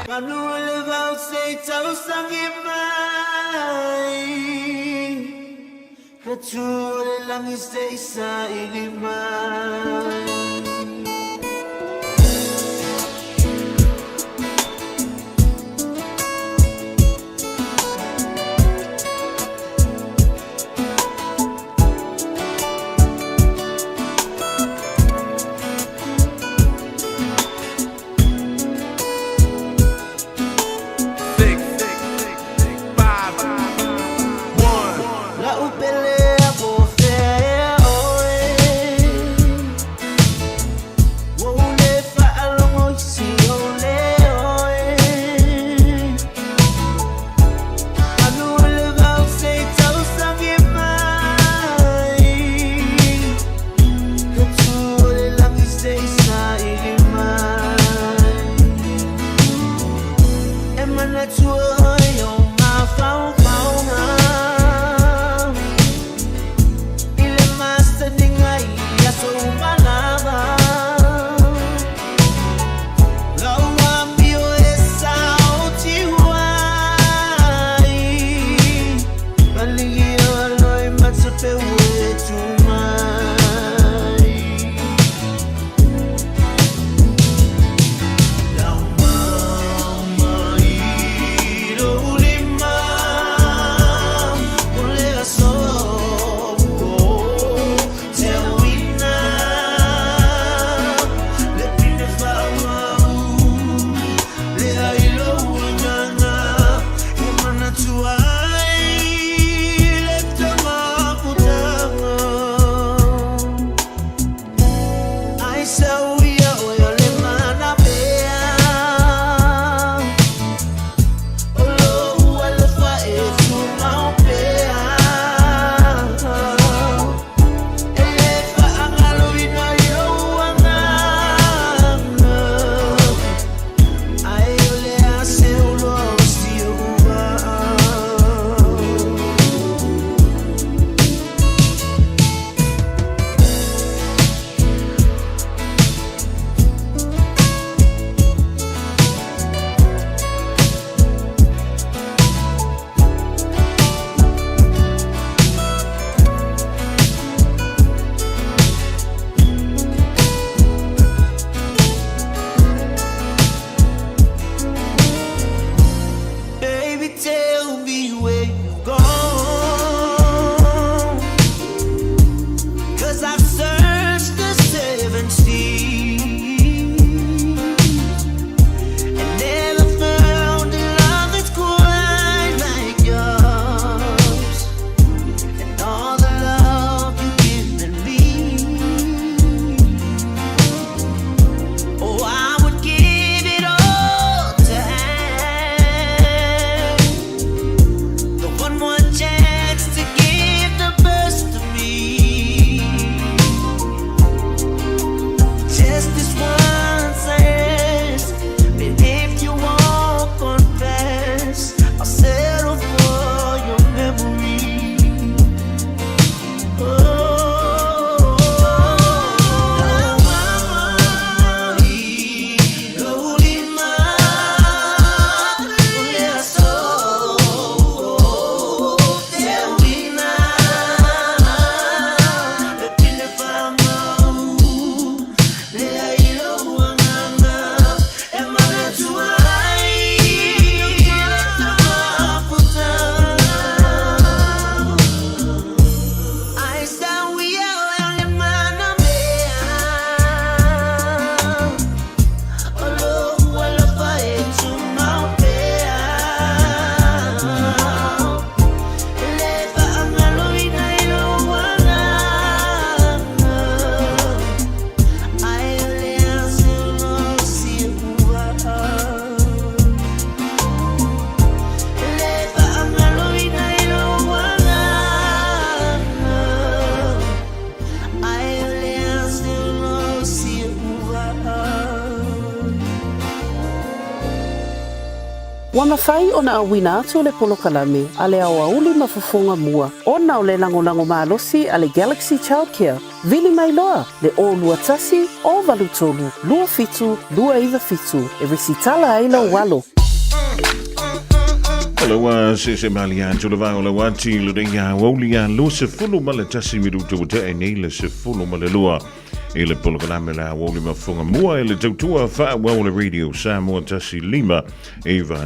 Talofa. Manu o le vao se i tausagi mai Ka tū o le langi se i saili mai. La'u pele a po o fea ea ʻoe Ua ou le faalogo i si ou leo e Manu o le vao se i tausagi mai Ka tū o le lagi se i saili mai E manatua ʻoe i ou mafaufauga I le masaniga i aso uma lava Lau amio e saotiu ai Maligi o loi matape ua e tu mai Lau mama i lou lima O le aso teuina Le pine faamau Lea i lou agaga E manatua ai le Tama putanga Ai sau ia oe o le mana pea O lou alofa e tumau pea E le faagaloina i lou agaga Ae o le a se uloa o si ou vaa. Baby, tell me where you gone. Cause I've searched the seven seas and never found a love that's quite like yours. And all the love you've given me. Oh, I would give it all to have the one more chance to give the best of me. Just this once I ask, but if you won't confess, I'll settle for your memory. Oh, mama, lou lima, o le aso, teuina, le pine faamau, lea i lou agaga, e manatua ai le tama putanga. Ai sau ia oe o le mana mea O lou alofa e tumau pea E le faagaloina i lou agaga Ae o le a se uloa o si ou vaa E le faagaloina i lou agaga Ae o le a se uloa o si ou vaa. Ua mafai ona auina atu le polokalame a le aoauli ma fofoga mua ona o le lagolago malosi a le Galaxy Childcare. Vili mai loa le 021 083 27 297 e resitala ai lou alo. O le ua sese malia atu le vao le wati le ringa auli a lu se fulu ma le tasi minuta ua tea nei le se fulu ma le lua i le polokalame la auli mafunga mua i le tautua faaauau le radio Samoa 15 9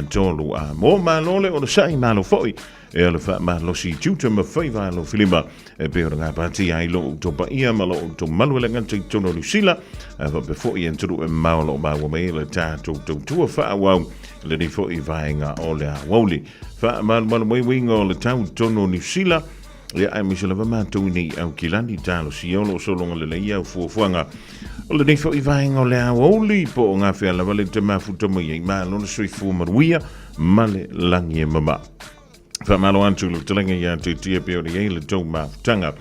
3 a mo malo le o le sai malo foi E ala faamalosi i tiute ma faiva alofilima e pei ona gapatia ai lo outou paia ma lo outou malu e le gata i totonu o Niu Sila, ae faapea foi i atunuu e mamao o lo o maua mai ai le tatou tautua faaauau i lenei foi vaega o le aoauli. Faamalumalu mai uiga o le tau i totonu o Niu Sila, ia aemaise lava matou i nei i Aukilani, talosia o lo o sologa lelei au fuafuaga o lenei foi vaega o le aoauli, po o gafea lava le te mafuta mai ai. Malo le soifua manuia ma le lagi e mama. Faamalo atu le fetalaiga ia te tia pe o le iai le tou mafutaga.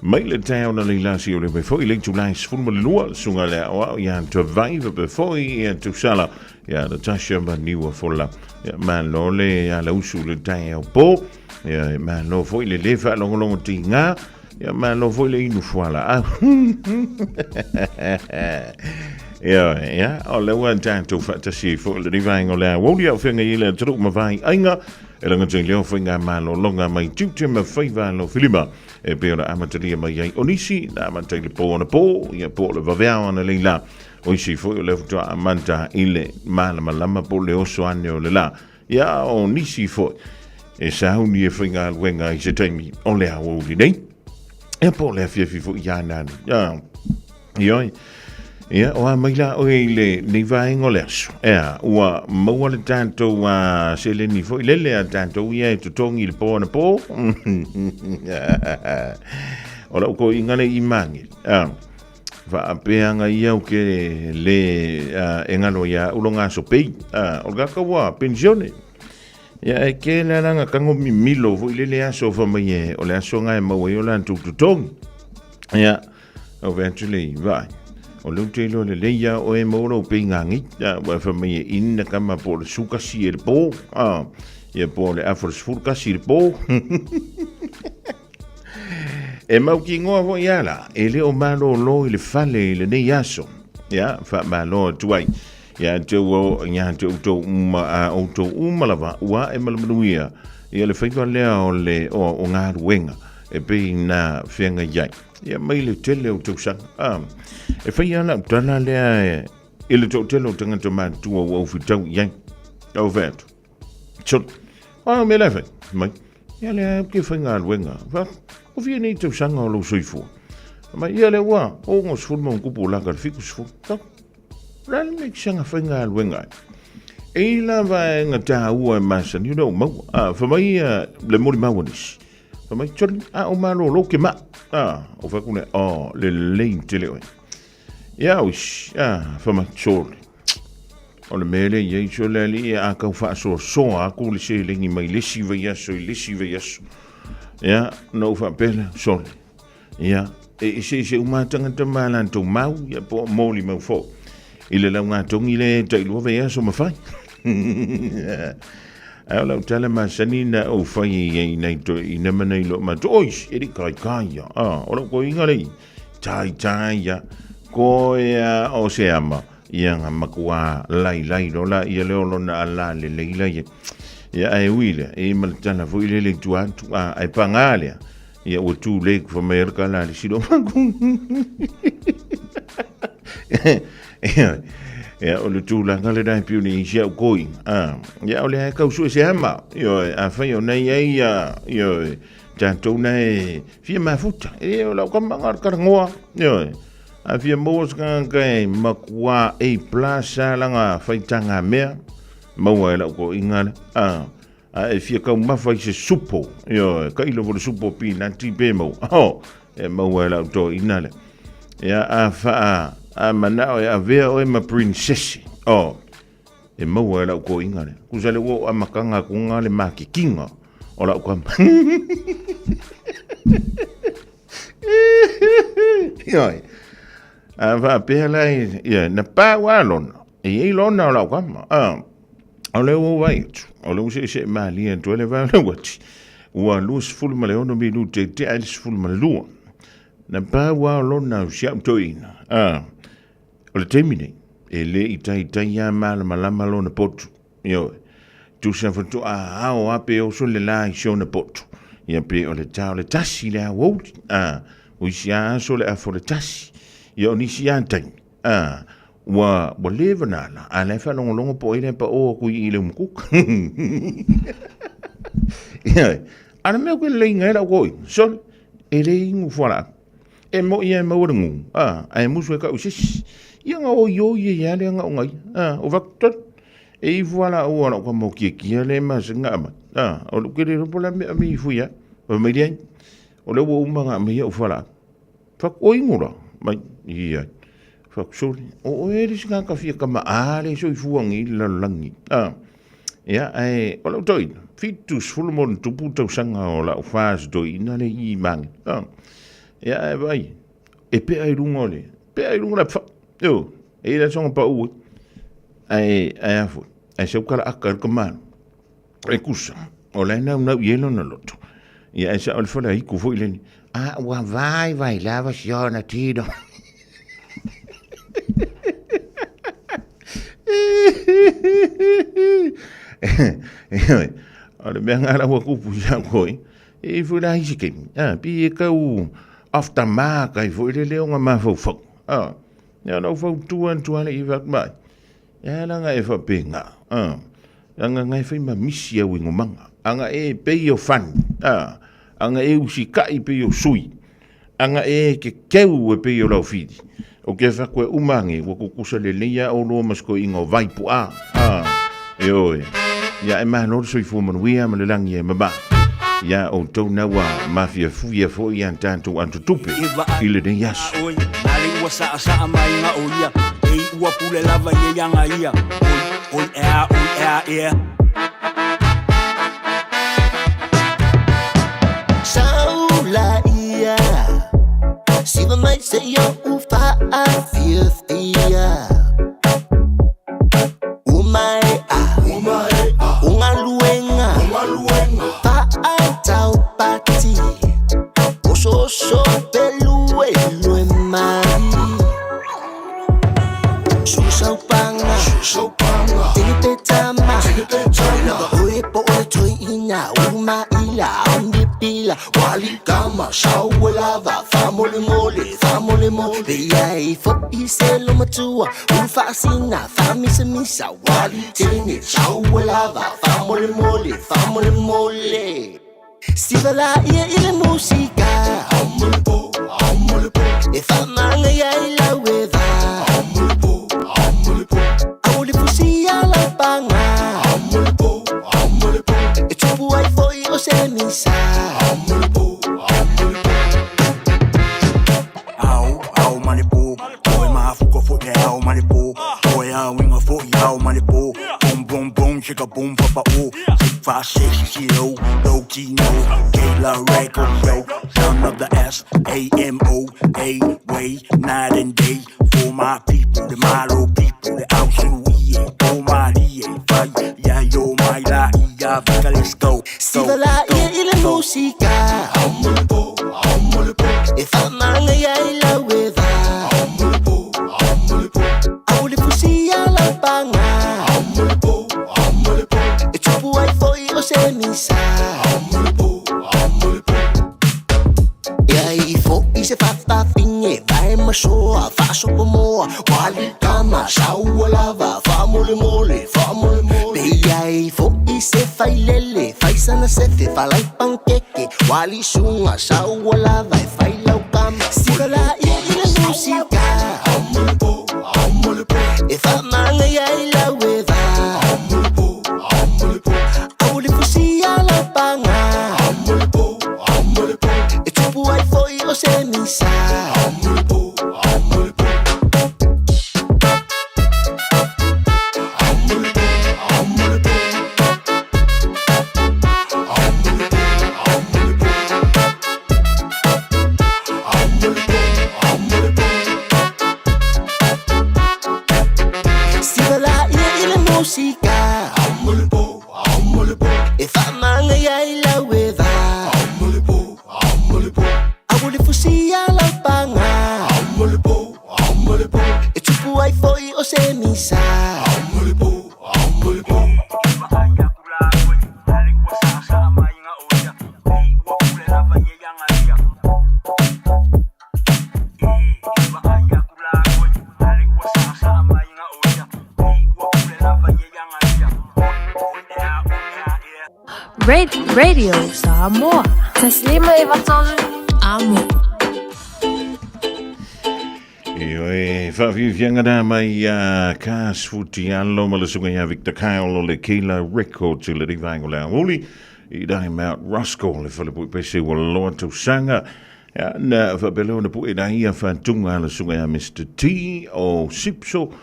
Mai le taeao na leila si o le mai foi le itula e 12 sunga le aoao ia Tavai faapea foi ia Tusala ia Natasha ma Niua Fola. Ia malo le ala usu le taeao po. Ia malo foi le le faalogologo tiga. Ia malo foi le inu fualaau. Ia, ia, o le ua tatou faatasi ai foi lenei vaega o le aoauli a o feagai ai le atunuu ma vai aiga e lagata i leo faigamalologa mai tiute ma faiva alofilima e pei ona amatalia mai ai o nisi na amata i le po ona po, ia po o le vaveao ana leila o isi foi o lea faatoa amata i le malamalama po o le oso ane o le la. Ia, o nisi foi e sauni e faigaluega i se taimi o le aoauli nei. Ia po o le afiafi foi ia nani. Ia, ioi. Ia, o a mai la oe i le nei vaega o le aso. Ea, ua maua le tatou a seleni foi lele a tatou ia e totogi i le po ana po. O lau koiga le i mangeli. A, Faapeaga ia ou ke le e ngalo ia au lo ngaso pei. O le kaka ua pensione. Ia e ke le alanga kango mimilo foi le le aso fa mai e o le aso nga e maua i o latou totogi. Ia, o ve atu le i vai. O le ute lo le leia o e maua lou pei ngagi. Ia, ua fa mai e ina kama po o le sukasi e le po. Ia po o le afa o le sefulu kasi i le po. E mautinoa foi ala, e le o malōlō i le fale i lenei aso. Ia, faamalo atu ai. Ia te ua, ia te outou uma, a outou uma lava, ua ae ma le manuia, ia le faiva lea o le, o, o galuega, e pei na feagai ai. Ia mai le tele o tausaga. A, e fai lava lau tala lea e, i le toatele o tagata matutua ua ou fetau i ai. Ou fai atu, Solo. A me le fai. Mai. Ia le au ke faigaluega. Fa, o fia nei tausaga o lou soifua. Mai, ia le ua, o ngo sefulu ma kupu o laka le fiku sefulu. Fa, la le me kisanga faigaluega ai. E i la vaega tāua e masani o le o maua. A, fa mai ia le moli maua nisi. Fa mai, toli, a o malo lou ke ma. A, o fa kune, o, le lei tele oe. Ia uisi, a, fa mai, sole. O le mea lea i ai so le alii a tau faasoasoa atu le seleni mai le isi vaiaso i le isi vaiaso. Ia, na ou faapea lea, sole. Ia, e eseese uma lava tagata ma latou mau, ia po o molimau foi. I le laugatogi lea e tailua vaiaso ma fai. Ae o lau tala masani na ou fai ai i nai toeaiina ma nai loomatutua, oi, e le i taitai ia. Ah, o lau toeaina lea, taitai ia. Koe a o se ama. Ia nga makuā lailai lola ia lea o lona alā lelei la ia. Ia ae ui lea, e i ma le tala foi lele i tua atu, a, ae pagā lea, ia ua too late fa mai ai le kala a le silo maku. Ia, ia o le tulaga lena e pei ona i ai si au koiga, a, ia o lea e tau sue se ama, ioe, afai o na i ai ia, ioe, tatou na e fia mafuta, e o lau kama nga o le kalagoa, ioe. A fia maua se tagata e makuā A plus a lana faitaga mea, maua e lau toeaiina lea. A, a e fia taumafa i se supo, ioe, tailo foi le supo pinati pe maua, oh, e maua e lau toeaina lea. Ia, a faa, a manao e avea oe ma princesse, oh, e maua e lau toeaina lea. Tusa le ua ou amataga atu le makekinga o lau tama. Ioe. A faapea la ia, na pau lava lona. E i ai lona o lau kama. A, o lea ua vaai atu, o lea ua seesee malie atu ai le vaa lau ati. Ua 26 minute e tea ai le 12. Na pau lava o lona o si au toeaina, a, o le taimi nei, e le i taitai lava malamalama lona potu. Ioe. Tusa faatoa ao lava pe oso le la i si ona potu. Ia pe o le ta o le tasi le aoauli, a, o isi lava aso o le afa o le tasi. Ia o nisi lava taimi, a, ua, ua leva ona ala, a o la e faalogologo po o ai la e pao atu i i le umukuka. Ioe. A o le mea ou te lelei ai lau toeaina, sole, e le inu fualaau. E moi lava e maua le gū, a, ae musu e tau i se isi. Ia na oioi ai lava lea na o na ia, a, o fatu tonu. E ifo lava la ua lau tama o kiakia lea e masani ona aumai, a, o lou tele iloa po o le a le mea e aumai ifo i ai. Fai mai leai, o lea ua uma ona aumai au fualaau. Fai atu, o inu la? Mai, ioe. Fai atu, sole, o oe le isi tagata fia tama a le soifua nei i le lalolagi, a. Ia, ae o lau toeaina, 70+ tausaga o lau first toeaina le i magi. A. Ia, ae vaai, e pea i luga o le, pea i luga o le apefaa. Io, e i ai le asoga pau ai. Ae, ae a foi, ae sau kala aka i le kamalo. E kusa, o la e naunau i ai lona loto. Ia, ae sao le fale aiku foi leni. A, ua vai vai lava si ona tino. O le mea ngā ua kupu i au koe, e foi la isi kemi, a, pi e kau off the mark ai foi le leo ngā mafaufau. A, ia lau fautua atu ale i wak mai. Ia langa e whapenga, a, langa ngai whai ma misi au ingo manga. Anga e pei o fani, a, anga e usikai pei o sui. Aga e ke keu e pei o lau whiri. O ke wha koe umange, ua kukusa lelei a o loa mas koe inga o vaipu a. A, e oe. Ia e malo le soifua manuia ma le langi e mama. Ia o tou naua mafia fuia foi ia tātou atutupe i lenei aso. Oi, nale ua saʻasaʻa mai ga o ia, ei ua pule lava ia ia ga ia. Oi, oi ea, oi ea, ea. Saula ia Siva mai se ia u faafiafia Umaea O galuega Faataupati Osooso peluelue mai Susaupanga Tinipetama Lava oe po o le toeina Umaila Amipila Walikama Sauelava Faamolemole Faamolemole Ia e fo'i se lomatua Ulufaasina Faamisamisa Walitene Sauelava Faamolemole Faamolemole Siva laia i le musika E faamaga ia i lau eva Aua le fusia lau paga E tupu ai foi o se misa. Ao, ao ma le po, oe mafuka foi le ao ma le po, oe ao inga foi ao ma le po. Boom boom boom chicka boom papa o. 6 5 6 C O O T no K La record yo. Son of the S A M O A way night and day for my people, the Malo people, the Ausu E A O my D A fight yeah yo my la E ya vika let's go. Siva laia i le musika E faamaga ia i lau eva Aua le fusia lau paga E tupu ai foi o se misa. Ia i fo'i se fafafine Vae masoa faasopomoa Walikama saua lava Faamolemole faamolemole Pe ia i fo'i se failele Faisana sefe falai pankeke Walisuga saua lava E failaukama Siva laia i le musika E faamaga ia i lau eva Aua le fusia lau paga E tupu ai foi o se misa. Radio Samoa. 15 9 3 Amo. Ioe, whawhiwhianga nā mai a Kas Futialo ma le sunga ia Victor Kyle o le Keila Records i le rivaengo le auli i dai Mount Roskill le whalepui pese ua loa tausaga. Ia, na whapeleo na pue na ia whatunga le sunga ia Mr. T o Sipso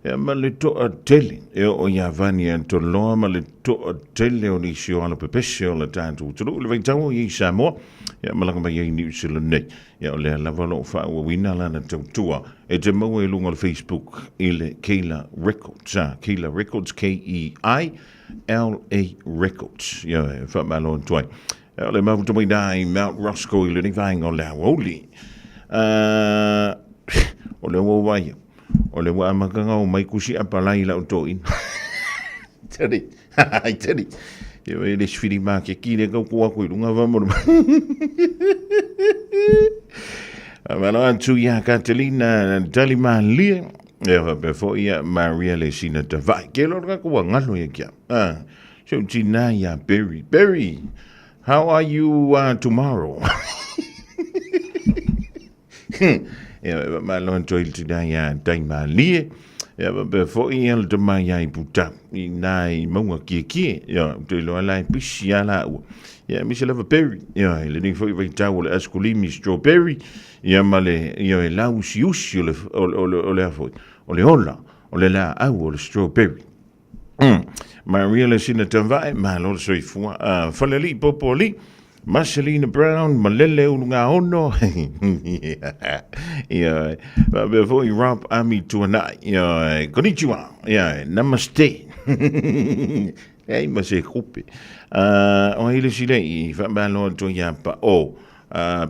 ia ma le toa tele e o ia vani a toloa ma le toa tele o nisi o alo pepese o le tātou tulu le vaitau o i Samoa ia malaga mai ai New Zealand nei. Ia o lea lava o lo o faaauauina lana tautua e te maua i luga o le Facebook i le Keila Records, a Keila Records, K-E-I-L-A Records. Ia e faamalo atu ai. Ia o le mafuta mai nā i Mount Roskill i lenei vaega o le aoauli. O le ua uaia. O le ua amataga o mai kusi apalai i lau toeaina. Tari, tari. Ia e le sifili makeki le kau kua aku i lunga fa mo Malo atu ia Catalina Talimalie. Ia faapea foi ia Maria le sina tawai. Ke lor ka kua ngalo ia kia. Ah, so tina ia Berry. Berry, how are you tomorrow? Ia, malo atu ai le tina ia Taimalie. Ia, faapea foi ia le tama ia i Puta, i nā i maunga kiekie. Ia, ou te iloa la e pisi a lāua. Ia, aemaise lava berry. Ia, i lenei foi vaitau o le askolimi strawberry, ia ma le, ia e lauusiusi o le, o le, o le, o le a foi, o le ola, o le laau o le strawberry. Maria le sina tavae, malo le soifua. Falealii Popoalii, Marcelina Brown, Malele Ulugaono, ia, faapea foi Rob Ami Tuanai, ia, konnichiwa, ia, namaste. Leai ma se kupe. O ai le isi lei, faamalo atu ia pa o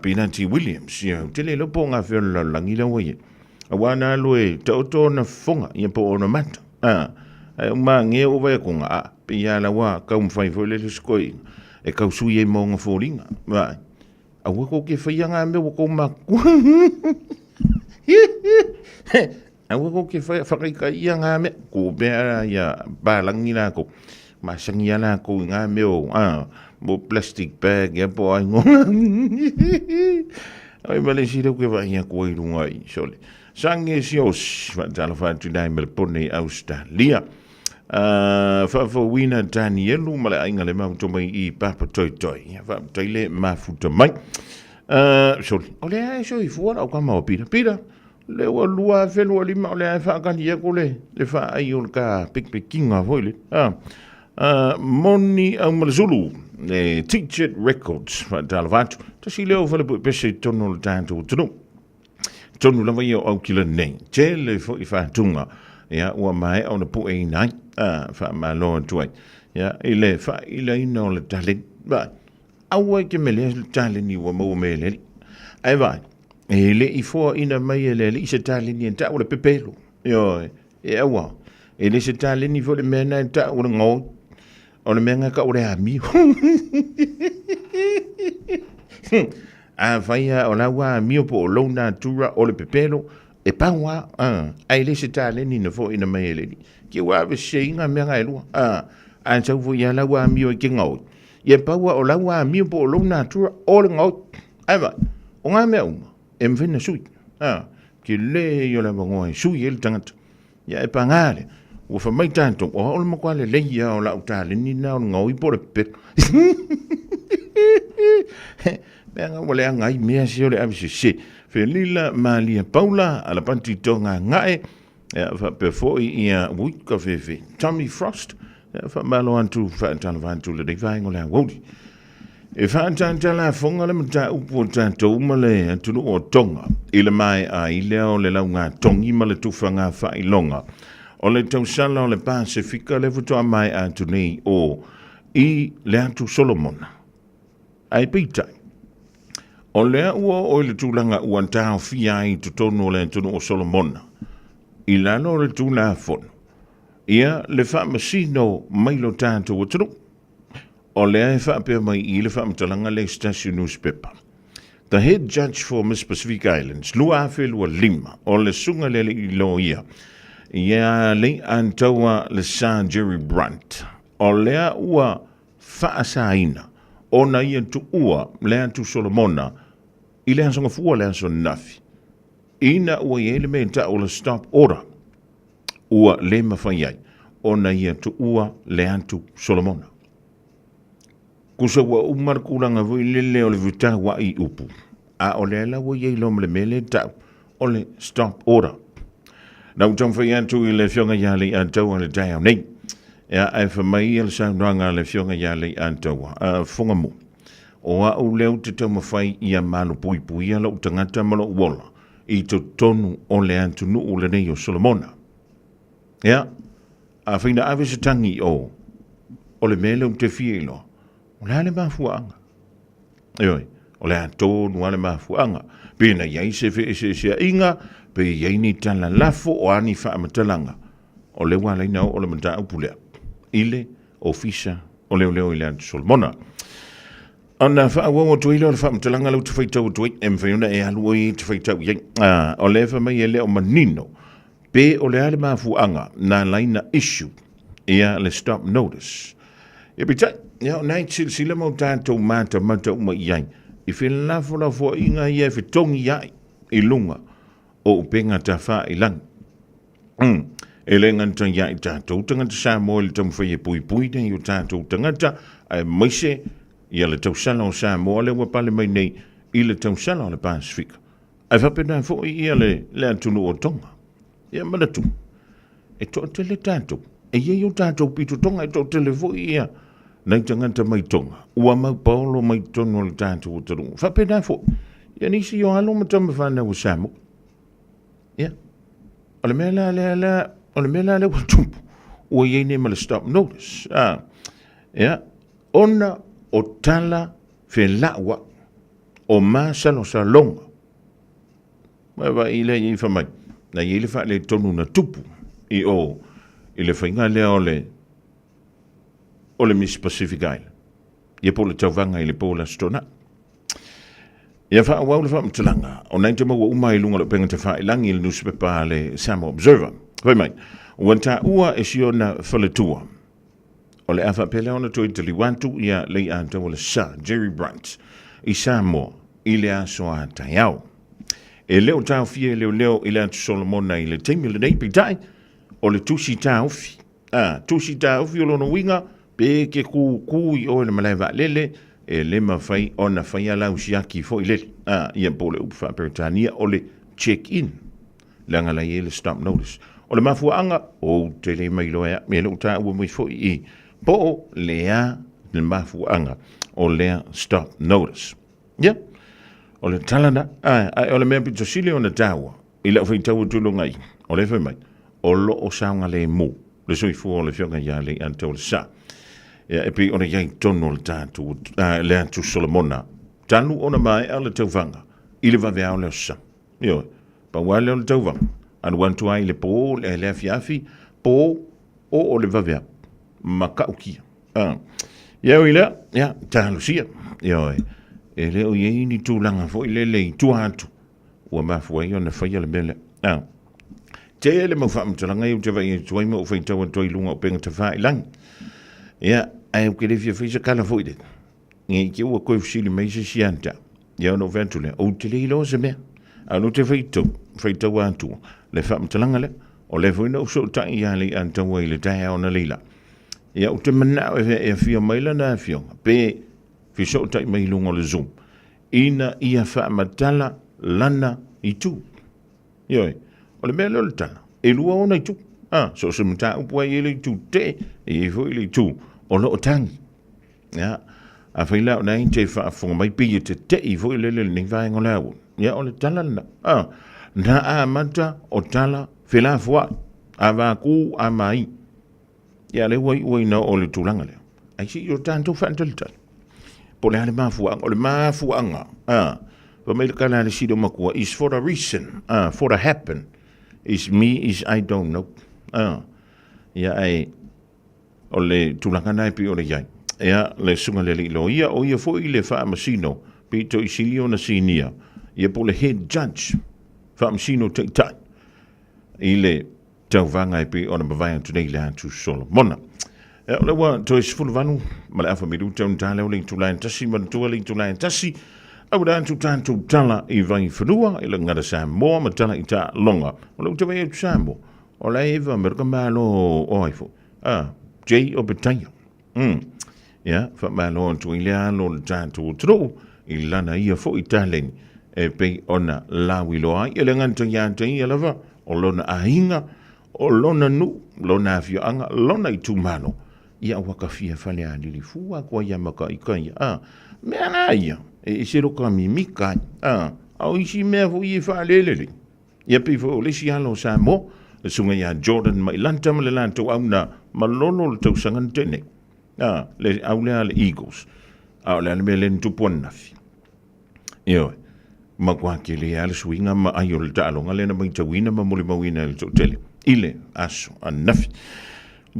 Pinati Williams, ia, ou te le iloa po o gafea o le lalolagi la ua i ai. Aua na alu e taoto ona fofoga, ia po o ona mata. A, ae uma age o vai akonga, a, pe ia la ua taumafai foi le sikoiga, e tau sui ai ma ona foliga. Vaai, aua kou ke whaia ngā mea ua kou makua. Aua kou ke whaia whakaika ia ngā mea, ko mea ia pālangi lākou. Masangi a lākou i ngā mea o, a, mo plastic bag ia po ai ngonga. Ai ma le sila ke vai aku ai runga i sole. Sange sios, whaatalofa atu nei me le pone i Australia. Whaafauina Danielu ma le ainga le mauto mai i Papa Toi Toi. Ia whaaptai le mafuta mai. Sole, o le ae soifua lau kama o Pira. Pira, le ua 2025 o le ae whaakali aku le, le whaai o le ka pekpekinga foi le. Moni Aumalezulu, le Teach It Records, whaatalofa atu. Tasi leo whale pui pese i tonu o le tātou tunu. Tonu lava ia o Aukila nei. Tele foi whātunga. Ia, ua maea ona puʻe ina ai. A, whaamalo atu ai. Ia, i le whaailaina o le taleni. Vai, aua i ke melea le taleni ua maua me le alii. Ae vai, e le i foaina mai e le alii se taleni e tau o le pepelo. Ioe, e aua, e le se taleni foi le mea na e tau o le ngoi. O le mea nga ka o le amio. Afai lava o la ua amio po o lou natura o le pepelo, e pau lava, a, ae le se taleni na foaina mai e le Alii. Ke ua aveseseina mea nga e lua, a, a sau foi lava la ua amio i ke gaoi. Ia e pau lava o la ua amio po o lou natura o le gaoi. Ae vaai, o nga mea uma, e mafai ona sui, a, ke le ia o le avanoa e sui ai le tagata. Ia e pagā lea, ua fai mai tatou, o au le matua lelei ia o lau taleni lena o le gaoi po o le pepelo. Mea nga ua leaga ai mea se o le ave sese. Felila Malia Paula, Alapati Togagae, ia faapea foi ia ui ka fefe Tommy Frost, ia faamalo atu faatalofa atu lenei vaega o le aoauli. E faatautalafoga le mataupu o tatou ma le atunuu o Tonga i le maea ai lea o le laugatogi ma le tufaga faailoga o le tausala o le Pasefika lea faatoa maea atu nei o i le atu Solomona. Ae peitai, o lea ua oo i le tulaga ua taofia ai i totonu o le atunuu o Solomona i lalo o le Tulafono ia le faamasino mai lo tatou atunuu. O lea e faapea mai i le faamatalaga lea i se tasi o nusipepa. The head judge for Miss Pacific Islands, 2025, o le susuga le alii loia ia Lei'antaua le Sir Jerry Brunt. O lea ua faasaina ona ia tuua le atu Solomona i le aso Gafua le aso ananafi, ina ua i ai le mea e tau o le stop order ua le mafai ai ona ia tuua le atu Solomona. Tusa ua uma le tulaga foi lele o le fetauai i upu, a o lea la ua i ai loa ma le mea lea e tau o le stop order. Na ou taumafai atu i le Afioga ia Leiataua i le taeao nei, ia, ae fai mai le saunoaga a le Afioga ia Leiataua, a Fogamu, o au lea ou te taumafai ia malupuipuia lou tagata ma lou ola i totonu o le atunuu lenei o Solomona. Ia, afai na ave se tagi i o, o le mea lea ou te fia iloa, o le a le mafuaaga? Ioe, o le a tonu lava le mafuaaga. Pe na i ai se feeseeseaiga, pe i ai ni tala lafo o a ni faamatalaga, o lea ua ala ai ona oo le mataupu lea i le Ofisa o Leoleo i le Atu Solomona. Ona faaauau atu ai lea o le faamatalaga lea ou te faitau atu ai, e mafai ona e alu oe e te faitau i ai. O lea e fai mai e le o manino Pe o le a le mafuaaga na ala ai na issue ia le stop notice. Ia peitai, ia o na e silasila ma o tatou matamata uma i ai i felafolafoaiga ia e fetogi ai i luga o upega tafailagi. E le gata ia i tatou tagata Samoa i le taumafai e puipui nei o tatou tagata, aemaise ia le tausala o Samoa lea ua pale mai nei i le tausala o le Pasefika. Ae faapena foi ia le, le atunuu o Tonga. Ia manatu, e toatele tatou, e i ai o tatou pito Tonga, e toatele foi ia nai tagata mai Tonga, ua mau paolo mai totonu o le tatou atunuu. Faapena foi, ia nisi o alo ma tama fanau o Samoa. Ia, o le mea la lea la, o le mea la lea ua tupu, ua i ai nei ma le stop notice. Ah, ia, ona o tala felauai o masalosaloga. Ua vaai lea i fai mai, na i ai le faaletonu na tupu i o i le faiga lea o le o le Miss Pacific Island. Ia po o le tauvaga i le po o le Aso Toonai. Ia faaauau le faamatalaga, o nai te maua uma i luga o le upega tafailagi i le nusipepa a le Samoa Observer. Fai mai, ua taua e si ona faletua O le a faapea lea ona toe taliu atu ia Leiataua le Sa, Jerry Bright, i Samoa i le aso a taeao. E le o taofia e leoleo i le Atu Solomona i le taimi lenei, peitai, o le tusi taofi. A, tusi taofi o lona uiga, pe ke kūkū i oe le malae vaalele, e le mafai ona faia lau siaki foi lele. A, ia po o le upu faa-Peretania o le check-in. Leaga la i ai le stop notice. O le mafuaaga, ou te le mailoa e au, e le o taua mai foi i po o le a le mafuaaga o lea stop notice. Ia, o le tala na, ae, ae o le mea pito sili ona taua i lau faitau atu i luga i, o lea fai mai, o lo o saogalemu le soifua o le Afioga ia Leiataua Le Sa. Ia, e pei ona i ai tonu o le tatou, le atu Solomona, talu ona maea le tauvaga i le vaveao le Aso Sa. Ioe, pau lava lea o le tauvaga, alu atu ai i le po, le, le afiafi, po, o o le vaveao, ma ka'ukia. Ah. Ia ui lea, ia, talosia. Ioe, e le o i ai ni tulaga foi lele i tua atu, ua mafua ai ona faia le mea lea. Ah. Tele mau faamatalaga ia ou te vaai atu ai ma ou faitau atu ai i luga o upega tafailagi. Ia, ae ou te le fia fai se tala foi lele. Ne i te ua toe fesili mai se isi ia te au. Ia ona ou fai atu lea, ou te le iloa se mea. A o lea ou te faitau, faitau atu le faamatalaga lea. O lea foi na ou fesootai ia Leiataua i le taeao analeila. Ia ou te manao e, e afio mai lana afioga, pe fesootai mai i luga o le Zoom, ina ia faamatala lana itu. Ioe, o le mea lea o le tala, e lua ona itu. A, so o se mataupu lava e i ai le itu tetee, e i ai foi le itu o lo o tagi. Ia, afai la o lena e te faafofoga mai pei e tete'i foi lele lenei vaega o le aoauli, ia o le tala lena. A, na amata o tala felafoai, a vaku a mai. Ia lea ua iu ai na oo i le tulaga lea. Ai se i o tatou faatalitali. Po o le a le mafuaaga? O le mafuaaga, a, fai mai le tala a le sili o matua, is for a reason, a, for a happen, is me is I don't know. A, ia ae, O le tulaga na e pei ona i ai. Ea, le susuga i le alii loia, o ia foi le faamasino pito i sili ona sinia, ia po o le head judge, faamasino taitai i le tauvaga e pei ona mavae atu nei le atu Solomona. Ia, o lea ua toe 18 ma le afa minuta ona ta lea o le itula e tasi manatua le itula e tasi, auina atu tatou tala i Vaifanua i le gagana Samoa ma tala i taaloga. O lea ou te vaai atu Samoa, o la e eva Amerika Malo o ai foi, a, Jay Obadiah. Ia, faamalo atu i le alo o le tatou atunuu i lana ia foi taleni e pei ona lauiloa ai. E le gata ia te ia lava, o lona aiga, o lona nuu, lona afioaga, lona itumalo, ia ua kafia falealili fua aku ai ia makaika ia. A, mea la ia, e ese lo ka mimika ai. A, a o isi mea foi e faalelele. Ia pei foi o le isi alo o Samoa, le susuga ia Jordan Mailata ma le latou auna malolo o le tausaga na tea nei. A, le au lea a le Eagles. A o le a le mea lea na tupu ananafi? Ioe, matua tele lava le suiga ma ai o le taaloga lea na matauina ma molimauina e le toatele i le aso ananafi.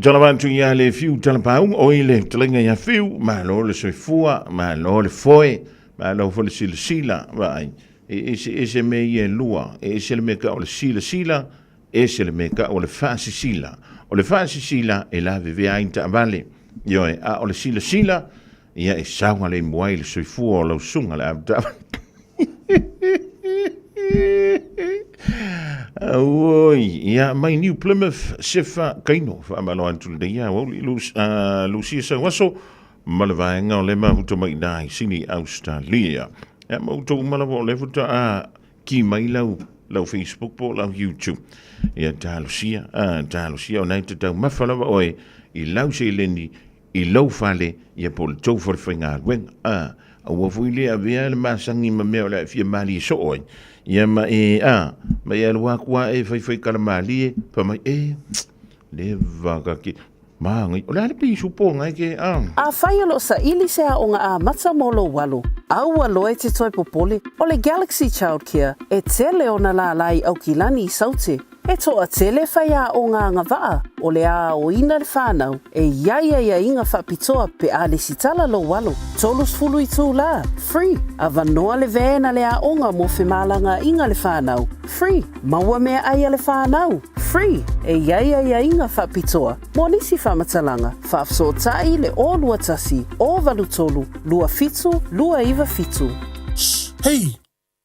Tala atu ia le fiu tala pauga, oi le fetalaiga ia Fiu, malo le soifua, malo le foe, malo foi le silasila, vaai, e eseese mea ia e lua, e ese le mea tau o le silasila, ese le mea tau o le faasisila. O le faasisila e lavevea ai ni taavale, ioe, a o le silasila, ia e saogalemu ai le soifua o lau susuga le avetaavale. Auoi, ia mai New Plymouth, Sefa Kaino, faamalo atu lenei aoauli, Lucia Sauaso, ma le vaega o le mafuta mai ina i Sini, Australia. Ia ma outou uma lava o lea faatoa ki mai lau, lau Facebook po o lau YouTube. Ia talosia, talosia o na e te taumafa lava oe i lau seleni i lou fale, ia po o le tou falefaigaluega. A, aua foi le avea le masagi ma mea o le a e fia malie soo ai. Ia ma e, a, ma e alu atu a e faifai kala malie, fai mai, e, leva ka ke, magai, o le a le pisu po ngai ke, a. Afai o lo o saili se aoga amata mo lou alo, aua loa e te toe popole, o le Galaxy Childcare e tele ona lālā i Aukilani i Saute. E toatele faiaoga agavaa o le aoina le whanau e i ai aiaiga faapitoa pe a lesitala lou alo. 30 itulā, free, avanoa le van a le aoga mo femalagaaiga le whanau, free, maua meaai a le whanau, free, e i ai aiaiga faapitoa mo nisi faamatalaga, faafesootai le 021 083 27 297. Shh, hei,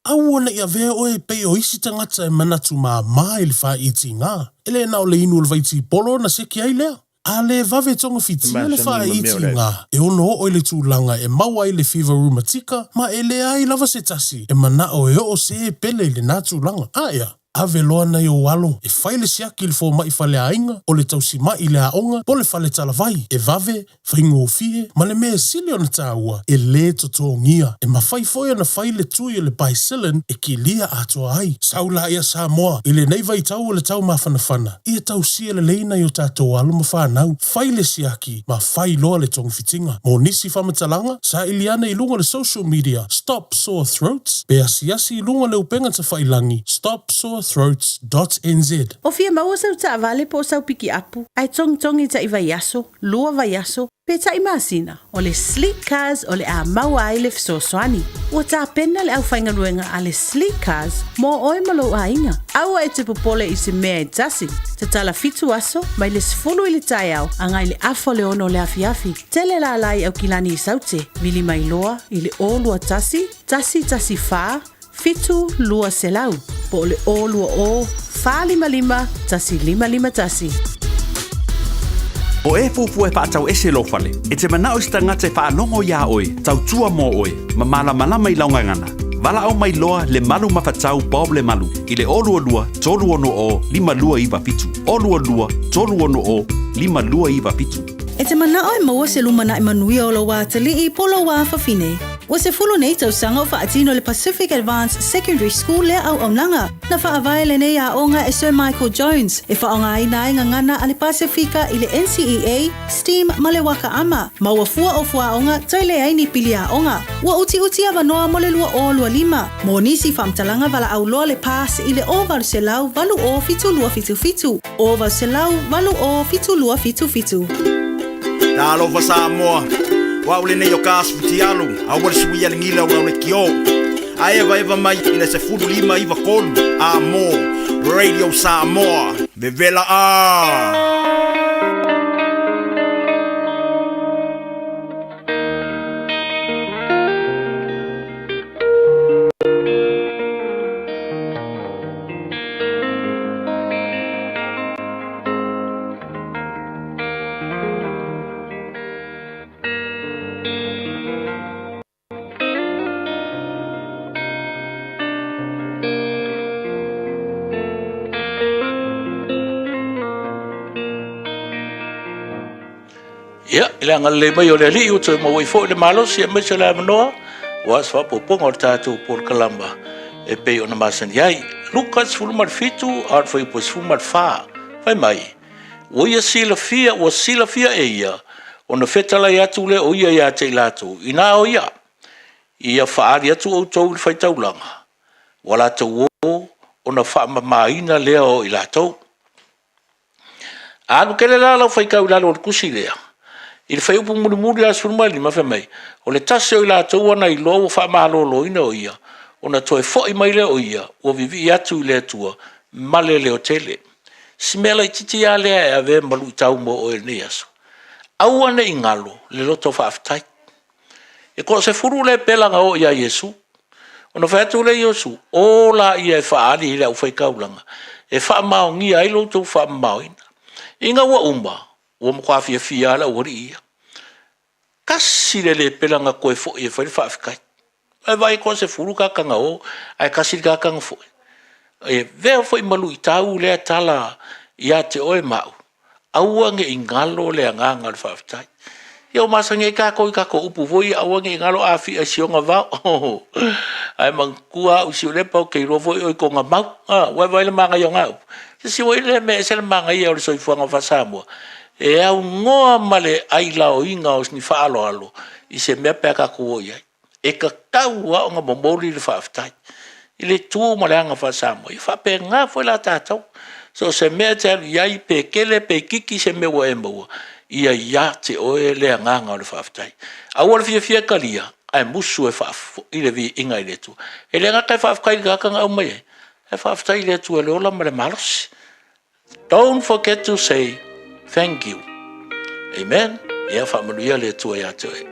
Aua ne i avea oe e pei o isi tagata e manatu māmā i le whāitiga, e le na o le inu o le vaitipolo ona seke ai lea. A le vave togafitia le whāitiga, e ono oo i le tulaga e maua ai le fiva rumatika ma e leai lava se tasi e manao e oo se e pele i lena tulaga. A ea, ave loa nai ou alo e fai le siaki i le fomai faleaiga, o le tausima'i i le aoga, po o le fale talavai, e vave, faigofie, ma le mea e sili ona taua, e lē totogia. E mafai foi ona fai le tui o le Bicillin e kilia atoa ai. Sau laia Samoa, i lenei vaitau o le tau mafanafana, ia tausia lelei nai o tatou alo ma fanau, fai le siaki ma fai loa le togafitiga. Mo nisi faamatalaga, saili ane i luga o le social media Stop Sore Throats pe asiasi i luga o le upega tafailangi stopsorethroats dot nz. O fia maua sau taavale po o sau pikiapu ae togitogi taʻi vaiaso, lua vaiaso, pe taʻi masina, o le Sleek Cars o le a maua ai le fesoasoani. Ua tapena le aufaigaluega a le Sleek Cars mo oe ma lou aiga. Aua e te popole i se mea e tasi. Tatala fitu aso, mai le 10 i le taeao agai le afa o le ono o le afiafi. Tele lālā i Aukilani i Saute, vili mai loa i le 021 114 7200 po o le 020 455 1551. O e fuafua e faatau ese lou fale, e te manao i se tagata e faalogo iā oe, tautua mo oe, ma malamalama i lau gagana. Valaau mai loa le Malu Mafatau Bob Lemalu i le 022 360 5297, 022 360 5297. E te manao e maua se lumanai manuia o lou atalii po o lou afafine. Ua 10 nei tausaga o faatino le Pacific Advanced Secondary School lea auaunaga. Na faavae lenei aoga e Sir Michael Jones e faaaogaina ai gagana a le Pasefika i le NCEA, STEAM ma le Waka Ama. Ma ua fua o fuaoga toe leai ni pili aoga. Ua utiuti avanoa mo le 2025. Mo nisi faamatalaga valaau loa le PASS i le 0800 80 7277. 0800 80 7277. Talofa Samoa, o au lenei o ka asu fitialu, aua le suia le gila o lau lekiō. A evaeva mai i le 15 9 3, a mō Radio Samoa, vevela a! Ia, i le agalelei mai o le Alii ua toe maua ai foi le malosi aemaise o le avanoa aua se faaopoopoga o le tatou polokalama e pei ona masani ai. Luka 17 a o le fuaiupu 14, fai mai, Ua ia silafia, ua silafia e ia, ona fetalai atu lea o ia ia te i latou, ina o ia, ia faaali atu outou i le faitaulaga, ua latou o ona faamamaina lea o i latou. A alu tele la lau faitau i lalo o le tusi lea, i le fuaiupu mulimuli lava le 15 fai mai, o le tasi o i latou ua na iloa ua faamaloloina o ia, ona toe foi mai lea o ia ua vivii atu i le Atua ma le leotele. Si mea laitiiti lava lea e avea ma luitau mo oe i lenei aso, aua ne i galo le loto faafetai. E toasefulu lepela na o ia Iesu, ona fai atu lea o Iesu, o laia e faaali i le aufaitaulaga e faamaonia ai lo outou faamamaoina. Ina ua uma, ua matua fiafia lava le aualii ia. Tasi le lepela na toe foi e fai le faafetai. Ae vaai e toasefulu tagata na o, ae tasi le tagata na foi. E avea foi ma luitau lea tala ia te oe ma au, aua ne i galo le agaga o le faafetai. Ia ua masani ai tatou i tatou upu foi ia, aua ne i galo Afia i si ona vao. Ae manatua au i Siulepa ou te iloa foi oe i Togamau. Ua e vaai i le manaia o na upu? Se isi foi lea mea e ese le manaia o le soifuaga faa-Samoa, e aunoa ma le ailaoina o ni faaaloalo i se mea pe a tatou o i ai. E tatau lava ona momoli le faafetai i le tu ma le aga faa-Samoa. E faapena foi la tatou, so o se mea e te alu i ai, pe tele pe itiiti se mea ua e maua, ia ia te oe le agaga o le faafetai. Aua le fiafia e talia, ae musu e faafoi le viiga i le Atua. E le gata e faafetai i le tagata na aumai ai, ae faafetai i le Atua i le ola ma le malosi. Don't forget to say thank you. Amen. Ia faamanuia le Atua ia te oe.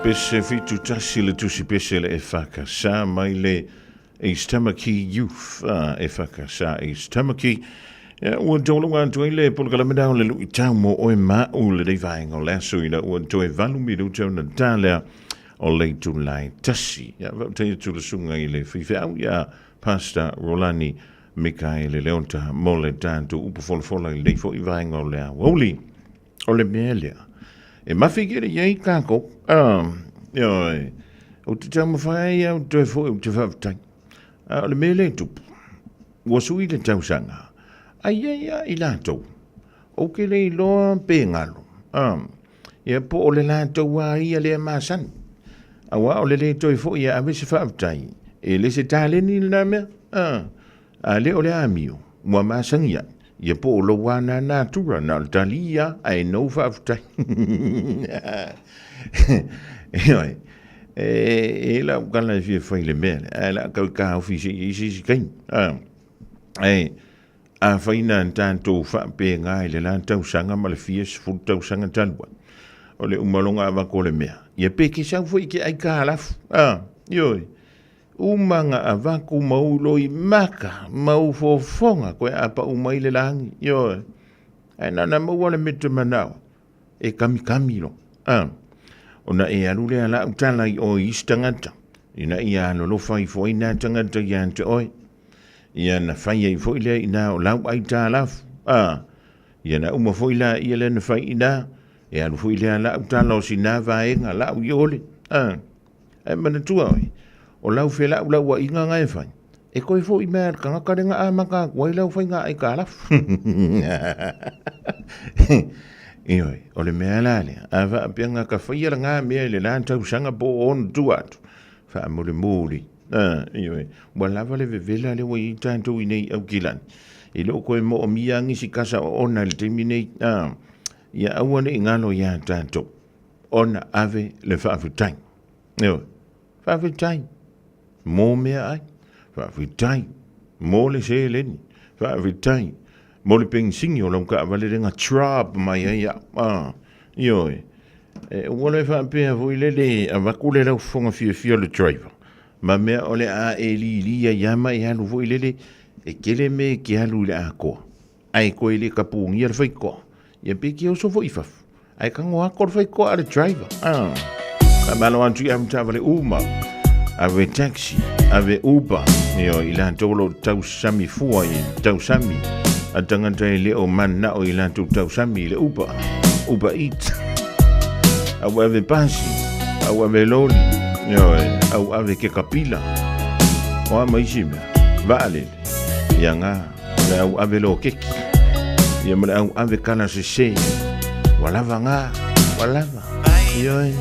Pese 71 le tusi pese le EFKS mai le East Tamaki Youth, EFKS East Tamaki. Ia, ua tauluga atu ai le polokalame lea o le luitau mo oe ma au i lenei vaega o le aso ina ua toe 8 minute ona ta lea o le itula e 1. Ia, faafetai atu le susuga i le faifeau ia Pastor Rolani Mikaele Leota mo le tatou upu folafola i lenei foi vaega o le aoauli. O le mea lea, e mafi kele i ai kākou. Ioe, ou te taumafai ai au toe foi ou te faafetai. A o le mea lea e tupu, ua sui le tausaga, a i ai a i latou, ou ke le iloa pe galo. Ia po o le latou a ia lea masani. Aua o le le toe foi e ave se faafetai, e le se taleni lena mea. A le o le amio, ua masani ai, ia po o lou a na natura, na o le tali ia, ae nou faafetai. Ioe, e lau kala e fia fai le mea lea, ae la kau ka ofi se i se isi taimi. Ae, afai na tatou faapena i le la tausaga ma le fia sefulu tausaga talu ai, o le uma loga avatu o le mea, ia pe ke sau foi ke aitalafu. Ioe, Uma na avatu ma ou loi maka ma ou fofoga koe a pau mai le lagi. Ioe. Ae na ona maua le mea te manao e kamikami loa. A. Ona e alu lea lau tala i oe i isi tagata, ina ia alolofa ifo ai nā tagata ia te oe. Ia na fai ai foi lea inā o lau aitalafu. A. Ia na uma foi la ia lea na fai inā, e alu foi lea lau tala o sina vaega lau i ole. A. Ae manatua oe, o lau felaulauaiga na e fai, e toe foi mai lava i le tagata lea na amata atu ai lau faiga aitalafu. Ioe, o le mea la lea, a faapea na ta faia lena mea i le la tausaga po o ona tua atu, faamolemole, ioe, ua lava le vevela lea ua i ai tatou i nei i Aukilani, e le o toe moomia lava nisi kasa oona i le taimi nei, ia aua ne i galo ia tatou. ona ave le faafetai. Ioe, faafetai mo meaai, faafetai mo le seleni, faafetai mo le penisini o lau taavale lea na trap mai ai au. Ah, ioe, e, ua le faapea foi lele avatu le lau fofoga fiafia o le driver, ma mea o le a e lili ai lava ma e alu foi lele, e tele mea e te alu i le atoa. Ae toe le tapunia le faitoa. Ia pe te oso foi i fafo. Ae tago atu le faitoa a le driver. Ah. Faamalo atu i avetaavale uma. Ave taxi, ave Uber. Ioe, i latou o lo o tausami fua i tausami. A tagata e le o mananao i latou tausami i le Uber. Uber Eats. Au ave pasi, au ave loli, ioe, au ave kekapila. O a ma isi mea, vaalele, ia ngā. O le au ave lokeki. Ia ma le au ave kala sese. Ua lava ngā, ua lava. Ioe.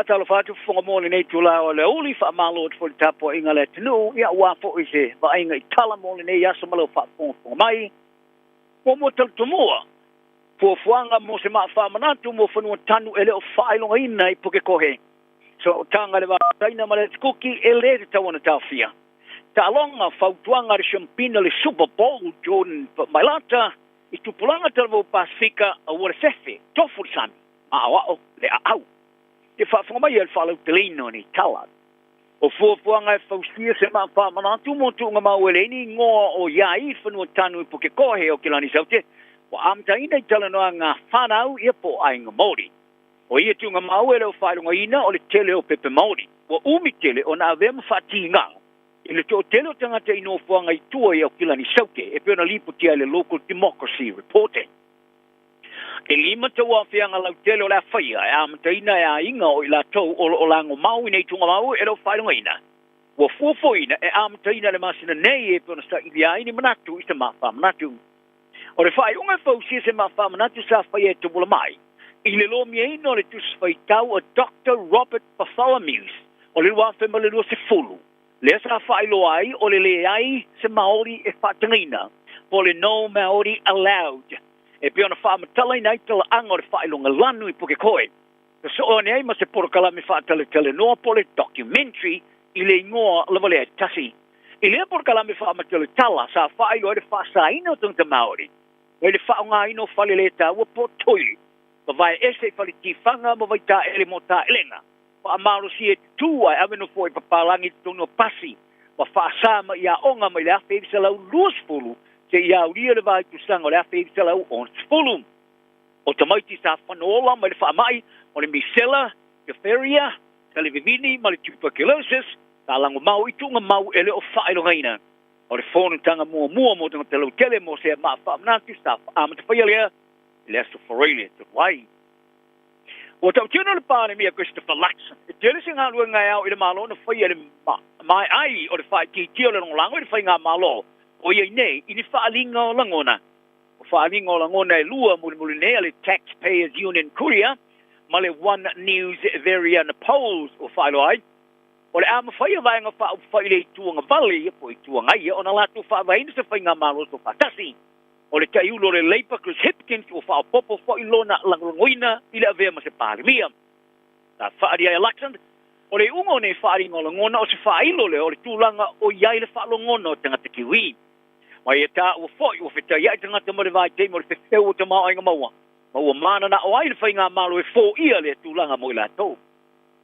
Faatalofa atu fofoga mo lenei itula o le aoauli, faamalo atu foi i le tapuaiga a le atunuu, ia aua foi se vaaiga i tala mo lenei aso ma lau faafogafoga mai. Muamua talitomua, fuafuaga mo se maa faamanatu mo fanua tanu e le o faailogaina i Pukekohe. Sootaga i le va o Saina ma le Atukuki e le tatau ona taofia. Taaloga, fautuaga a le Siampina le Super Bowl Jordan Mailata i tupulaga talavou Pasefika aua le fefe, tofu le sami, ma aoao le aau. Te faafofoga mai ai le faalauteleina o nei tala. O fuafuaga e fausia se maa faamanatu mo tuugamau e leai ni igoa o iai i fanua tanu i Pukekohe o Kilani Saute ua amataina i talanoaga a whanau ia po o aiga Māori. O ia tuugamau e le o faailogaina o le tele o pepe Māori. Ua umi tele ona avea ma faatiga i le toatele o tagata i nofoaga i tua i Aukilani Saute e pei ona lipotia i le Local Democracy Reporting. E lima tauaofiaga lautele o le a faia e amataina e aiga o i latou o lo o lagomau i nei tuugamau e le o faailogaina. Ua fuafuaina e amataina i le masina nei e pei ona sailia ai ni manatu i se maa faamanatu. O le faaiuga e fausia se maa faamanatu sa faia e Tumula Mai i le lomiaina o le tusi faitau a Doctor Robert Bartholomews o le 2020, lea sa faailoa ai o le leai se Maori e faatagaina, po o le No Maori Allowed, e pei ona faamatalaina ai talaaga o le faailoga lanu i Pukekohe. Na soo ane ai ma se polokalame faataletalenoa po o le documentary i le igoa lava lea e tasi. I lea polokalame faamataletala sa faailoa ai le faasaina o tagata Maori mai le faaaogaina o fale le taua po o toilet, ma vae ese i fale tifaga ma vaitaele mo taelega. Faamalosia e tutū ae ave nofoa i papalagi i totonu o pasi ma faasa mai i aoga mai le 1920 seia aulia le vaitusaga o le 1960. O tamaiti sa fanoola mai le faamai o le misela, diphtheria, talevivini ma le tuberculosis sa lagomau i tuugamau e le o faailogaina. O le fonotaga muamua mo tagata lautele mo sea maa faamanatu sa amata faia lea i le Aso Faraile talu ai. Ua tautino le Palemia Christopher Luxon, e tele se galuega e ao i le Malo ona faia i le maea ai o le faaitiitia o le lagolago i le faigamalo o i ai nei i ni faaaliga o lagona. O faaaliga o lagona e lua mulimuli nei a le Taxpayers Union Courier ma le One News Verian Polls ua faailoa ai, o le a mafai e Vaega Faaupufai i le Itu Agavale ia po o Itu Agai ia ona latou faavaeina se faigamalo soofaatasi. O le taiulu o le Labour Chris Hipkins ua faaopoopo foi lona lagolagoina i le avea ma se Palemia. Sa faaali ai a Luxon, o le iuga o nei faaaliga o lagona o se faailo lea o le tulaga o i ai le faalogona o tagata Kiwi. Ma ia taua foi ua fetaiai tagata ma le vaitaimi o le fefeu o tamaoaiga maua, ma ua mananao ai le faigamalo e foia lea tulaga mo i latou.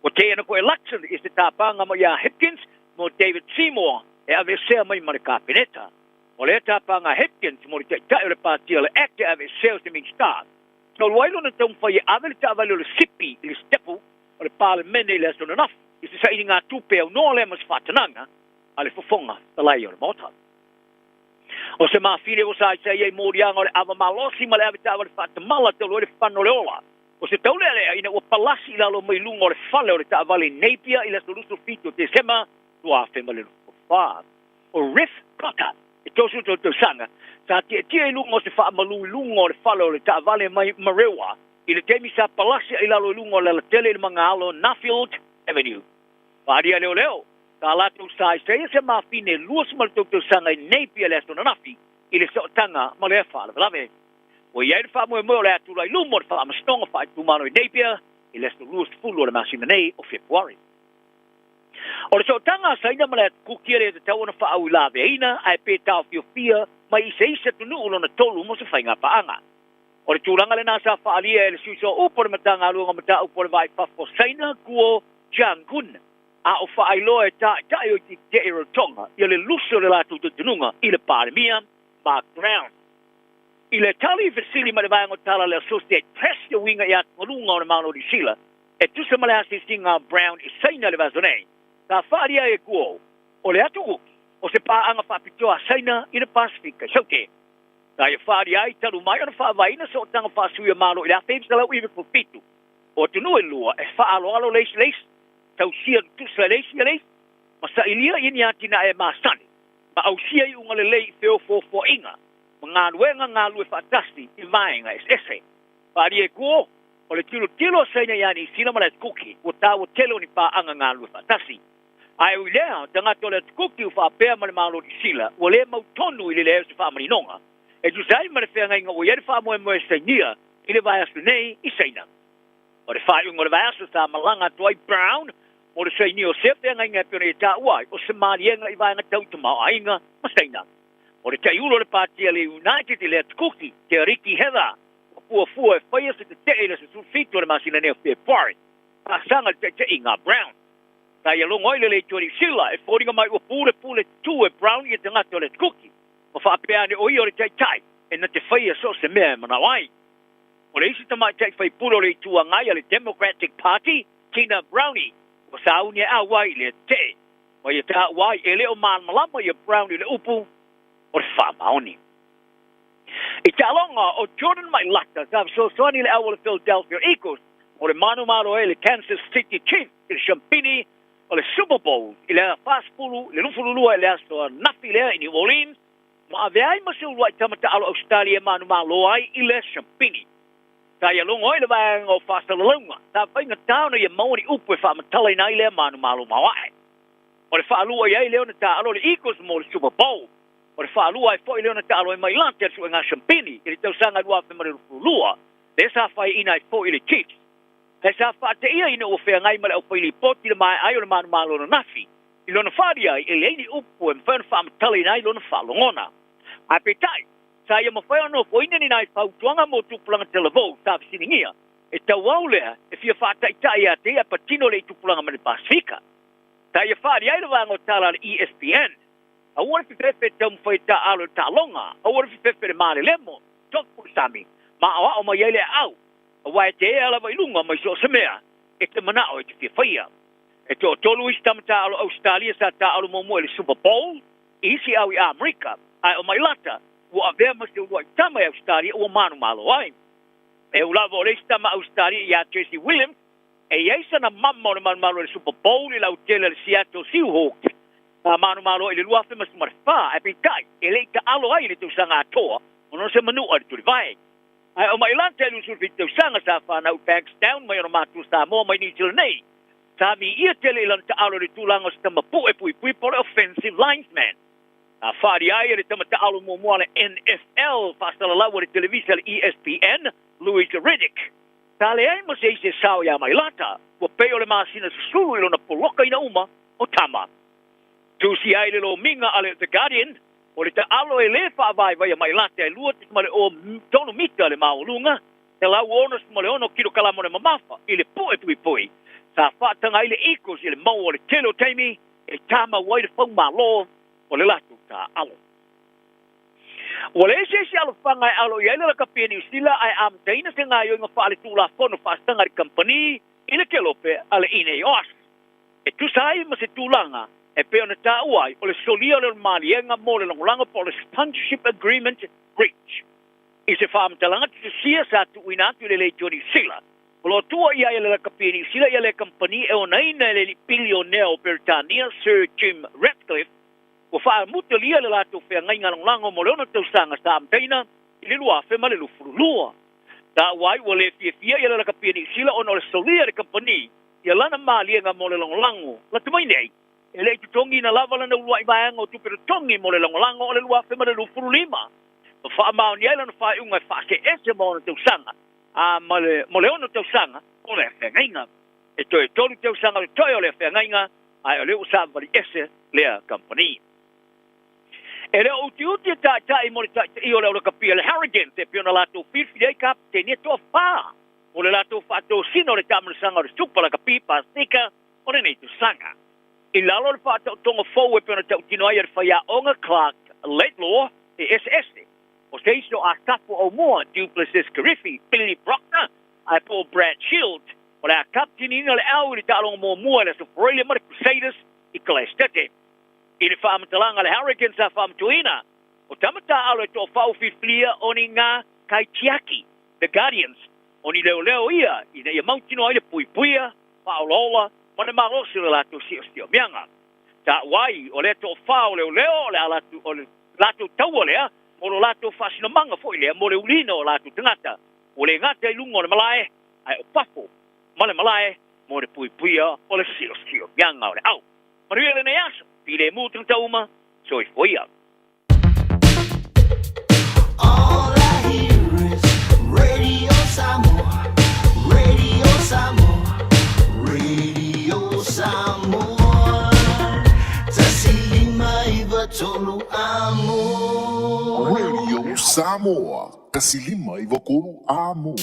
Ua teena koe Luxon i se tapaga mai ia Hipkins mo David Seymour e aveesea mai ma le Kapeneta. O lea tapaga a Hipkins mo le taitai o le Pati o le Act e aveesea o se Minisita. Talu ai lona taumafai e ave le taavale o le sipi i le sitepu o le Palemene i le aso ananafi i se sailiga tupe aunoa lea ma se faatanaga a le Fofoga Fetalai o le Maota. O se mafine ua saisai ai moliaga o le ava malosi ma le ave taavale faatamala talu ai le fano o le ola. O se taulealea ina ua palasi i lalo mai luga o le fale o le taavale i Napier i le aso 27 o Tesema 2024. O Riff Cotter, e 33 tausaga, sa tietie i luga o se faamalu i luga o le fale o le taavale mai Marewa i le taimi sa palasi ai i lalo i luga o le alatele i le magaalo Nuffield Avenue. Faaalia leoleo, sa latou saisaia se mafine 23 tausaga i Napier i le aso ananafi i le sootaga ma lea faalavelave. Ua i ai le faamoemoe o le a tulai luma o le Faamasinoga Faaitumalo i Napier i le aso 20 o le masina nei o Fepuari. O le sootaga a Saina ma le atu Kuki e le tatau ona faauilaveaina ae pe taofiofia mai i se isi atunuu lona tolu mo se faigapaaga. O le tulaga lena sa faaalia e le Sui Sooupu o le Matagaluega o Mataupu o le Va i Fafo o Saina, Guo Jiangun, a o faailoa e Taitai o Itiiti Rarotonga ia le lusi o le latou talitonuga i le Palemia, Mark Brown. I le tali fesili mai le vaega o tala a le Associate Press e uiga i atugaluga o le Malo o Niu Sila e tusa ma le asiasiga a Brown i Saina i le vaiaso nei, sa faaalia ai e Guo o le atu Kuki o se paaga faapitoa a Saina i le Pasefika i Saute. Sa ia faaalia ai talu mai ona faavaeina sootaga faasui a Malo i le 1997 o atunuu e lua e faaaloalo le isi le isi, tausia tutusa e le isi ia le isi, ma sailia i ni atinae masani ma ausia iuga lelei i feofoofoaiga ma galuega galulue faatasi i vaega eseese. Faaalia e Guo. O le tilotilo a Saina ia Niu Sila ma le Atukuki, ua taua tele o ni paaga galulue faatasi. Ae ui lea, o tagata o le Atukuki ua faapea ma le Malo o Niu Sila, ua le mautonu i le leai o se faamaninoga e tusa ai ma le feagaiga ua i ai le faamoemoe sainia i le vaiaso nei i Saina. O le faaiuga o le vaiaso sa malaga atu ai Brown mo le sainia o sea feagaiga e pei ona ia taua ai o se maliega i vaega tau i tamaoaiga ma Saina. O le taiulu o le pati a le United i le Atukuki, Teariki Heather, ua fuafua e faia se tetee i le aso 17 o le masina nei o Fepuari, faasaga i le taitaiga a Brown. Sa ia logo ai le Leitio Niu Sila e foliga mai ua pulepule tutū e Brown ia tagata o le Atukuki, ma faapea ane o ia o le taitai e na te faia so o se mea e manao ai. O le isi tamaitai faipule o le Itu Agai a le Democratic Party, Tina Brownie, ua sauni e auai i lea tetee. Ma ia taua ai, e le o malamalama ia Brown i le upu o le faamaoni. I taaloga, o Jordan Mailata sa fesoasoani i le au o le Philadelphia Eagles mo le manumalo ai le Kansas City Chiefs i le siampini o le Super Bowl i le 40 i le 22 i le aso ananafi lea i New Orleans, ma avea ai ma se uluai tama taalo Ausetalia e manumalo ai i lea siampini. Sa ia logo ai le vaega o faasalalauga, sa faigata ona ia maua ni upu e faamatalaina ai lea manumalo maoae. O le faalua i ai lea ona taalo le Eagles mo le Super Bowl. O le faalua ai foi lea ona taalo ai Mailata i le suega siampini i le tausaga 2022, lea sa faiaina ai foi le Chiefs. Ae sa faateia ina ua feagai ma le aufailipoti i le maea ai o le manumalo ananafi, i lona faaali ai e leai ni upu e mafai ona faamatalaina ai lona faalogona. Ae peitai, sa ia mafai ona nofoina ni nai fautuaga mo tupulaga talavou sa fesiligia, e tauau lea e fia faataitai ia te ia patino le i tupulaga mai le Pasefika. Sa ia faaali ai le vaega o tala a le ESPN. Aua le fefefe e taumafai e taaalo i le taaloga, aua le fefefe i le malelemo, tofu le sami, ma aoao mai ai le aau, aua e te ea lava i luga mai so o se mea e te manao e te fia faia. E toatolu isi tama taaalo Ausetalia sa taaalo muamua i le Super Bowl i isi au i Amerika, ae o Mailata ua avea ma se uluai tama i Ausetalia ua manumalo ai. E ū lava o le isi tama Ausetalia ia Jesse Williams e i ai sana mama o le manumalo i le Super Bowl i le autele a le Seattle Seahawks sa manumalo ai i le 2014, ae peitai e le i taalo ai i le tausaga atoa ona o se manua i le tulivae. Ae o Mailata e 27 tausaga sa fanau i Bankstown mai ona matua Samoa mai Niu Sila nei, sa viia tele i lana taalo i le tulaga o se tama pu'e puipui po o le offensive linesman. Sa faaali ai e le tama taalo muamua a le NFL faasalalau a le televisa a le ESPN, Louis Riddick. Sa leai ma se isi e sao iā Mailata, ua pei o le masina susulu i lona polokaina uma o tama. Tusia ai le lomiga a le The Guardian, o le taalo e lē faavaevaia Mailata e 2.03 mita le maualuga, 166 kilokalama le mamafa i le pu'e puipui. Sa faataga ai le Eagles i le maua o le tele o taimi e tamau ai le faumalo o le latou taaalo. Ua leai se isi alofaga e alo i ai le lakapi a Niu Sila ae amataina se gaoioiga faaletulafono faasaga i le kamupani i le kelope a le INEOS e tusa ai ma se tulaga e pei ona taua ai o le solia o le maliega mo le lagolago po o le Sponsorship Agreement Breach. I se faamatalaga tutusia sa tuuina atu i le Leitio Niu Sila, o lo o tua i ai le lakapi a Niu Sila ia lea kamupani e onaina e le alii pilionea o Peretania Sir Jim Ratcliffe, ua faamutalia le latou feagaiga lagolago mo le ono tausaga sa amataina i le 2022. Taua ai ua le fiafia ia le lakapi a Niu Sila ona o le solia e le kamupani ia lana maliega mo le lagolago lata mai nei, e le i totogiina lava lana uluai vaega o tupe totogi mo le lagolago o le 2025. Ma faamaonia ai lana faaiuga e faaseese ma ona tausaga a ma le mo le ono tausaga o lea feagaiga. E toe tolu tausaga le toe o lea feagaiga, ae o lea ua savavali ese lea kamupani. E le o utiuti e taitai mo le taitaia o le aulakapia le Harrogans e pei ona latou filifili ai kapeteni e toafa mo le latou faatosina o le taamilosaga o le Supa Lakapi Pasefika o lenei tausaga. I lalo o le faataotoga fou e pei ona tautino ai e le faiaoga Clark Laidlaw e eseese o se isi o Asafo Aumua, Du Plessis Karifi, Billy Brockner ae po o Brad Shield o le a kapeteniina le au i le taaloga muamua i le Aso Faraile ma le Crusaders i Kalaestete. I le faamatalaga a le Hurricanes sa faamatuina, o tama taaalo e toafau filifilia o ni ngā kaitiaki, the Guardians, o ni leoleo ia ina ia mautinoa ai le puipuia, faaolaola ma le malosi o le latou siosiomiaga. Taua ai, o lea toafa o leoleo o le a latou, o le latou taua lea mo lo latou faasinomaga foi lea mo le uliina o latou tagata ua le gata i luga o le malae, ae o fafo ma le malae mo le puipuia o le siosiomaga o le au. Manuia lenei aso, filemu tagata uma, soifua ia. All I hear is Radio Samoa, Radio Samoa, Radio Samoa. 159 amo. Radio Samoa, 159 amo.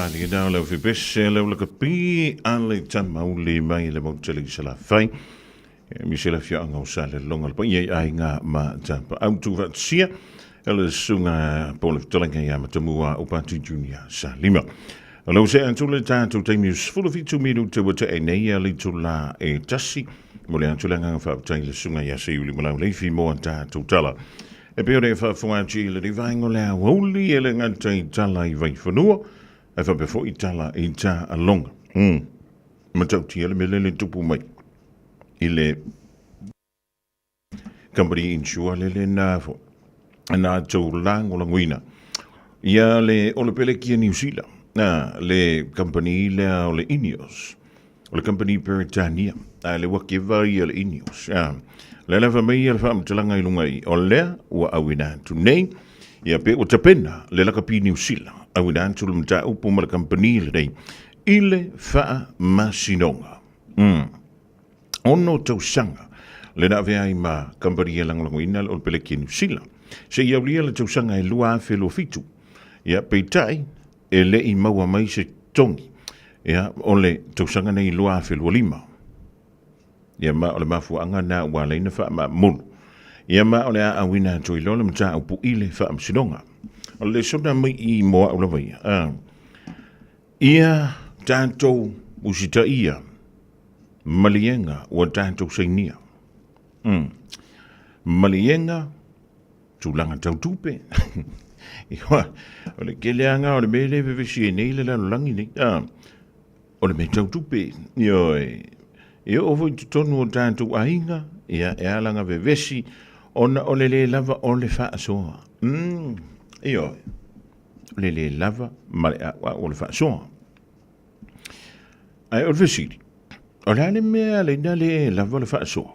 malie na o le fepese le ula kapi a le tamauli mai le mautele i Salafai. E mise le afioaga o Salelologa le paia i aiga ma tapaau tuufaatasia e le susuga po o le fetalaiga ia Matamua Opati Junior Salima. O le ua atu le tatou taimi o 17 minute ua tea nei a le itula e 1. Mo le atu le agaga faafetai i le susuga ia Seiuli Malau Leifi mo a tatou tala. E pei ona e faafofoga atu i lenei vaega o le aoauli e le gata i tala i Vaifanua, ae faapea foi tala i taaloga. Matautia le mea lea le tupu mai i le company insure le lena fo na tou lagolagoina ia le o le pelekia Niu Sila na le company lea o le Ineos o le company Peretania a le ua keva ia le Ineos a le lava mai ia le faamatalaga i luga i o lea ua auina atu nei ia pe ua tapena le lakapi Niu Sila auina atu le mataupu ma le company lenei i le faamasinoga. 6 tausaga le na avea ai ma kamupani e lagolagoina le Olopeleki a Niu Sila. Seia aulia le tausaga e 2027. Ia, peitai, e le i maua mai se togi. Ia, o le tausaga nei 2025. Ia, ma o le mafuaaga na ua ala ai ona faamaamulu. Ia, ma o le a auina atu ai loa le mataupu i le faamasinoga. O le lesona mai i mo au lava ia. Ia tatou usitaia maliega ua tatou sainia. Maliega tulaga tau tupe. Ioe, o le keleaga o le mea lea e vevesi ai nei le lalolagi nei. O le mea tau tupe. Ioe, e oo foi i totonu o tatou aiga, ia, e ala ona vevesi ona o le le lava o le faasoa. Ioe. O le le lava ma le a'ua'u o le faasoa. Ae o le fesili, o le a le mea e ala ai ona le lava le faasoa?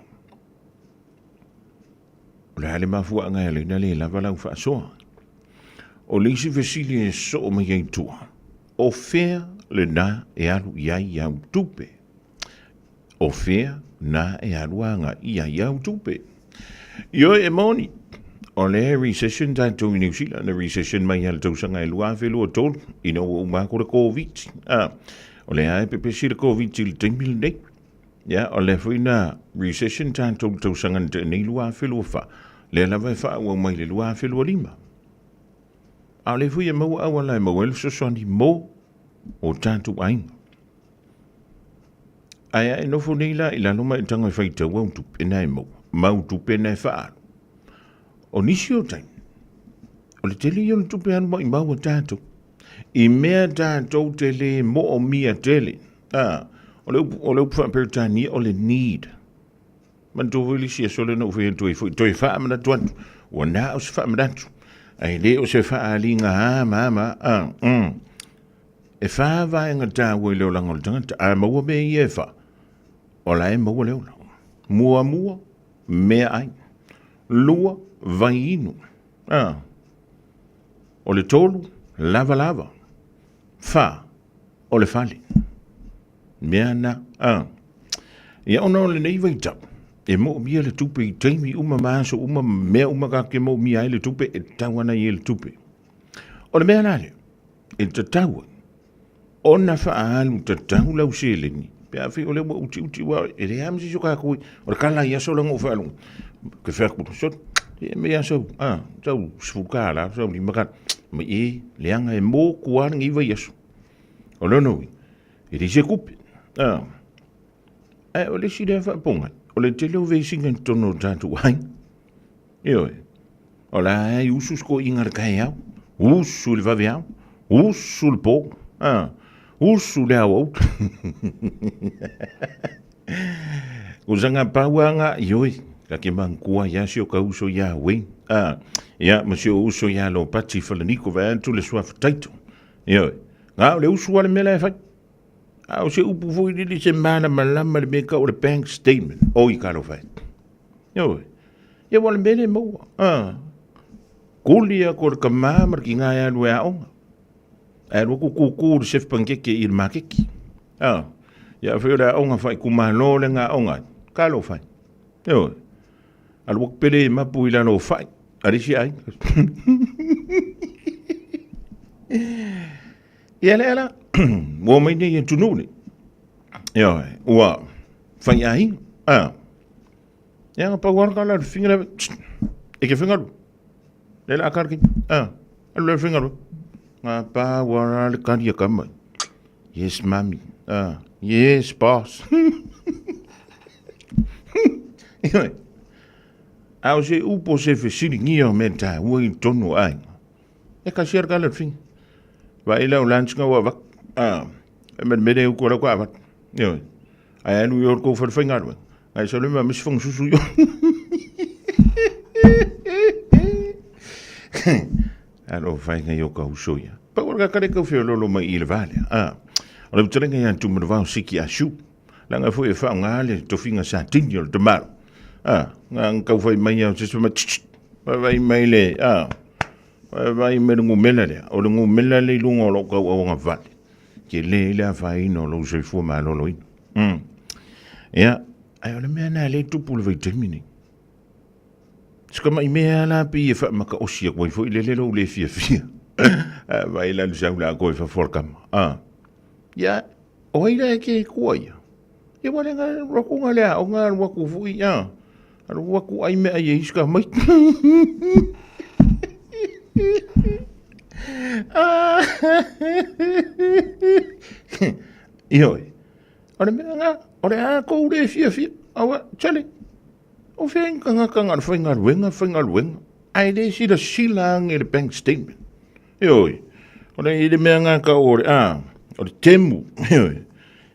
O le a le mafuaaga e ala ai ona le lava lau faasoa? O le isi fesili e soo mai ai tua, o fea lena e alu i ai au tupe? O fea na e alu agai i ai au tupe? Ioe e moni, o le recession tatou i New Zealand, na recession mai lava i le tausaga e 2023, ina ua uma atu le Koviti. Ah, o lea lava e pepesi le Koviti i le taimi lenei. Ia, o lea foi na recession tatou i le tausaga na tea nei 2024, lea lava e faaauau mai i le 2025. A o lea foi e maua auala e maua ai le fesoasoani mo o tatou aiga. Ae a e nofo nei la i lalo ma e tago e faitau au tupe na e maua, ma au tupe na e faaalu. O nisi o taimi, o le tele ia o le tupe alu maumau a tatou. I mea tatou te le moomia tele. A, o le upu, o le upu faa-Peretania o le need. Manatua foi le isi aso lea na ou fai atu ai foi, toe faamanatu atu, ua na o se faamanatu, ae le o se faaaliga a ma ma a. E fa vaega taua i le olaga o le tagata. A maua mea ia e fa, o la e maua le ola. Muamua, meaai. Lua, vai inu. A. O le tolu, lavalava. Fa, o le fale. Mea na. A. Ia ona o lenei vaitau, e moomia le tupe i taimi uma ma aso uma ma mea uma tatou te moomia ai le tupe, e tatau ona i ai le tupe. O le mea la lea, e tatau ai ona faaalu tatau lau seleni pe afai o lea ua utiuti aua e leai lava ma se isi o tatou o le tala i aso lea na ou faalogo ke fai atu sole e mea sau a sau $10 sau $5 mai e leaga e motu lava lenei vaiaso. O lona uiga e leai se tupe a ae o le isi lea faapogai o le tele o vesiga i totonu o tatou aiga. Ioe. O la e usu si toeaina i le taeao, usu i le vaveao, usu i le po, a, usu i le aoauli. Usaga pau lava na, ioe, ta te manatua ai lava si o ta uso ia Wayne, a, ia, ma si ou uso ia Lopati Falaniko, vaeatu le suafa Taito. Ioe, na o le usu lava le mea la e fai. A o se upu foi lele se malamalama le mea e tau o le bank statement. Oi, talofa e. Ioe. Ia ua le mea lea e maua. A. Kuli atu o le tama ma le tina e alu e aoga. Ae alu atu tutu le sefe panikeke i le maketi. A. Ia afai o le aoga faaitumalo lea na aoga ai. Talofa e. Ioe. Alu atu pele mapu i lalo o fai a le isi aiga. Ia lea la. Ua mai nei atunuu nei. Ioe, ua faiaiga. A. Ia nga pau ala kala le finga le e ke fingalu. Le la kala ki. A. Alu le fingalu. Nga pa wara le kali ka mai. Yes, mami. Ah, yes, boss. Ioe. A o se upo se fesiligia o mea taua i tonu o aiga. E kasi ala kala le finga. Vai lau lunch nga ua avatu. Ah, e mele mele uku ala kua avatu. Ioe. Ai alu i o kou whare whaingaluega. Ngai sa luma misi whanga susu i o. Alo whainga i o ka uso ia. Pau ala ka kare kau whio lolo mai i le vale. Ah. O le utalenga ia tumanu siki a shu. Langa foi e whaonga le tofinga sa tini o le tamalo. Ah, nga kau whai mai au se suma tch tch. Vai mai le, ah, vai mai le ngumela lea. O le ngumela le ilunga o lou kau auanga vale. Ke le ile a whaina o lou soifua maloloina. Ia, ai o le mea na le tupu le vaitaimi nei. Se ka mai mea la pi e whaamaka osi aku ai foi le le lou le fia fia. Vai la lu sau la koe fa kama. Ah. Ia, o ai la e ke kua ia. Ia wale nga roku nga lea, o nga waku fui, ia. Alu waku ai mea ia iska mai. Ioe, o le mea nga, o le a kou le fia fia, aua, chale, o fea inga nga ka nga whaingaluenga, whaingaluenga, ai le sila sila ange le bank statement. Ioe, o le i le mea ngā ka o le, a, o le temu, ioe,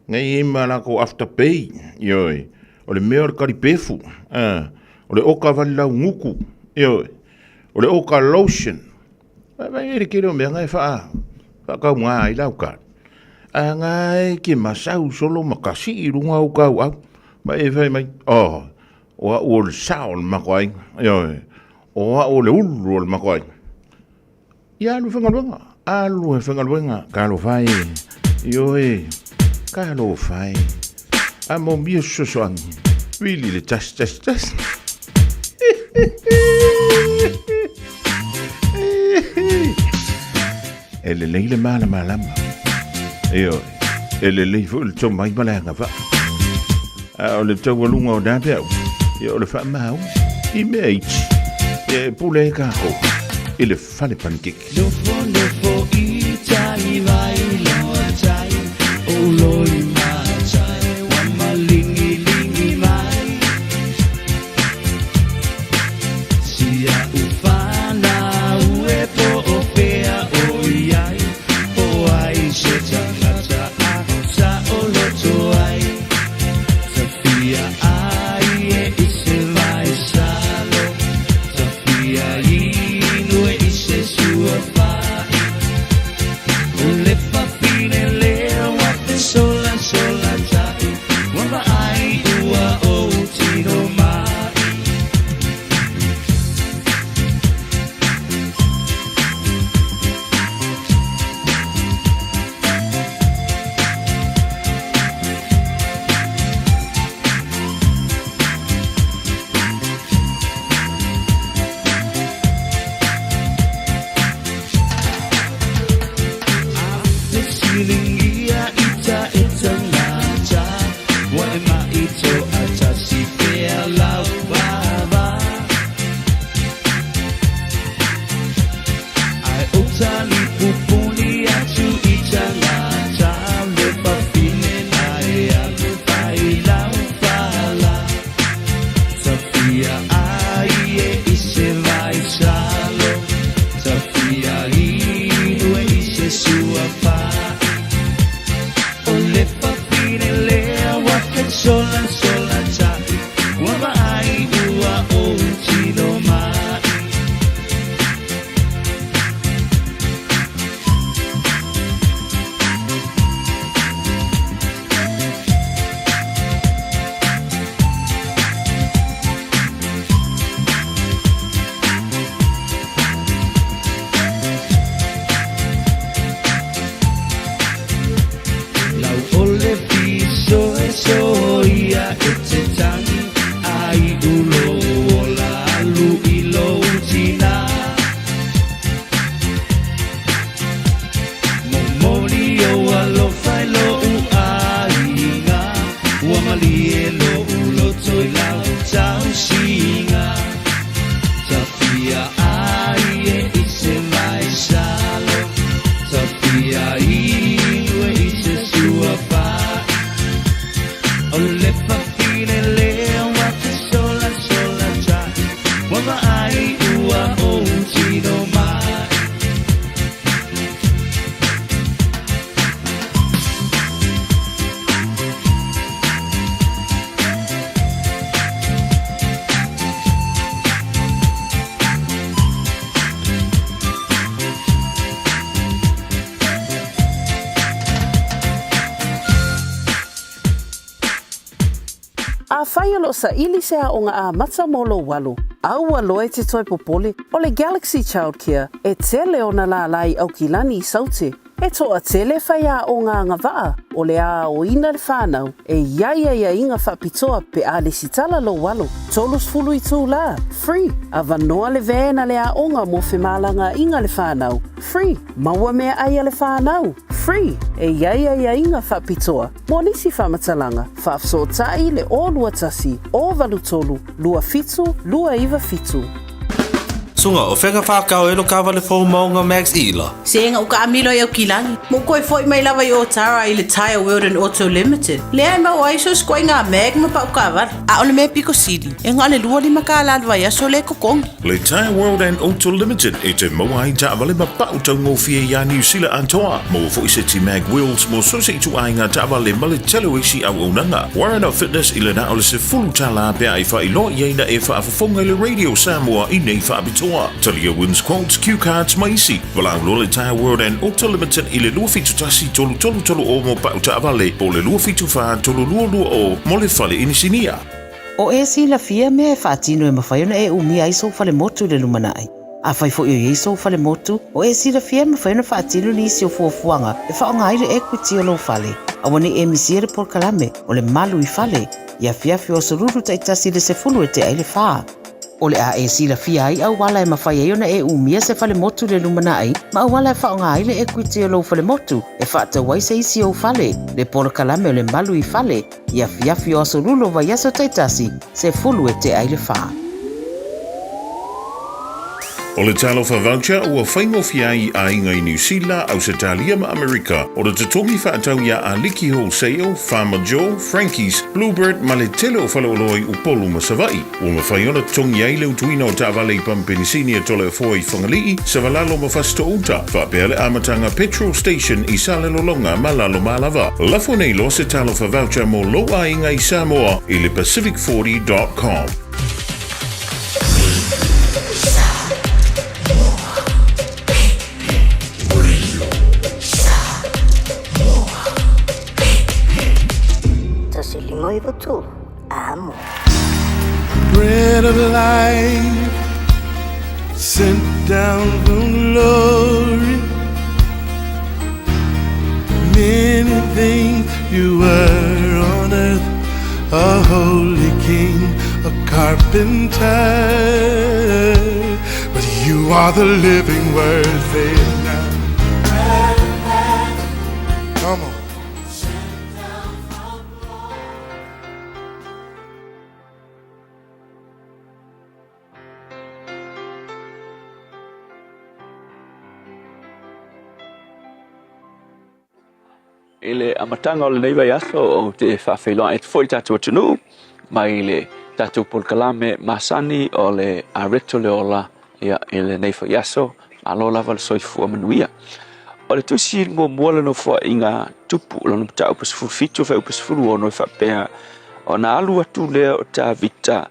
ngai e ma lako afterpay, ioe, o le mea o le karipefu, a, o le oka wali lau nguku, ioe, o le oka lotion, vai vai e le kere o mea ngai wha, wha kau ngā ai lau ka. A ngā e ke masau solo makasi i runga o kau au, ma e whai mai, oh, o a o le sao le mako ai, ioe, o a o le ulu o le mako ai. Ia alu e faigaluega, alu e faigaluega, talofa e, ioe, talofa e. A momia fesoasoani, vili le tasi, tasi, tasi. E lelei le malamalama. Ioe, e lelei foi le tomai ma le agavaa. A o le taualuga o nā peau, ia o le faamau i mea iti. Ia e pule ai kākou i le fale panikeke. Nofo nofo i tai vai loa tai o loi ma tai wa malingi lingi mai sia ufana ue po o fea o iai po ai se tangata a sa o loto ai Tafia ai e i se vai salo Tafia inu e i se sua fai O le fafine lea wa te sola sola tai Wa vaai ua o tino mai. Silingia ita ita ngata Wa e maito ata si fea lau vava Ai utali pupuni atu ita ngata Le fafine na e alu fai lau fala Tafia ai e i se vai salo Tafia inu e i se sua fai O le fafine lea wa ke sola sola tai Ua vaai ua o tino mai. Lau o le fiso e soia e te tangi ai ulo ola alu i lou tina. Momoli o alofa. O le fafine lea ua te solasola taʻi, Ua vaai ua ou tino mai. Afai o lo o saili se aoga amata mo lou alo, a ua loa e te toe popole, o le Galaxy Childcare e tele ona lālā i Aukilani i Saute. E toatele faiaoga agavaa o le a aoina le whanau e i ai aiaiga faapitoa pe a lesitala lou alo. 30 itulā, free, avanoa le van a le aoga mo femalagaaiga le whanau, free, maua meaai a le whanau, free, e i ai aiaiga faapitoa mo nisi faamatalaga, faafesootai le 021 083 27 297. Suga, o fea ka whākau e lo kāwale fou maunga Max Ila? Sega u kaamilo i Aukilani, ma u koe foʻi mai lava i Otara i le Tyre World and Auto Limited, lea e maua ai so se ikoaiga mag ma pau kaavale. A o le mea piko sili, e na o le 25 kālā le vaiaso lea e totogi. Le Tyre World and Auto Limited e te maua ai taavale ma pau taugofie iā Niu Sila atoa. Maua foʻi seti mag wheels mo so se ituaiga taavale ma le tele o isi auaunaga. Warren of Fitness i le na o le $10 pe a e faailoa i ai na e faafofoga i le Radio Samoa i nei faapitoa. Talia wins quotes, cue cards ma isi. Valaau loa le Tyre World and Auto Limited i le 271 3330 mo pau taavale po o le 274 3220 mo le fale inisinia. O e silafia mea e faatino e mafai ona e umia ai sou falemotu i le lumanai. Afai foi o i ai sou falemotu, o e silafia e mafai ona faatino nisi o fuafuaga e faaaoga ai le equity o lou fale. Aua ne i e misia le polokalame o le Malu i Fale i afiafi o aso Lulu taitasi i le 10 e tea ai le fa. O le a e silafia ai auala e mafai ai ona e umia se falemotu i le lumanai ma auala e faaaoga ai le equity o lou falemotu e faatau ai se isi ou fale, le polokalame o le Malu i Fale i afiafi o aso Lulu o vaiaso taitasi, 10 e tea ai le fa. O le Talofa Voucher ua faigofie ai i aiga i Niu Sila, Ausetalia ma Amerika. O le totogi faatau iā Aliki Wholesale, Farmer Joe, Frankie's, Bluebird ma le tele o faleoloa i Upolu ma Savaii. Ua mafai ona totogi ai le utuina o taavale i pamu penisini a Toleafoa i Fagalii, Savalalo ma Fasitoo-uta, faapea le amataga petrol station i Salelologa ma Lalomalava. Lafo nei loa se Talofa Voucher mo lou aiga i Samoa i le pacific40.com. Amo. Bread of life sent down from glory. Many things you were on earth, a holy king, a carpenter. But you are the living word, say it now. Come on. I le amataga o lenei vaiaso ou te faafeiloai atu foi i le tatou atunuu mai le tatou polokalame masani o le Areto le Ola ia, i lenei foi aso. Malo lava le soifua manuia. O le tusi muamua le nofoaiga tupu lona mataupu 17 fuaiupu 16 e faapea, Ona alu atu lea o Tavita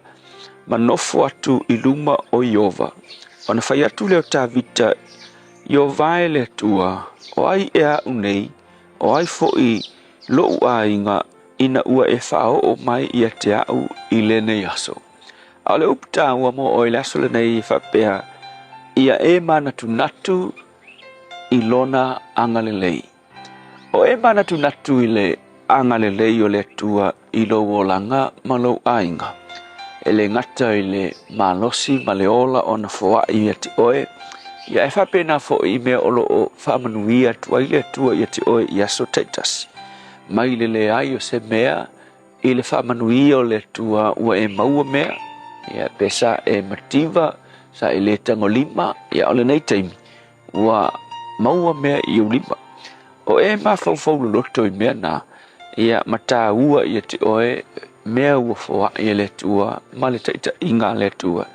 ma nofo atu i luma o Ieova. Ona fai atu lea o Tavita, Ieova e le Atua, o ai ea aʻu nei, o ai foʻi loʻu aiga ina ua e faaoo mai ia te aʻu i lenei aso? A o le upu taua mo oe i le aso lenei e faapea, Ia e manatunatu i lona agalelei. O e manatunatu i le agalelei o le Atua i lou olaga ma lou aiga, e le gata i le malosi ma le ola ona foai ia te oe, ia e faapena foi i mea o lo o faamanuia atu ai le Atua ia te oe i aso taitasi. Mai le leai o se mea i le faamanuia o le Atua ua e maua mea, ia pe sa e mativa, sa e le tagolima, ia o lenei taimi, ua maua mea i ou lima. O e mafaufau loloto i mea na, Ia, ma taua ia te oe mea ua foai e le Atua ma le taitaiga a le Atua.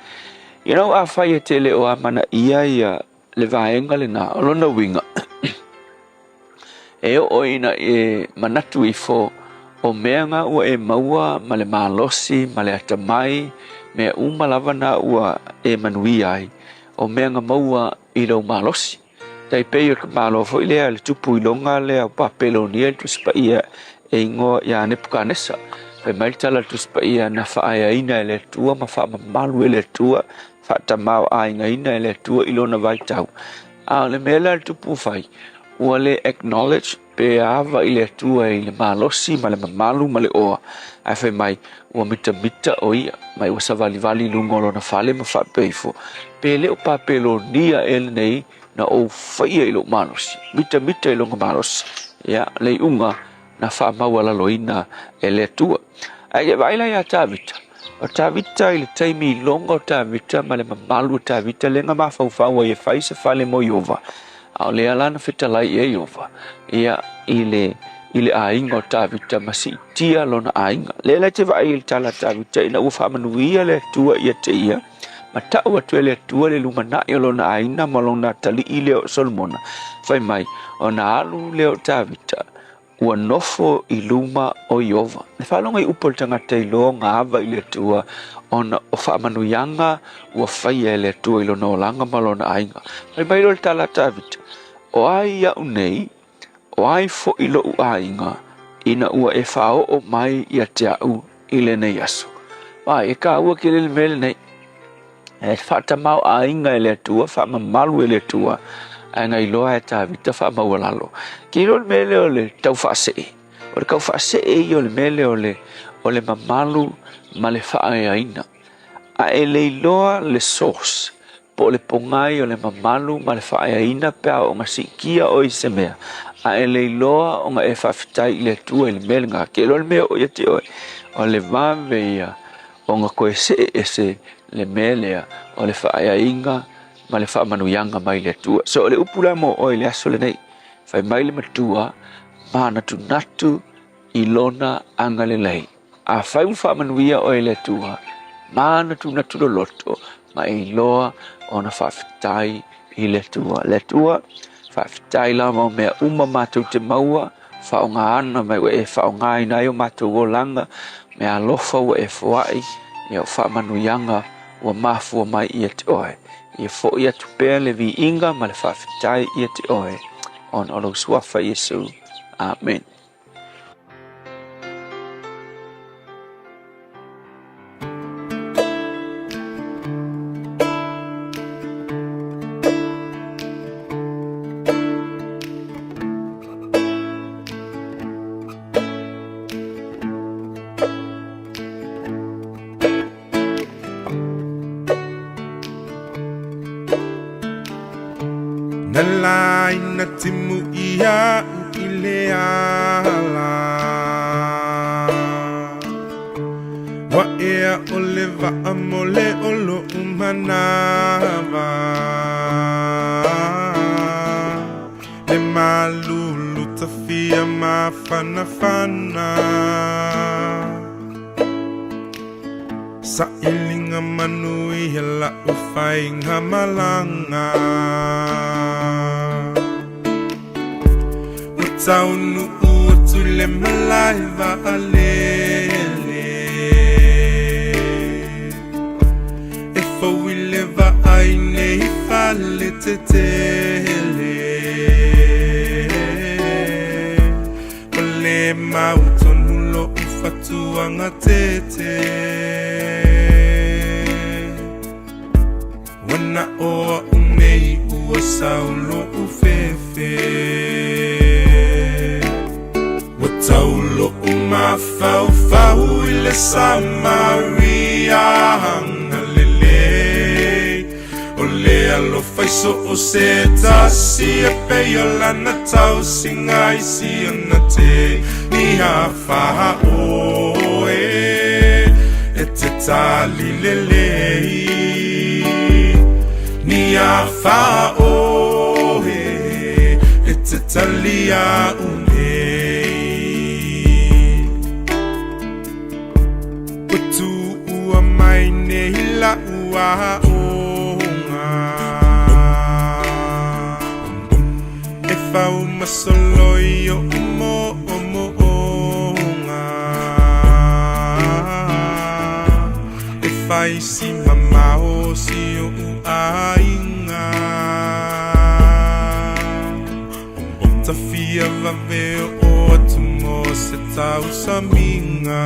You know, afai e te le o amanaia ia le vaega lena, o lona uiga, e oo ina e manatu ifo o mea na ua e maua ma le malosi ma le atamai, mea uma lava na ua e manuia ai, o mea na maua i lou malosi. Tai pei o le tamaloa foi lea, le tupu iloga lea o Papelonia i le Tusi Paia e igoa ia Nepukanesa. Fai mai le tala a le Tusi Paia na faaeaina e le Atua ma faamamalu e le Atua, faatamaoaigaina e le Atua i lona vaitau. A o le mea lea a le tupu fai, ua le acknowledge pe ava i le Atua i le malosi ma le mamalu ma le oa, ae fai mai ua mitamita o ia, mai ua savalivali i luga o lona fale ma faapea ifo, pe le o Papelonia ea lenei na ou faia i lou malosi, mitamita i lona malosi, ia, le iuga na faamaualaloina e le Atua. Ae ke vaai la ia Tavita, o Tavita i le taimi iloga o Tavita ma le mamalu o Tavita lea na mafaufau ai e fai se fale mo Ieova, a o lea la na fetalai i ai Ieova, ia, i le, i le aiga o Tavita ma siitia lona aiga. Lea la e te vaai i le tala a Tavita ina ua faamanuia le Atua ia te ia, ma tau atu e le Atua le lumanai o lona aiga ma lona atalii lea o Solomona, fai mai, ona alu lea o Tavita, ua nofo i luma o Ieova. E faalogo i upu a le tagata i loga ava i le Atua, ona o faamanuiaga ua faia e le Atua i lona olaga ma lona aiga. Fai mai loa le tala a Tavita, O ai au nei, o ai foi loʻu aiga, ina ua e faaoo mai ia te au i lenei aso? Ai, e kāua tele le mea lenei. E faatamaoaiga e le Atua, faamamalu e le Atua, ae na iloa e Tavita faamaualalo. Ke iloa le mea lea o le tau faasee. O le tau faasee ia o le mea lea o le, o le mamalu ma le faaeaina. A e le iloa le source, po o le pogai o le mamalu ma le faaeaina pe a oo ina siitia oe i se mea, a e le iloa ona e faafetai i le Atua i le mea lena. Ke iloa le mea o ia te oe, o le vave ia ona toe see ese le mea lea o le faaeaina ma le faamanuiaga mai le Atua. So o le upu la mo oe i le aso lenei, fai mai le matua, manatunatu i lona agalelei. Afai ua faamanuia oe e le Atua, manatunatu loloto ma e iloa ona faafetai i le Atua. Le Atua, faafetai lava o mea uma matou te maua, faaaogaina mai ua e faaaogaina ai o matou olaga, mea alofa ua e foai, ia o faamanuiaga ua mafua mai ia te oe. Ia foi atu pea le viiga ma le faafetai ia te oe, ona o lou suafa Iesu. Amen. Na laina timu ia u i le ala Ua ea o le waa mo le o loʻu manawa Le malulu tafia mafanafana Sailiga manuia la'u faigamalaga Ua taunuu atu i le malae vaalele E fou i le vaai nei fale tetele Ua le mautonu lo'u fatuaga tete Ua na o a'u nei ua sau lo'u fefe Ua tau lo'u mafaufau i le Samaria agalelei O le alofa i so o se tasi e pei o lana tausiga i siona te ni a oe e te tali lelei ni a oe e te tali a'u nei. aoga E fau masolo i oʻu moʻomoʻoga E fai si mamao si oʻu aiga Tafia vave oo atu mo se tausamiga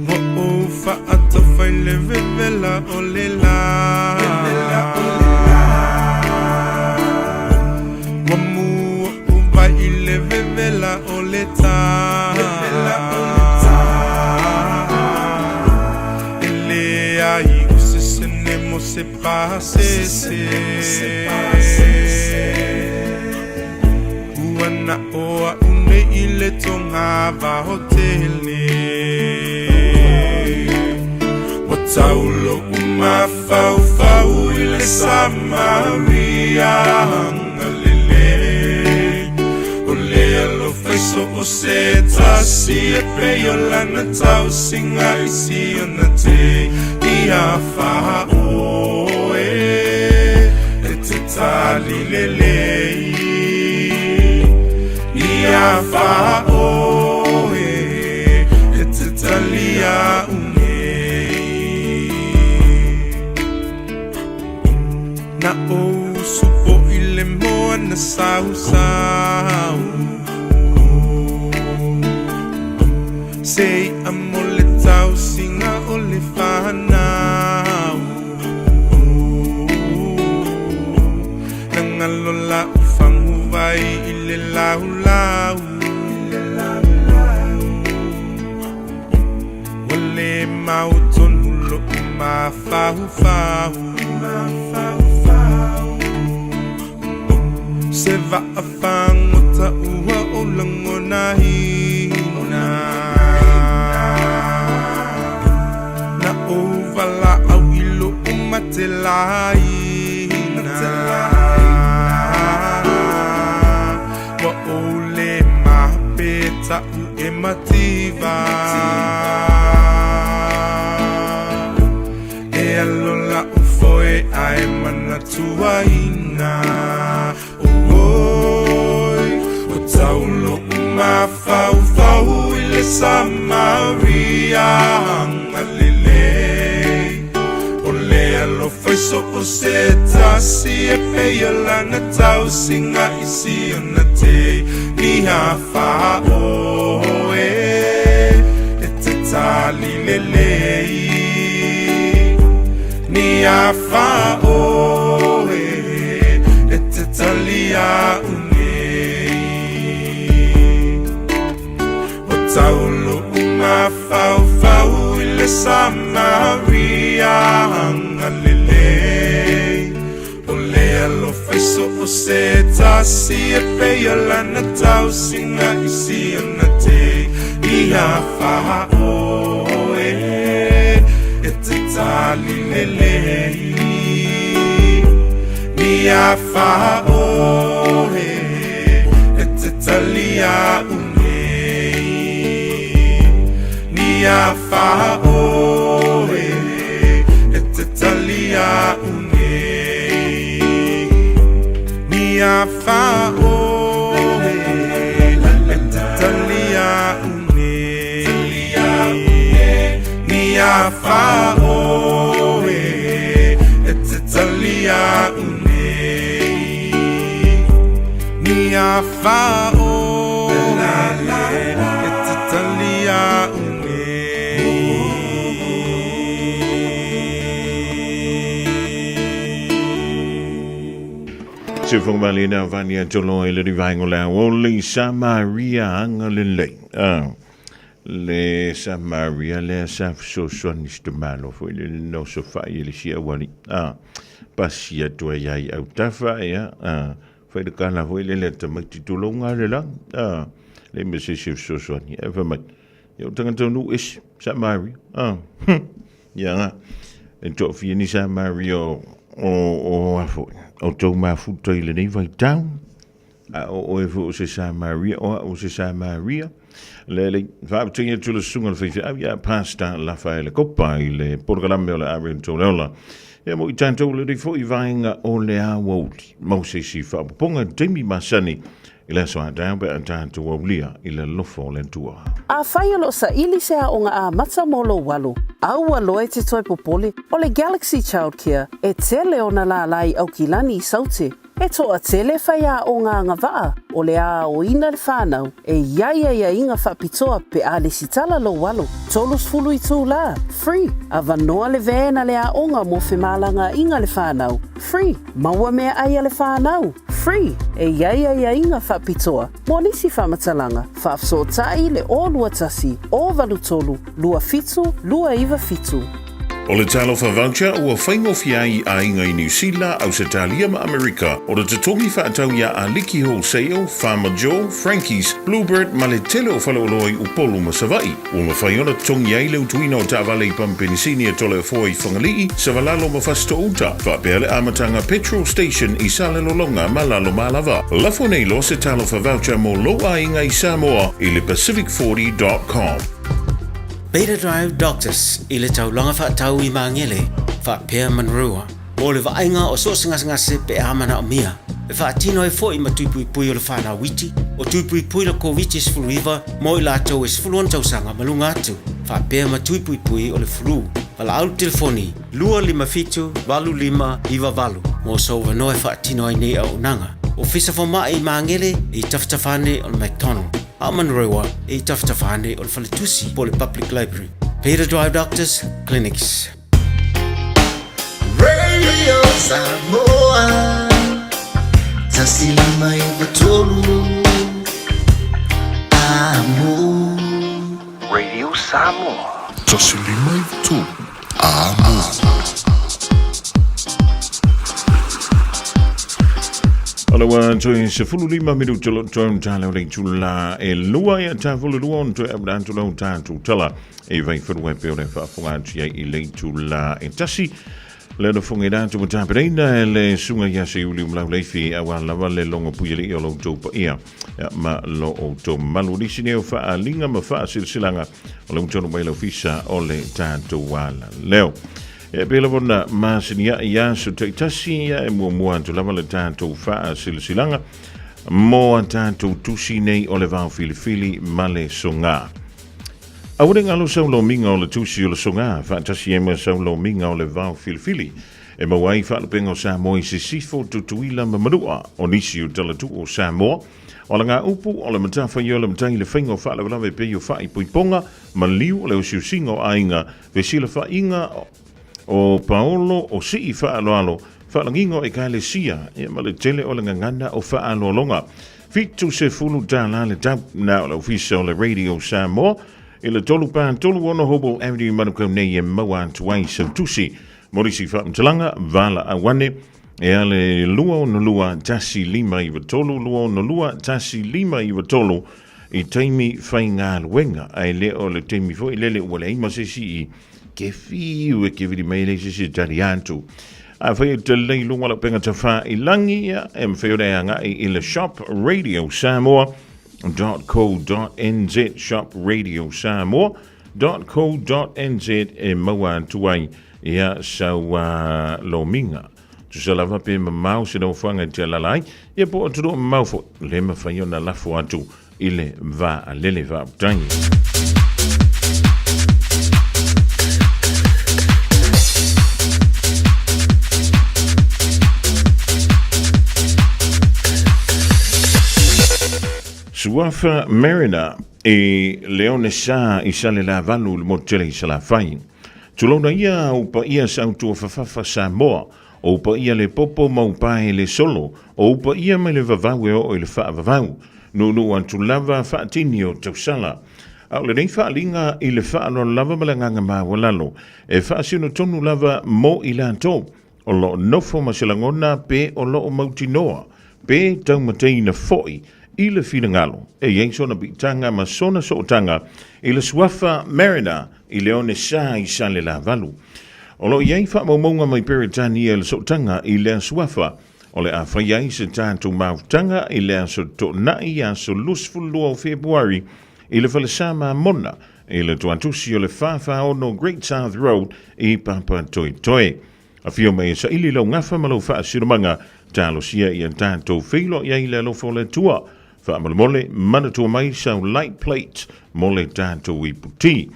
Ua ou faatafa i le vevela o le lā Ua mū oʻu vai i le vevela o le tā E leai o se sene mo se pasese Ua na o a'u nei i le toga vaotele Ua tau lo'u mafaufau i le Samaria agalelei O le alofa i so o se tasi e pei o lana tausiga i si ona te ia faaoe e te tali lelei ia faaoe e te tali a'u nei Na ou usu poʻi le moana sausau Se iʻa mo le tausiga o le fanau Na galo la'u faguvai i le laulau Ua le mautonu lo'u mafaufau Se vaa fagota ua ou lagonaina Na ou valaau i lo'u matelaina Ua ou le mape ta'u e mativa E alo la'u foe ae manatuaina Oi, ua tau lo'u mafaufau i le Samaria agalelei O le alofa i so o se tasi e pei o lana tausiga i si ona teini faaoe e te tali lelei Ni afa oe e te tali a'u nei Ua tau lo'u mafaufau i le Samaria agalelei O le alofa i so o se tasi e pei o lana tausiga i si ona te ia faaoe e te tali lelei Ni afa oe e te tali a'u nei Ni afa oe e te tali a'u nei Ni afa oe e te tali a'u nei Ni afa oe e te tali a'u nei Ni afa oe e te tali a'u nei. Tufungamalina Vania Tolo e le rivaingo la Oli Samaria agalelei. Ah. Le Samaria le sa fesoasoani si tamalo foi le no so fai e le sia wali. Ah. Pasi atu ai ai au tafa ia. Ah. Fai le kala foi le le tamaiti tulonga le la. Ah. Le me se se fesoasoani. E fa mai. Ia o tangata nu esi Samaria. Ah. Ia nga. E toafia ni Samaria o o o afo. O tau mafuta i lenei vaitau. A o oe foi o se Samaria, o a'u o se Samaria. Le le faafetai atu le susuga le faifeau ia Pastor Lafaele Kopa i le polokalame o le Ariento Leola. Ia mo i tatou le nei foi vaega o le aoauli. Mau se isi faapopoga taimi masani i le aso a taeao pe a tatou aulia i le alofa o le Atua. Afai o lo o saili se aoga amata mo lou alo, aua loa e te toe popole, o le Galaxy Childcare e tele ona lālā i Aukilani i Saute. E toatele faiaoga agavaa o le aoina le whanau e i ai aiaiga faapitoa pe a lesitala lou alo. 30 itulā, free, avanoa le van a le aoga mo femalagaaiga le whanau, free, maua meaai a le whanau, free, e i ai aiaiga faapitoa mo nisi faamatalaga, faafesootai le 021 083 27 297. O le Talofa Voucher ua faigofie ai i aiga i Niu Sila, Ausetalia ma Amerika o le totogi faatau iā Aliki Wholesale, Farmer Joe, Frankie's, Bluebird ma le tele o faleoloa i Upolu ma Savaii. Ua mafai ona totogi ai le utuina o taavale i pamupenisini e Toleafoa i Fagalii, Savalalo ma Fasitoo-uta, faapea le amataga petrol station i Salelologa ma Lalomalava. Lafo nei loa se Talofa Voucher mo lou aiga i Samoa i le pacific40.com. Beta Drive Doctors i le taulaga faatau i Magele faapea Manurewa mo le vaaiga o so o se gasegase pe a manaomia. E faatino ai foi ma tui puipui o le whanau iti, o tui puipui le Koviti-19 mo i latou e 16 tausaga ma luga atu, faapea ma tui puipui o le flu. Valaau le telefoni 257 8598 mo sou avanoa e faatino ai nei auaunaga. Ofisa Fomai i Magele i tafatafa ane o le McDonald. A o Manurewa e i tafatafa ane o le faletusi po o le Public Library. Peter Drive Doctors Clinics. Radio Samoa 153 Amo. Radio Samoa. 153 Amo. O le ua toe 15 minuta lo toe tala o le itula e lua ia tafulu lua on toe auna atu lau tātou tala e vai whanua e peo le whaafonga atu ia i le itula e tasi. Le no fonga i rātou ma tāpereina e le sunga ia se uli umlau leifi a wā lava le longo puiali o lau tau paia ma lo o tau malu nisi nei o whaalinga ma whaasilsilanga o le utonu mai lau fisa o le tātou ala leo. E pei lava ona masiniaʻi i aso taitasi ia e muamua atu lava le tatou faasilasilaga mo a tatou tusi nei o le vao filifili ma le sogā. Aua ne galo sau lomiga o le tusi o le sogā faatasi ai ma sau lomiga o le vao filifili e maua ai faalupega o Samoa i Sisifo, Tutuila ma Manua o nisi o talatuu o Samoa. O le gaupu o le matafaioi o le matai i le faiga o faalavelave e pei o faaipoipoga, maliu o le osiosiga o aiga, fesilafaiga o paolo o sii faaaloalo, faalagiga o ekalesia, ia ma le tele o le gagana o faaaloaloga. $70 le tau na o le ofisa o le Radio Samoa i le 3 pa 3 6 Hobble Avenue Manukau nei e maua atu ai sau tusi. Mo nisi faamatalaga, valaau ane e a le 262 1593 262 1593 i taimi faigaluega, ae le o le taimi foi lele ua leai ma se isi i ke fiu e kevili mai leai se isi e tali atu. Afai e te lei luga o lau pega tafā i lagi, ia, e mafai ona e agai i le shop radio samoa co nz shop radio samoa co nz e maua atu ai ia sau lomiga. Tusa lava pe mamao se nofoaga e te alala ai, ia po o atunuu mamao foi, le mafai ona lafo atu i le vaalele faafetai. Suafa Mariner e Leone Sa i Salelavalu le motu tele i Salafai. Tulouna ia o paia sautua fafafa Samoa, o paia le popo ma upae le solo, o paia mai le vavau e oo i le faavavau. Nuunuu atu lava faatini o tausala. A o lenei faaaliga i le faaaloalo lava ma le agaga maualalo, e faasino tonu lava mo i latou o lo o nofo ma se lagona pe o lo o mautinoa, pe taumateina foi i le finagalo e i ai sona piitaga ma sona sootaga i le suafa Mariner i le one sa i Salelavalu. O lo o i ai faamaumauga mai Peretania i le sootaga i lea suafa. O le a fai ai se tatou mafutaga i le aso Toonai aso 22 o Fepuari i le falesa Mamona i le toatusi o le 446 Great South Road i Papatoetoe. Afio mai e saili lau gafa ma lau faasilomaga, talosia ia tatou feiloai ai le alofa o le Atua. Faamolemole, manatua mai sau light plate mo le tatou iputi.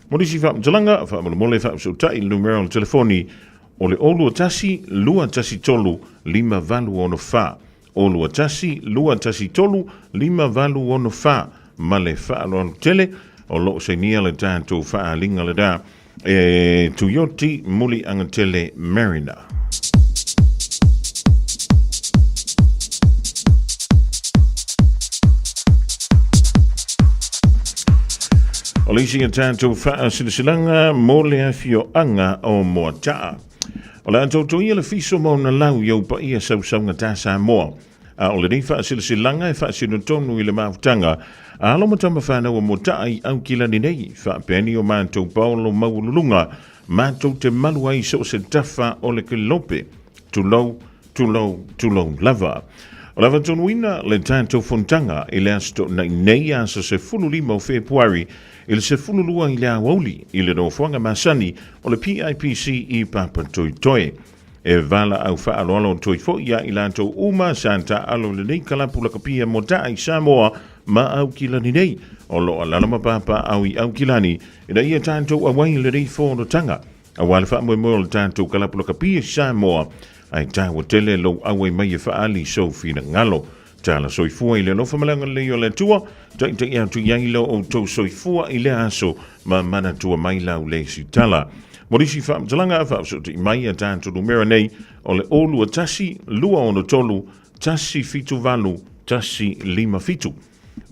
Mo nisi faamatalaga, faamolemole faafesootai i le numera o le telefoni o le 021 213 5864, 021 213 5864 ma le faaaloalo tele o lo o sainia le tatou faaaliga lena e Tuioti Muliagatele Mariner. O le isi a tatou faasilasilaga mo le afioaga o Moataa. O le a toutoia le fiso ma ona lau i ou paia sausaugata Samoa. A o lenei faasilasilaga e faasino tonu i le mafutaga a alo ma tama fanau a Moataa i Aukilani nei, faapea ni o matou paolo maualuluga matou te malu ai so o se tafa o le kelope. Tulou, tulou, tulou lava. O le avatonuina le tatou fonotaga i le Aso Toonai nei aso 15 o Fepuari i le 12 i le aoauli i le nofoaga masani o le PIPC i Papatoetoe. E valaau faaaloalo atu ai foi ia i latou uma sa taaalo i lenei kalapu lakapia Moataa i Samoa ma Aukilani nei o lo o alaala ma papaaao i Aukilani ina ia tatou auai i lenei fonotaga aua le faamoemoe o le tatou kalapu lakapia i Samoa ae taua tele lou auai mai e faaali sou finagalo. Tala soifua i le alofa ma le agalelei o le Atua, taitai atu i ai lo outou soifua i lea aso ma manatua mai lau le isi tala. Mo nisi faamatalaga, faafesootai mai a tatou numera nei o le 021 263 178 157.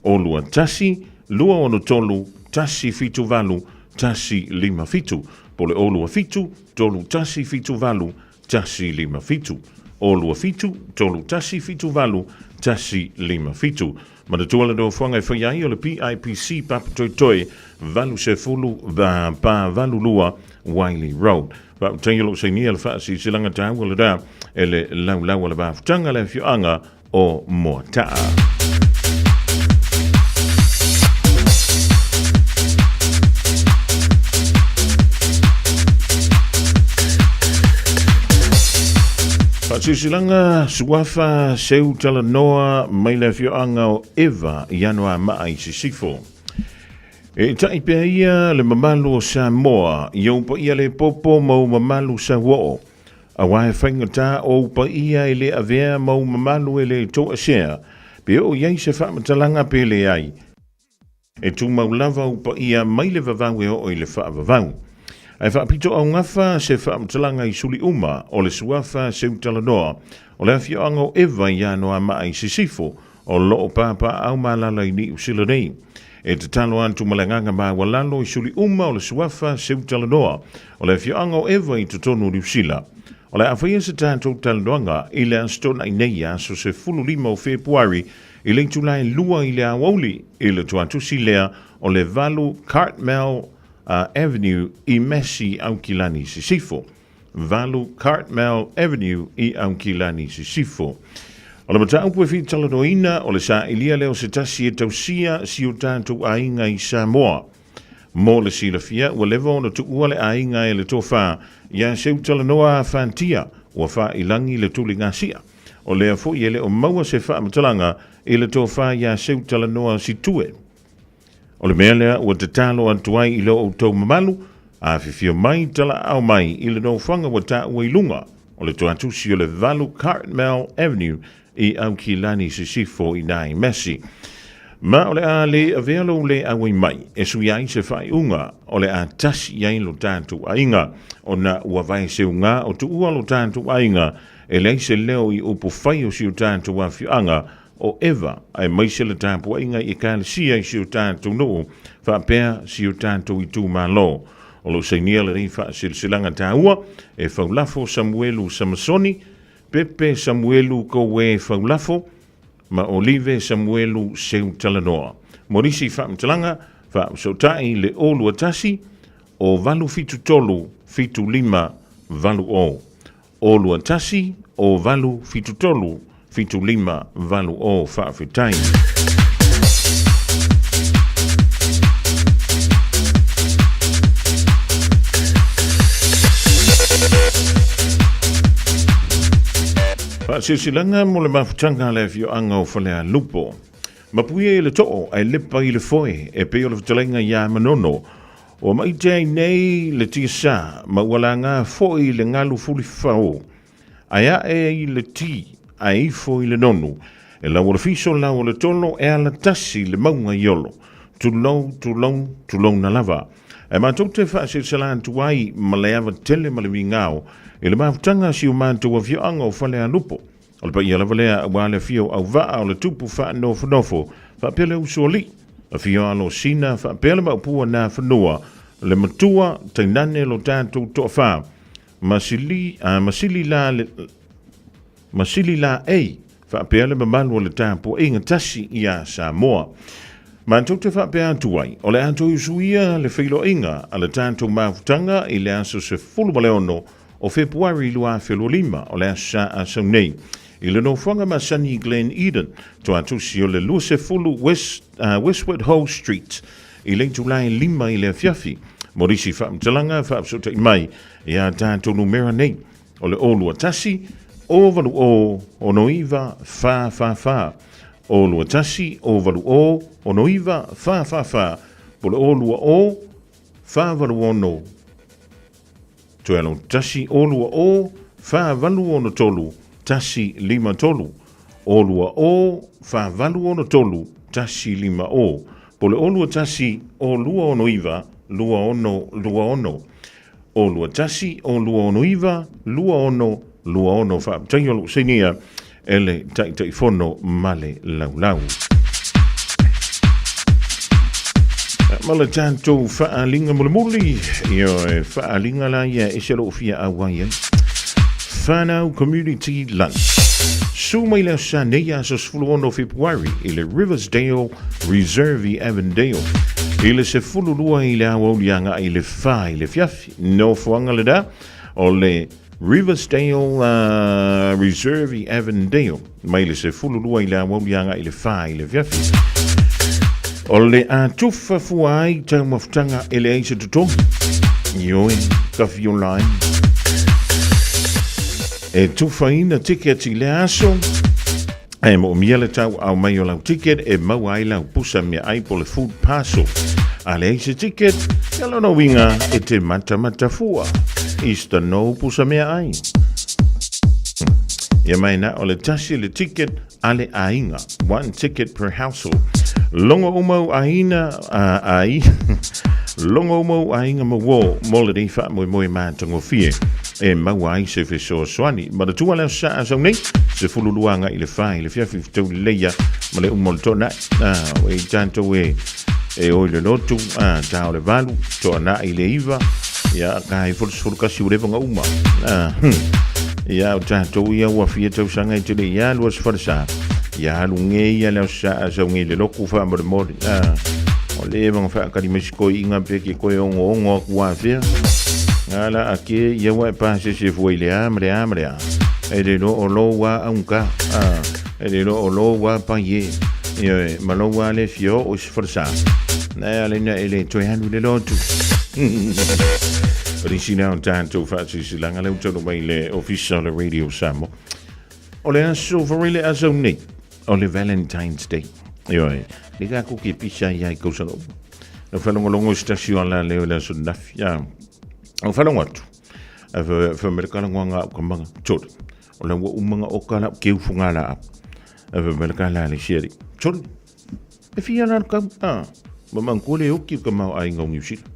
021 263 178 157 po le 027 3178 157. 027 3178 157. Manatua le nofoaga e fai ai o le PIPC Papatoetoe 80 pa 82 Wiley Road. Faafetai o lo o sainia le faasilasilaga taua lena e le laulau a le mafutaga le afioaga o Moataa. Faasilasilaga Suafa Seu Talanoa mai le afioaga o Eva i Anoamaa i Sisifo. E ta'i pea ia le mamalu o Samoa i ou paia le popo ma ou mamalu sauoo. Aua e faigata ou paia e le avea ma ou mamalu e le toesea, pe oo i ai se faamatalaga pe leai, e tumau lava ou paia mai le vavau e oo i le faavavau. Ae faapito augafa se faamatalaga i suli uma o le suafa Seutalanoa o le afioaga o Eva i Anoamaa i Sisifo, o lo o papaaao malala i Niu Sila nei. E tatalo atu ma le agaga maualalo i suli uma o le suafa Seutalanoa o le afioaga o Eva i totonu o Niu Sila. O le a faia se tatou talanoaga i le Aso Toonai nei, aso 15 o Fepuari, i le itula e 2 i le aoauli i le toatusi lea o le 8 Cartmel Avenue i Massey, Aukilani Sisifo. 8 Cartmel Avenue i Aukilani Sisifo. O le mataupu e fitalanoaina o le sailia lea o se tasi e tausia si o tatou aiga i Samoa. Mo le silafia, ua leva ona tuua le aiga e le tofa iā Seutalanoa Fantia ua faailagi le tuligasia. O lea foi e le o maua se faamatalaga i le tofa iā Seutalanoa Situe. O le mea lea ua tatalo atu ai i lo outou mamalu, afifio mai talaaao mai i le nofoaga ua taua i luga o le toatusi o le 8 Cartmel Avenue i Aukilani Sisifo i nai Massey. Ma o le a le avea lou le auai mai e sui ai se faaiuga o le a tasi i ai lo tatou aiga, ona ua vaeseuga o tuua lo tatou aiga e leai se leo i upu fai o si o tatou afioaga o Eva, aemaise le tapuaiga i Ekalesia i si o tatou nuu faapea si o tatou itumalo. O lo o sainia lenei faasilasilaga taua e Faulafo Samuelu Samasoni, Pepe Samuelu Koue Faulafo ma Olive Samuelu Seutalanoa. Mo nisi faamatalaga, faafesootai le 021 o 873 75 80. 0 21 0 8 7 3 7 5 8 0. Faafetai. Faasilasilaga mo le mafutaga a le afioaga o Falealupo. Mapuia i le too ae lepa i le foe e pei o le fetalaiga iā Manono. Ua maite ai nei le tiasa ma ua laga foi le galu fulifao. Ae ae i le ti, ae ifo i le nonu. E lau o le fiso, lau o le tolo, e ala tasi le mauga i Olo. Tulou, tulou, tulouna lava. Ae matou te faaselesela atu ai ma le ava tele ma le migao i le mafutaga a si o matou afioaga o Falealupo. O le paia lava lea aua le afio o Auvaa o le tupu faanofonofo faapea le usoalii, afio Alosina faapea le Maopu o Nafanua, le matua tainane lo tatou toafa, masili, a, masili la le, masili la ei faapea le mamalu o le tapuaiga tasi iā Samoa. Matou te faapea atu ai, o le a toe usuia le feiloaiga a le tatou mafutaga i le aso 16 o Fepuari 2025, o le aso Sa Asau nei, i le nofoaga masani i Glen Eden, toatusi o le 20 West, Westward Ho Street, i le itula e 5 i le afiafi. Mo nisi faamatalaga, faafesootai mai iā tatou numera nei, o le 021 080 69 444, 021 080 69 444, po o le 020 486 Toe alo 1 0 2 0 4 8 6 3 1 5 3 0 2 0 4 8 6 3 1 5 0 po o le 0 2 1 0 2 6 9 2 6 2 6 0 2 1 0 2 6 9 2 6 2 6. Faafetai o lou sainia e le Taitaifono ma le Laulau. Ma le tatou faaaliga mulimuli, ioe, faaaliga la ia e ese lou fia auai ai. Whanau Community Lunch. Su mai le aso nei aso 16 o Fepuari i le Riversdale Reserve i Avondale. I le 12 i le aoauli agai i le 4 i le fiafi. Nofoaga le da o le Riversdale Reserve i Avondale, mai le 12 i le aoauli agai i le 4 i le afiafi. O le a tufa fua ai taumafataga e leai se totogi. Ioe, kafiola ai. E tufaina ticket i le aso, e moomia le tauaao mai o lau ticket e maua ai lau pusa meaai po o le food parcel. A leai se ticket, ia lona uiga e te matamatafua i se nou pusa meaai. Ia mai na o le tasi le ticket a le aiga, one ticket per household. Logo uma u aiga, a, ai, logo uma u aiga ma uō mo lenei faamoemoe matagofie e maua ai se fesoasoani. Manatua le aso Sa asau nei, 12 agai i le 4 i le fiafi fetau leleia ma le uma o le toanai. Ah, e tatou e e o i le lotu, ah, tā o le valu, toanai i le iva, ia ka i folu sefulu kasi ua leva ona uma. Ah, ia o tatou ia ua fia tausaga i te le ia lua se falesa. Ia alu nge ia le aso Sa asau nei le loku faamolemole. Ah, o leva ona faakali mai si toeaina pe ke toe ongoongo atu afea. Ala ake ia ua e pasese fua i le a ma le a ma le a. E le lo o lo ua aunga. Ah, e le lo o lo ua pa ye. Ioe, ma lo ua le fia o se falesa. Na ale na e le toe alu le lotu. O nisi na o tatou faasilasilaga lea ua taunuu mai le Ofisa o le Radio Samoa. O le aso Varile asau nei, o le Valentine's Day. Ioe, le ka kuki pisa ia i kausaga uma. Na whalongolongo i se tasi o ala leo i le aso nafi. Ia, o whalongo atu. A wha mere kala ngā ngā uka manga. Tore. O la ua umanga o ka lau keu funga la au. A wha mere kala le siari. Tore. E fia la kau. Ah, ma mang kule uki ka mau ai ngau New Zealand.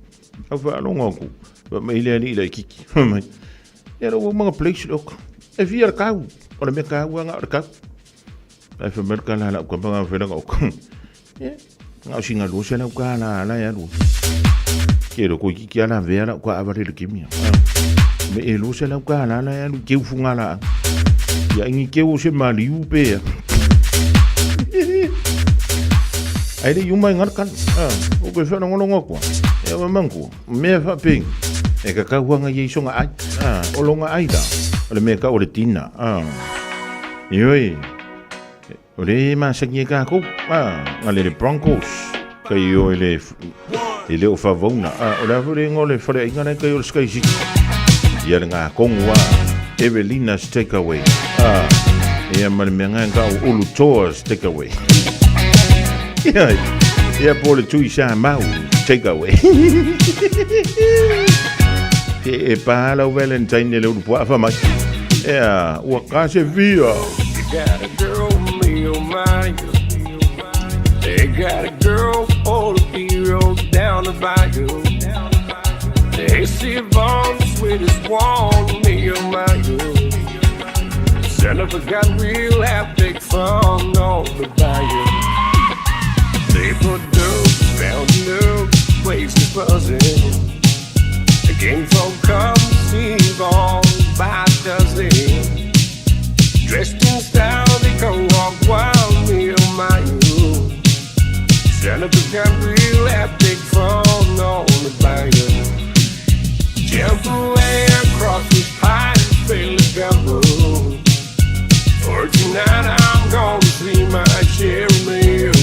A whalongo aku. Wa mai le ani i la kiki. Mai. Ia la ua umanga place le oka. E fia la kau. O le mea kau anga o le kau. Ai wha mere kala la uka manga whenanga oka. Ia, ngā o singa lua se lau ka la ala e alua. Ke ro koi kiki ala vea lau ka aware le kimia. Me e lua se lau ka ala ala e alu ke ufu ngā la. Ia ingi ke o se maliu pe ia. Ai le yuma i ngar kan. O koe whana ngono ngokua. E awa mangkua. Mea whaping. E ka kauanga i songa ai. O longa ai da. O le mea tau o le tina. Ioe, o le e masani e kākou. A le le Broncos. Kai o le e le o favauna. O le afu le ingoa o le faleaiga nei kai o le Sky City. Ia le ngā kongu a Evelina's Takeaway. Ia ma le mea ngai ka o Ulu Toa's Takeaway. Ia, ia po le tui sa mau takeaway. Ke e pā lau Valentine le ulu pua afa mai. Ea, ua ka se via. You got a girl, me oh my. They got a girl, all the hero down the bayou. They see Vaughn, the sweetest one, me oh my. Son of a gun, we'll have big fun on the bayou. They put dope down the place is buzzing. The king folk come see Vaughn by dozen. Dressed in style, they go walk wild, me oh my. Son of a gun, we'll have big fun on the bayou. Jump away across this pine, fill the gumbo. For tonight I'm gonna see my share of meal.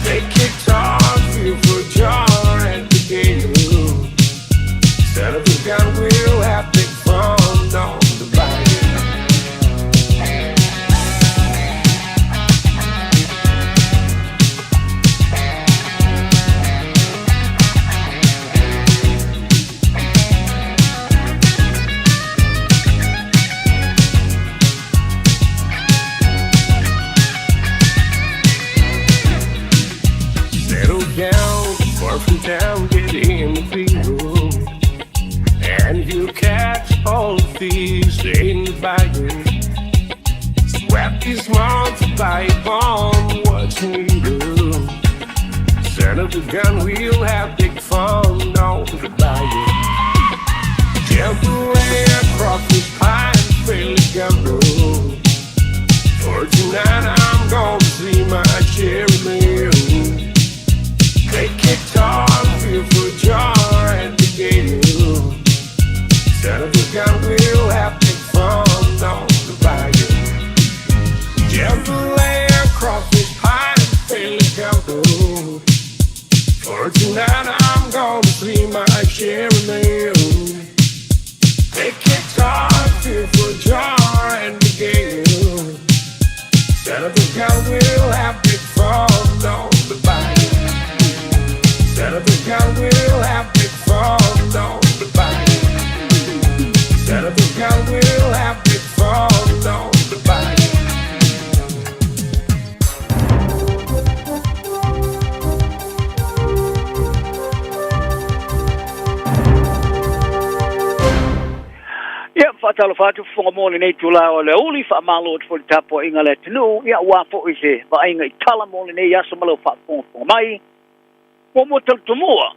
Take guitar, feel for jar at the gate. Son of a gun, we'll have big fun on the bayou. Settle down, far from town, get in the field. And you catch all the thieves in the bayou. Sweat these months by bomb, what you do? Son of a gun, we'll have big fun on the bayou. Jump away across the pine, fill the gumbo. For tonight I'm gonna see my cherry meal. Take guitar, feel for jar at the gate. Son of a gun, we'll have big fun on the bayou. Jump away across this pine, fill the gumbo. For tonight I'm gonna see my cherry meal. Take guitar, feel for jar and the gale. Son of a gun, we'll have big fun on the bayou. Son of a gun, we'll have big fun on the bayou. Son of a gun, we'll have big fun on the bayou. Ia, faatalofa atu fofoga mo lenei itulā o le aoauli, faamalo atu foi i le tapuaiga a le atunuu, ia aua foi se vaaiga i tala mo lenei aso ma lau faafogafoga mai. Muamua talutomua,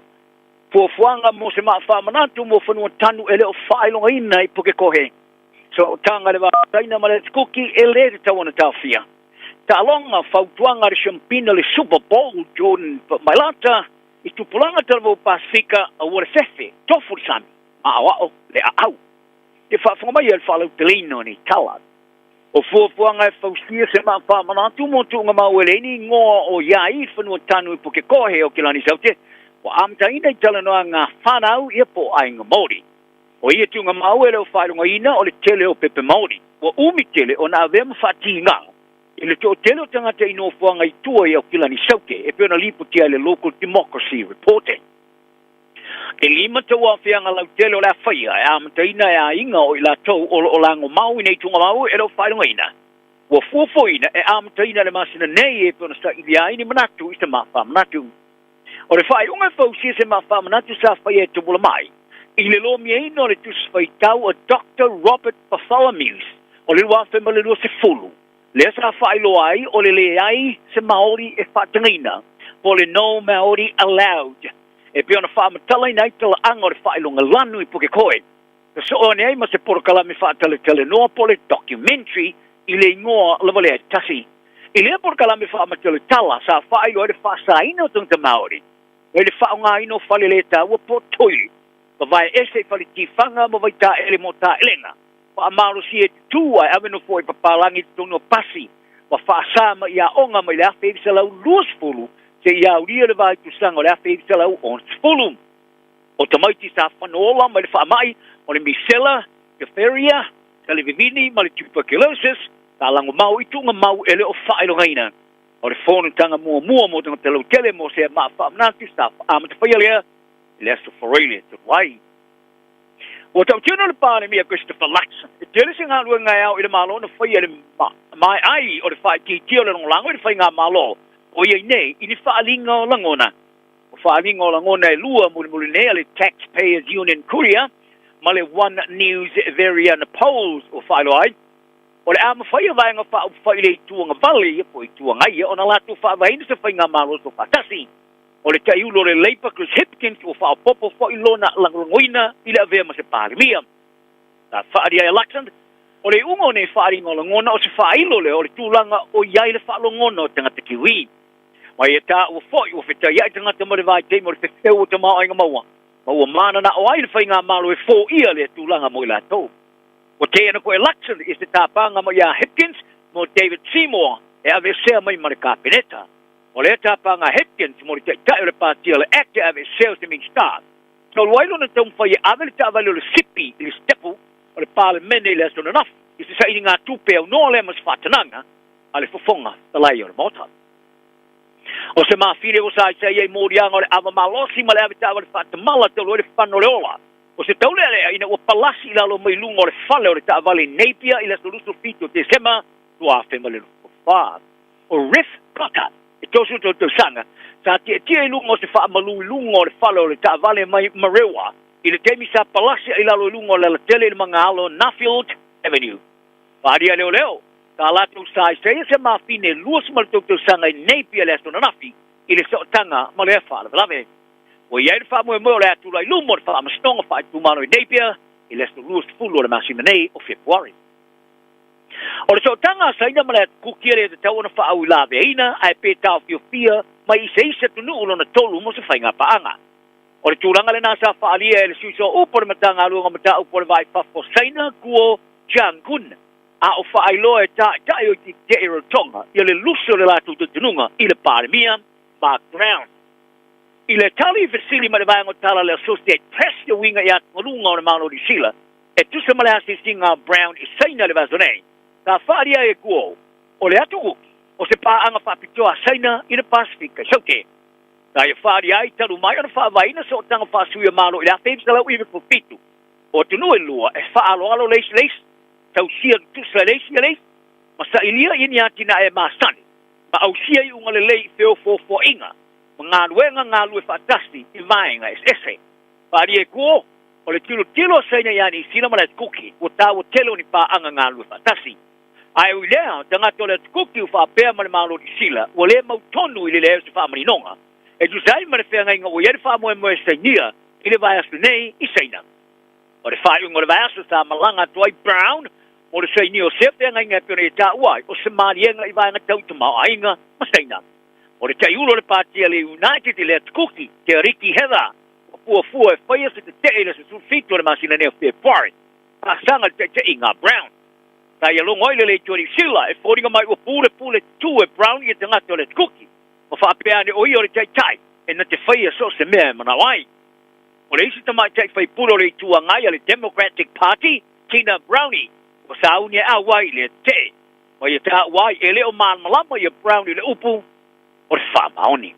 fuafuaga mo se maa faamanatu mo fanua tanu e le o faailogaina i Pukekohe. Sootaga i le Va o Saina ma le Ati Kuki e lē tatau ona taofia. Taaloga, fautuaga a le Siampina le Super Bowl Jordan Mailata i tupulaga talavou Pasefika aua le fefe, tofu le sami, ma aoao le aau. Ia faafofoga mai ai le faalauteleina o nei tala. O fuafuaga e fausia se maa faamanatu mo tuugamau e leai ni igoa o iai i fanua tanu i Pukekohe o Kilani Saute ua amataina i talanoaga a whanau ia po o aiga Māori. O ia tuugamau e le o faailogaina o le tele o pepe Māori. Ua umi tele ona avea ma faatiga i le toatele o tagata i nofoaga i tua i Aukilani Saute e pei ona lipotia i le Local Democracy Report. E lima tauaofiaga lautele o le a faia e amataina e aiga o i latou o lo o lagomau i nei tuugamau e le o faailogaina. Ua fuafuaina e amataina le masina nei e pei ona sailia ai ni manatu i se mafaamanatu. O le faaiuga e fausia se mafaamanatu sa faia e Tumula Mai i le lomiaina o le tusi faitau a Doctor Robert Bartholomews o le 2020, lea sa faailoa ai o le leai se Maori e faatagaina, po o le No Maori Allowed, e pei ona faamatalaina ai talaaga o le faailoga lanu i Pukekohe. Ka soo ane ai ma se polokalame faataletalenoa po o le documentary i le igoa lava lea e tasi. I lea polokalame faamataletala sa faailoa ai le faasaina o tagata Māori mai le faaaogaina o fale le taua po o toilet, ma vae ese i fale tifaga ma vaitaele mo taelega. Faamalosia e tutū ae ave nofoa i papalagi i totonu o pasi ma faasā mai i aoga mai le 1920 seia aulia le vaitusaga o le 1960. O tamaiti sa fanoola mai le faamai o le misela, diphtheria, talivivini ma le tuberculosis sa lagomau i tuugamau e le o faailogaina. O le fonotaga muamua mo tagata lautele mo sea maa faamanatu sa amata faia lea i le Aso Faraile talu ai. Ua tautino le Palemia Christopher Luxon, e tele se galuega e ao i le Malo na faia i le maeai o le faaitiitia o le lagolago i le faigamalo o i ai nei i ni faaaliga o lagona. O faaaliga o lagona e lua mulimuli nei a le Taxpayers Union Courier ma le One News Verian Polls ua faailoa ai, o le a mafai e Vaega Faaupufai i le Itu Agavale ia po o Itu Agai ia ona latou faavaeina se faigamalo soofaatasi. O le taiulu o le Labour Chris Hipkins ua faaopoopo foi lona lagolagoina i le avea ma se Palemia. Sa faaali ai a Luxon, o le iuga o nei faaaliga o lagona o se faailo lea o le tulaga o i ai le faalogona o tagata Kiwi. Ma ia taua foi ua fetaiai tagata ma le vaitaimi o le fefeu o tamaoaiga maua, ma ua mananao ai le faigamalo e foia lea tulaga mo i latou. Ua teena koe Luxon i se tapaga mai ia Hipkins mo David Seymour e aveesea mai ma le Kapeneta. O lea tapaga Hipkins mo le taitai o le Pati o le Act e aveesea o se Minisita. Talu ai lona taumafai e ave le taavale o le sipi i le sitepu o le Palemene i le aso ananafi i se sailigatupe aunoa lea ma se faatanaga a le Fofoga Fetalai o le Maota. O se mafine ua saisai ai moliaga o le ava malosi ma le ave taavale faatamala talu ai le fano o le ola. O se taulealea ina ua palasi i lalo mai luga o le fale o le taavale i Napier i le aso 27 o Tesema 2024. O Riff Cotter, e 33 tausaga, sa tietie i luga o se faamalu i luga o le fale o le taavale mai Marewa i le taimi sa palasi ai i lalo i luga o le alatele i le magaalo Nuffield Avenue. Faaalia leoleo, sa latou saisai se mafine 23 tausaga i Napier i le aso ananafi i le sootaga ma lea faalavelave. Ua i ai le faamoemoe o le a tulai luma o le Faamasinoga Faaitumalo i Napier i le aso 20 o le masina nei o Fepuari. O le sootaga a Saina ma le Atu Kuki e le tatau ona faauilaveaina ae pe taofiofia mai i se isi atunuu lona tolu mo se faigapaaga. O le tulaga lena sa faaalia e le sui sooupu o le Matagaluega o Mataupu o le Va i Fafo o Saina, Guo Jiankun, a o faailoa e taitai o Itiiti i Rarotonga ia le lusi o le latou talitonuga i le Palemia, Mark Brown. I le tali fesili mai le vaega o tala a le Associate Press e uiga i atugaluga o le Malo o Niu Sila e tusa ma le asiasiga a Brown i Saina i le vaiaso nei, sa faaalia ai e Guo, o le atu Kuki o se paaga faapitoa a Saina i le Pasefika i Saute. Sa ia faaalia ai talu mai ona faavaeina sootaga faasuia malo i le 1997, o atunuu e lua e faaaloalo le isi le isi, tausia tutusa e le isi e le isi, ma sailia i ni atinae e masani ma ausia iuga lelei i feofoofoaiga ma galuega galue faatasi i vaega eseese. Faaalia e Guo, o le tilotilo a Saina ia Niu Sila ma le Atu Kuki, ua taua tele o ni paaga galue faatasi. Ae ui lea, o tagata o le Atu Kuki ua faapea ma le Malo o Niu Sila, ua le mautonu i le leai o se faamaninoga e tusa ai ma le feagaiga ua i ai le faamoemoe e sainia i le vaiaso nei i Saina. O le faaiuga o le vaiaso sa malaga atu ai Brown mo le sainia o sea feagaiga e pei ona ia taua ai o se maliega i vaega tau tamaoaiga ma Saina. O le taiulu o le Pati a le United i le Atu Kuki, Te Ariki Heather, ua fuafua e faia se tetee i le aso 17 o le masina nei o Fepuari, faasaga le taitaiga a Brown. Sa ia logo ai le Leitio a Niu Sila e foliga mai ua pulepule tutū e Brown ia tagata o le Atu Kuki, ma faapea ane o ia o le taitai e na te faia so o se mea e manao ai. O le isi tamaitai faipule o le Itu Agai a le Democratic Party, Tina Brownie, ua sauni e auai i lea tetee. Ma ia taua ai, e le o malamalama ia Brown i le upu o le faamaoni.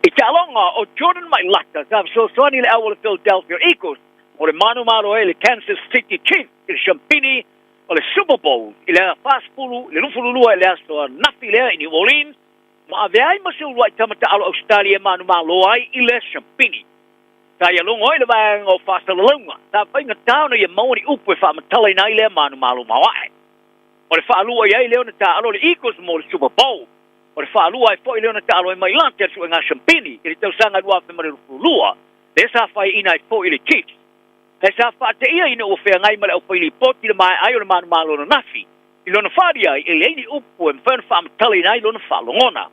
I taaloga o Jordan Mailata sa fesoasoani i le au o le Philadelphia Eagles mo le manumalo ai le Kansas City Chiefs i le siampini o le Super Bowl i le 40 i le 22 i le aso ananafi lea i New Orleans ma avea ai ma se uluai tama taalo Ausetalia e manumalo ai i le siampini. Sa ia logo ai le vaega o faasalalauga sa faigata ona ia maua ni upu e faamatalaina ai lea manumalo maoae. O le faalua i ai lea ona taalo le Eagles mo le Super Bowl. O le faalua ai foi lea ona taalo ai Mailata i le suega siampini i le tausaga 2022, lea sa faiaina ai foi le Chiefs. Ae sa faateia ina ua feagai ma le aufailipoti i le maea ai o le manumalo ananafi, i lona faaalia ai e leai ni upu e mafai ona faamatalaina ai lona faalogona.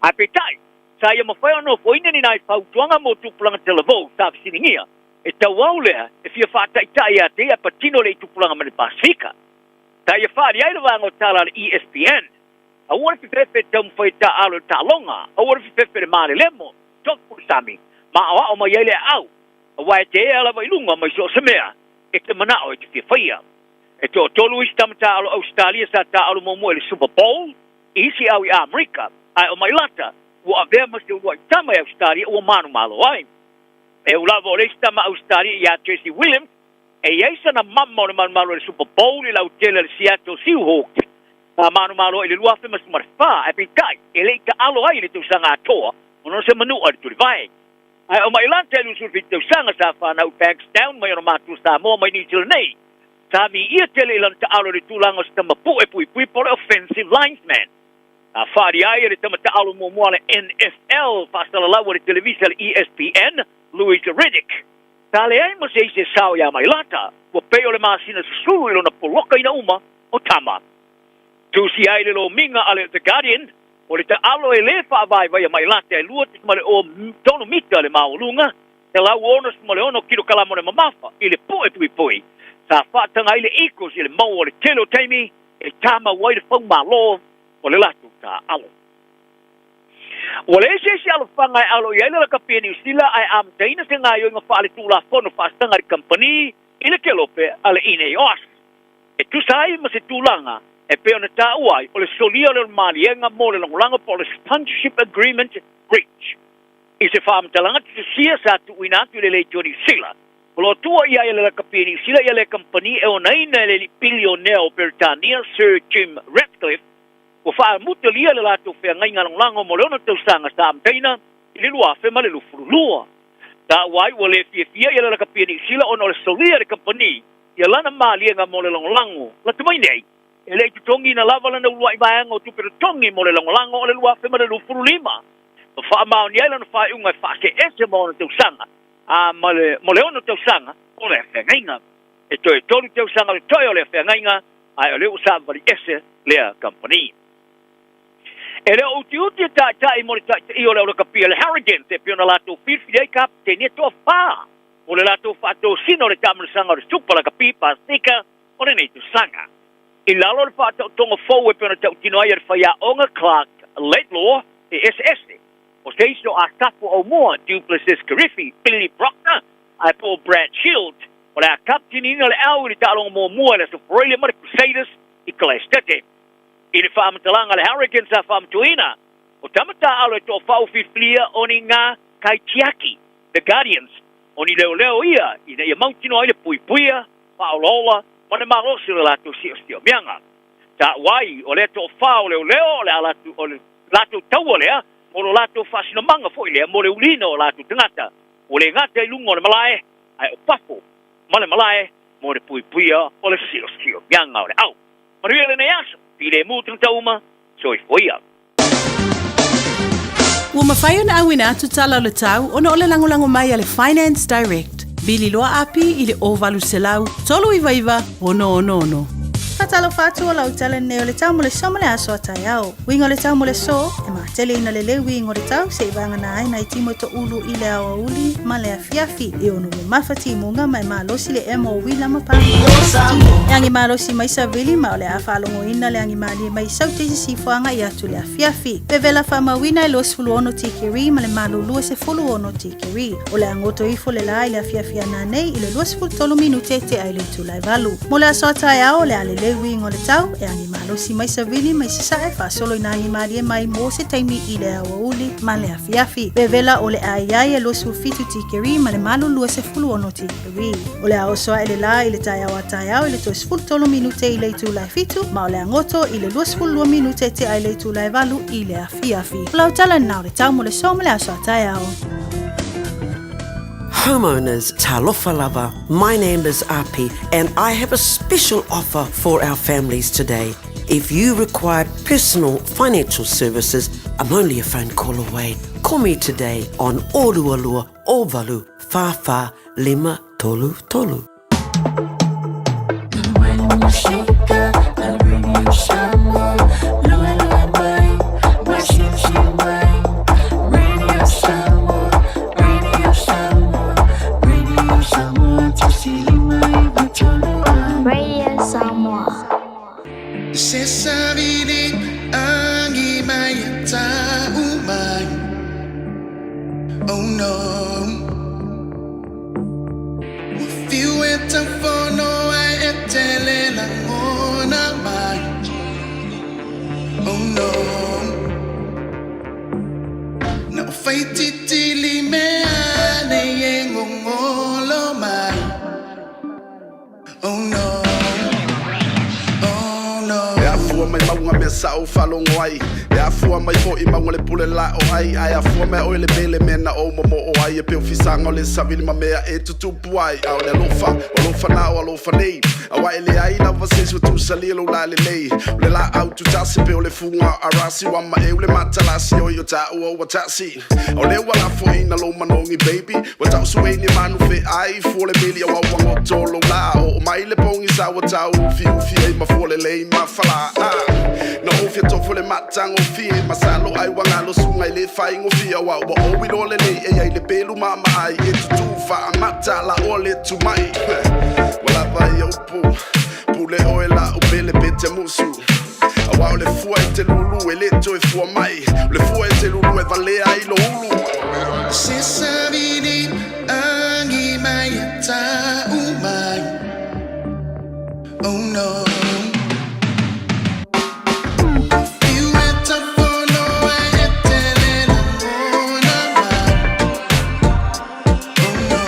Ae peitai, sa ia mafai ona nofoina ni nai fautuaga mo tupulaga talavou sa fesiligia. E tauau lea e fia faataitaʻi ia te ia patino le i tupulaga mai le Pasefika. Sa ia faaali ai le vaega o tala a le ESPN. Aua le fefefe e taumafai e taaalo i le taaloga, aua le fefefe i le malelemo, tofu le sami, ma aoao mai ai le aau, aua e te ea lava i luga mai so o se mea e te manao e te fia faia. E toatolu isi tama taaalo Ausetalia sa taaalo muamua i le Super Bowl i isi au i Amerika, ae o Mailata ua avea ma se uluai tama i Ausetalia ua manumalo ai. E ū lava o le isi tama Ausetalia ia Jesse Williams e i ai sana mama o le manumalo i le Super Bowl i le autele a le Seattle Seahawks sa manumalo ai i le 2014, ae peitai e le i taalo ai i le tausaga atoa ona o se manua i le tulivae. Ae o Mailata e 27 tausaga sa fanau i Bankstown mai ona matua Samoa mai Niu Sila nei, sa viia tele i lana taalo i le tulaga o se tama pu'e puipui po o le offensive linesman. Sa faaali ai e le tama taalo muamua a le NFL faasalalau a le televisa a le ESPN, Louis Riddick. Sa leai ma se isi e sao iā Mailata, ua pei o le masina susulu i lona polokaina uma o tama. Tusia ai le lomiga a le The Guardian, o le taalo e lē faavaevaia Mailata e 2.03 mita le maualuga, 166 kilokalama o le mamafa i le pu'e puipui. Sa faataga ai le Eagles i le maua o le tele o taimi e tamau ai le faumalo o le latou taaalo. Ua leai se isi alofaga e alo i ai le lakapi a Niu Sila ae amataina se gaoioiga faaletulafono faasaga i le kamupani i le kelope a le INEOS e tusa ai ma se tulaga e pei ona taua ai o le solia o le maliega mo le lagolago po o le Sponsorship Agreement Breach. I se faamatalaga tutusia sa tuuina atu i le Leitio Niu Sila, O lo o tua i ai e le lakapi a Niu Sila ia lea kamupani e onaina e le alii pilionea o Peretania Sir Jim Ratcliffe, ua faamutalia le latou feagaiga lagolago mo le ono tausaga sa amataina i le 2022. Taua ai ua le fiafia ia le lakapi a Niu Sila ona o le solia e le kamupani ia lana maliega mo le lagolago lata mai nei, e le i totogiina lava lana uluai vaega o tupe totogi mo le lagolago o le 2025, ma faamaonia ai lana faaiuga e faaseese ma ona tausaga. a ma le, mo le ono tausaga o lea feagaiga. E toe tolu tausaga o le toe o lea feagaiga, ae o lea ua savavali ese lea kamupani. E le o utiuti e taitai mo le taitaia o le aulakapia le Harrogans e pei ona latou filifili ai kapeteni e toafa mo le latou faatosina o le taamanasaga o le Supa Lakapi Pasefika o lenei tausaga. I lalo o le faataotoga fou e pei ona tautino ai e le faiaoga Clark Laidlaw e eseese O se isi o Asafo Aumua, Du Plessis Karifi, Billy Brockner, ae po o Brad Shields, o le a kaputiniina le au i le taaloga muamua i le Aso Faraile ma le Crusaders i Kalaesetete. I le faamatalaga a le Hurricanes sa faamatuaina, o tama taaalo e toafau filifilia o ni nga kaitiaki, The Guardians, o ni leoleo ia ina ia mautinoa ai le puipuia, faaolaola ma le malosi o le latou siosiomiaga. Taua ai, o lea toafa o leoleo o le a latou, o le latou taua lea, mo lo latou faasinomaga foi lea mo le uliina o latou tagata, ua le gata i luga o le malae, ae o fafo ma le malae mo le puipuia o le siosiomiaga o le au. Manuia lenei aso, filemu tagata uma, soifua ia. Ua mafai ona auina atu tala o le tau ona o le lagolago mai a le Finance Direct. Vili loa api i le 0800 399 666. Faatalofa atu o lau tala nei o le tau mo le so ma le aso a taeao. Uiga o le tau mo le so, e matele ina lelei uiga o le tau se'i vagana ai nai timu e toʻulu i le aoauli ma le afiafi e ono mamafa timuga ma e malosi le emo o uila ma pā. E agi malosi mai savili ma o le a faalogoina le agi malie mai saute i sisifo agaʻi atu le afiafi. Vevela faamauina e 26 tikeri ma le malulu e 16 tikeri. O le a goto ifo le la i le afiafi ana nei i le 23 minute tea i le itula e valu. Mo le aso a taeao o le a lelei uiga o le tau, e agi malosi mai savili mai sasae faasolo ina agi malie mai mo se taimi i le aoauli ma le afiafi. Vevela o le a i ai e 27 tikeri ma le malulu e 16 tikeri. O le a oso ae le la i le taeao a taeao i le 33 minute i le itula e fitu, ma o le a goto i le 22 minute tea i le itula e valu i le afiafi. O lau tala na o le tau mo le so ma le aso a taeao. Homeowners, talofa lava. My name is Api and I have a special offer for our families today. If you require personal financial services, I'm only a phone call away. Call me today on Orualua Ovalu Whawha Lima Tolu Tolu. Oh no. Ua fiu e taufono ai e tele lagona mai. Oh no. Na o faititili mea nei e gogolo mai. Oh no. Oh no. E afua mai mauga mea sa'o faalogo ai E afua mai fo'i mauga le pule la'o ai Ae afua mai oe le pele mea na ou momo'o ai E pei o fisaga o le savili ma mea e tutupu ai A o le alofa, o alofa na o alofa nei Aua e leai lava se isi ua tusalia lou lalelei O le laau tutasi pei o le fuga o arasi Ua maeu le matalasi oi o taua ua tasi O lea ua lafoina lou manogi baby Ua tau suei ni manu feai Fua le meli aua ua goto lou lā Oo mai le pogisa ua tau ufiufi ai ma fua lelei ma falā Na ou fia tofo le matagofie Masalo ai ua galo suga i le faigofie Aua ua ou iloa lelei e i ai le pelu maamaai E tutū faamata la oa le tumai Ua lava ia upu Pule oe la'u pele pe te musu Aua o le fua e te lulu e le toe fua mai O le fua e te lulu e valea ai lo ulu. Se savili agi mai e tau mai. Oh no. Fiu e taufono ai e tele lagona mai. Oh no.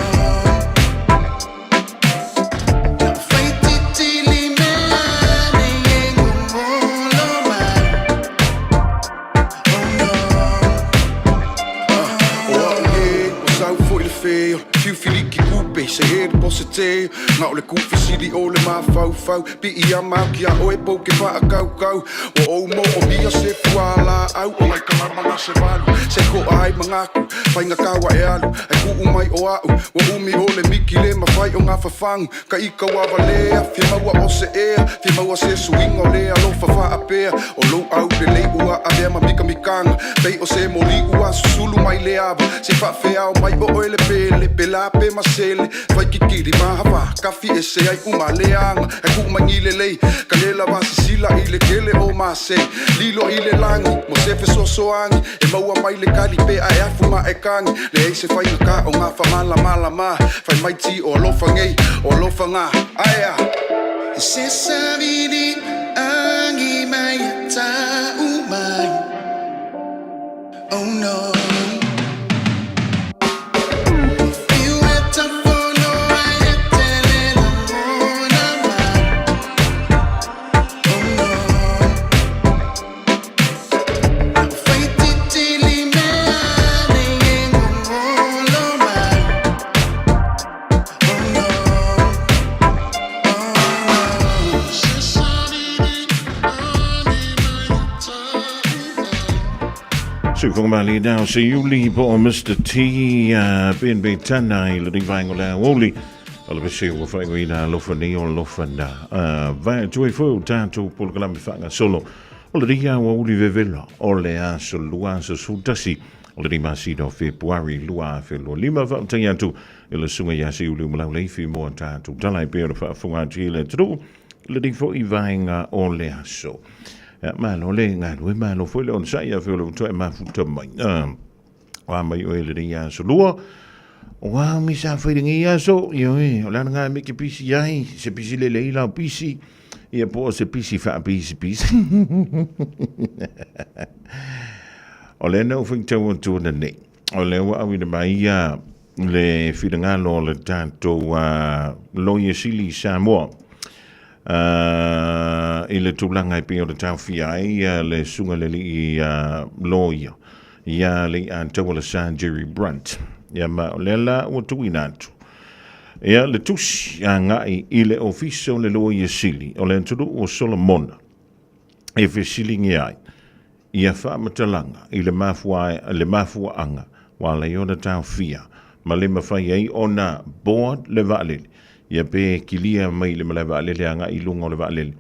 O a'u ē, ua sau foi le feo, fiu filiki kupe, se he le pose te, na o le kufesili o le mafaufau, pii a mau ki a oe pou ke faakaukau, ua ou moomia se fualaau, o lai kalama na se valu, se ko'a ai magaku, faigata ua e alu, ai kuu mai o a'u, ua umi o le miki le mafai o gafafagu, Ka ika ua valea, fia maua o se ea, fia maua se suiga o le alofa faapea. O lou aulelei ua avea ma mikamikaga, pei o se moli ua susulu mai le ava. Se faafeao mai o oe le pele, pela pe masele, fai kikili mahafa, kafi ese ai uma leaga. E kuu mai ni lelei, ka le lava sisila i le kele o masei. Lilo i le lagi, mo se fesoasoani, E maua mai le kali pe ae afu ma e kagi Leai se faigata o ngā whamalamalama Whai mai ti o alofa ngei, o alofa ngā Aea! Se savili agi mai e tau mai. Oh no. Fiu e taufono ai e tele lagona mai. Oh no. Sufoga malie nā o se Iuli po o Mr T BNB Tana i le vaenga o le aoauli o le pese ua faaigoaina alofa nei o alofa na. Vae atu ai foi o tātou polokalame faagasolo O le ria ua uli vevela o le aso 21 o le masina o Fepuari 2025 whaotai atu i le sunga ia se uli umalau leifi mo a tātou tala e pea o le whaafunga atu i le atunuu i le rifo i vaenga o le aso. Malo le galue, malo foi le onosai a feo le utoe mafuta mai. Wa mai oe le ria aso lua, o a mi sa whai lengi aso, io e, o le ana ngā me ke pisi ai, se pisi le leila o pisi, ia po o se pisi wha pisi pisi. O le ana o whaitau o tōna nei, o le ua awina mai ia le whirangalo o le tātou Loia Sili Samoa. I le tulaga e pei o le taofia ai le suga le alii loia ia le Ataua le Sir Jerry Brunt. Ia ma o lea la ua tuuina atu ia le tusi agai i le Ofisa o le Loia Sili o le atunuu o Solomona e fesiligia ai ia faamatalaga i le le mafuaaga ua ala ai ona taofia ma le mafai ai ona board le vaalele ia pe kilia mai le malae vaalele agai i luga o le vaalele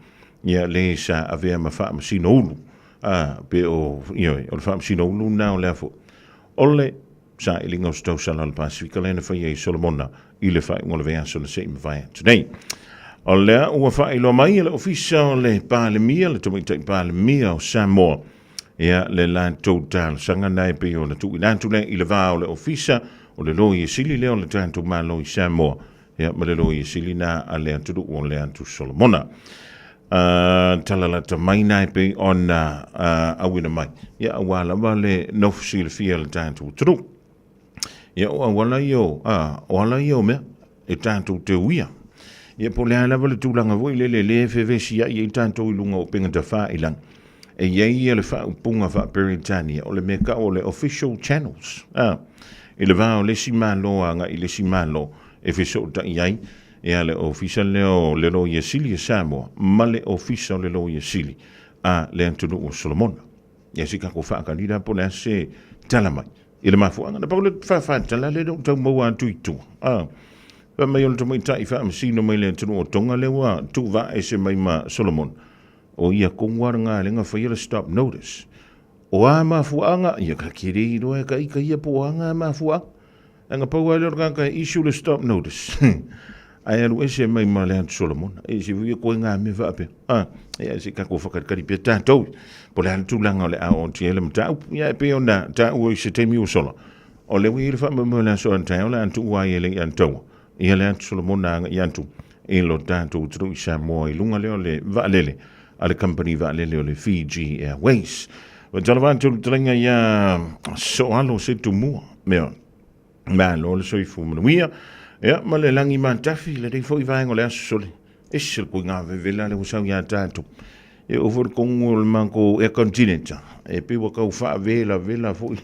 ia le sa avea ma faamasino ulu a pe o ioe o le faamasino ulu na o le a foi o le sailiga o se tausala o le Pasifika lea na faia i Solomona i le faaiuga o le vaiaso na se i mavae atu nei. O lea ua faailoa mai e le Ofisa o le Palemia, le Tamaitai Palemia o Samoa, Ia, le latou talosaga na e pei ona tuuina atu lea i le va o le Ofisa o le Loia Sili lea o le tatou Malo i Samoa, ia, ma le Loia Sili na a le atunuu o le Atu Solomona. Tala lata mai na e pei ona auina mai, ia, aua lava le nofo silafia o le tatou atunuu. Ia, o auala ia o, o ala ia o mea e tatou te uia. Ia, po o le a lava le tulaga foi lele lea e fevesiai ai tatou i luga o upega tafailagi, e i ai ia le faaupuga faa-Peretania, o le mea tau o le official channels, a, i le va o le isi Malo agai i le isi Malo e fesootai ai ia le Ofisa lea o le Loia Sili a Samoa ma le Ofisa o le Loia Sili a le atunuu o Solomona. Ia se i tatou faatali la po o le a se tala mai i le mafuaaga. Na pau le faafatala lea na ou tau maua atu i tua, a, fai mai o le tamaitai faamasino mai le atunuu o Tonga lea ua tuuvaaese mai ma Solomona, o ia tonu lava lena lea na faia le stop notice. O a mafuaaga? Ia ka te le iloa e ka ita ia po o a na mafuaaga. Ae na pau lava lea o le tagata e issue le stop notice ae alu ese mai ma le Atu Solomona. E se fia koe ngā mea faapea. Ah, ia se tatou whakatikari pea tātou. Po le a le tulaga o le a o tia le mataupu. Ia e pei ona tāua i se taimi ua sola. O le ui i le faamoemoe o le aso a taeao le a tuua ai e le i antaua. Ia le Atu Solomona agai atu i lo tātou atunuu i Samoa i luga lea o le vaalele a le kamupani vaalele o le Fiji Airways. Ua tala atu le talaga iā Soalo se tumua. Mea, malo le soifua manuia. Ia, ma le lagi matafi, lenei foi vaega o le aso sole. Ese le koiga vevela le ua sau iā tātou. E oo foi le kongu o le matou air continental. E pei ua tau faavelavela foi.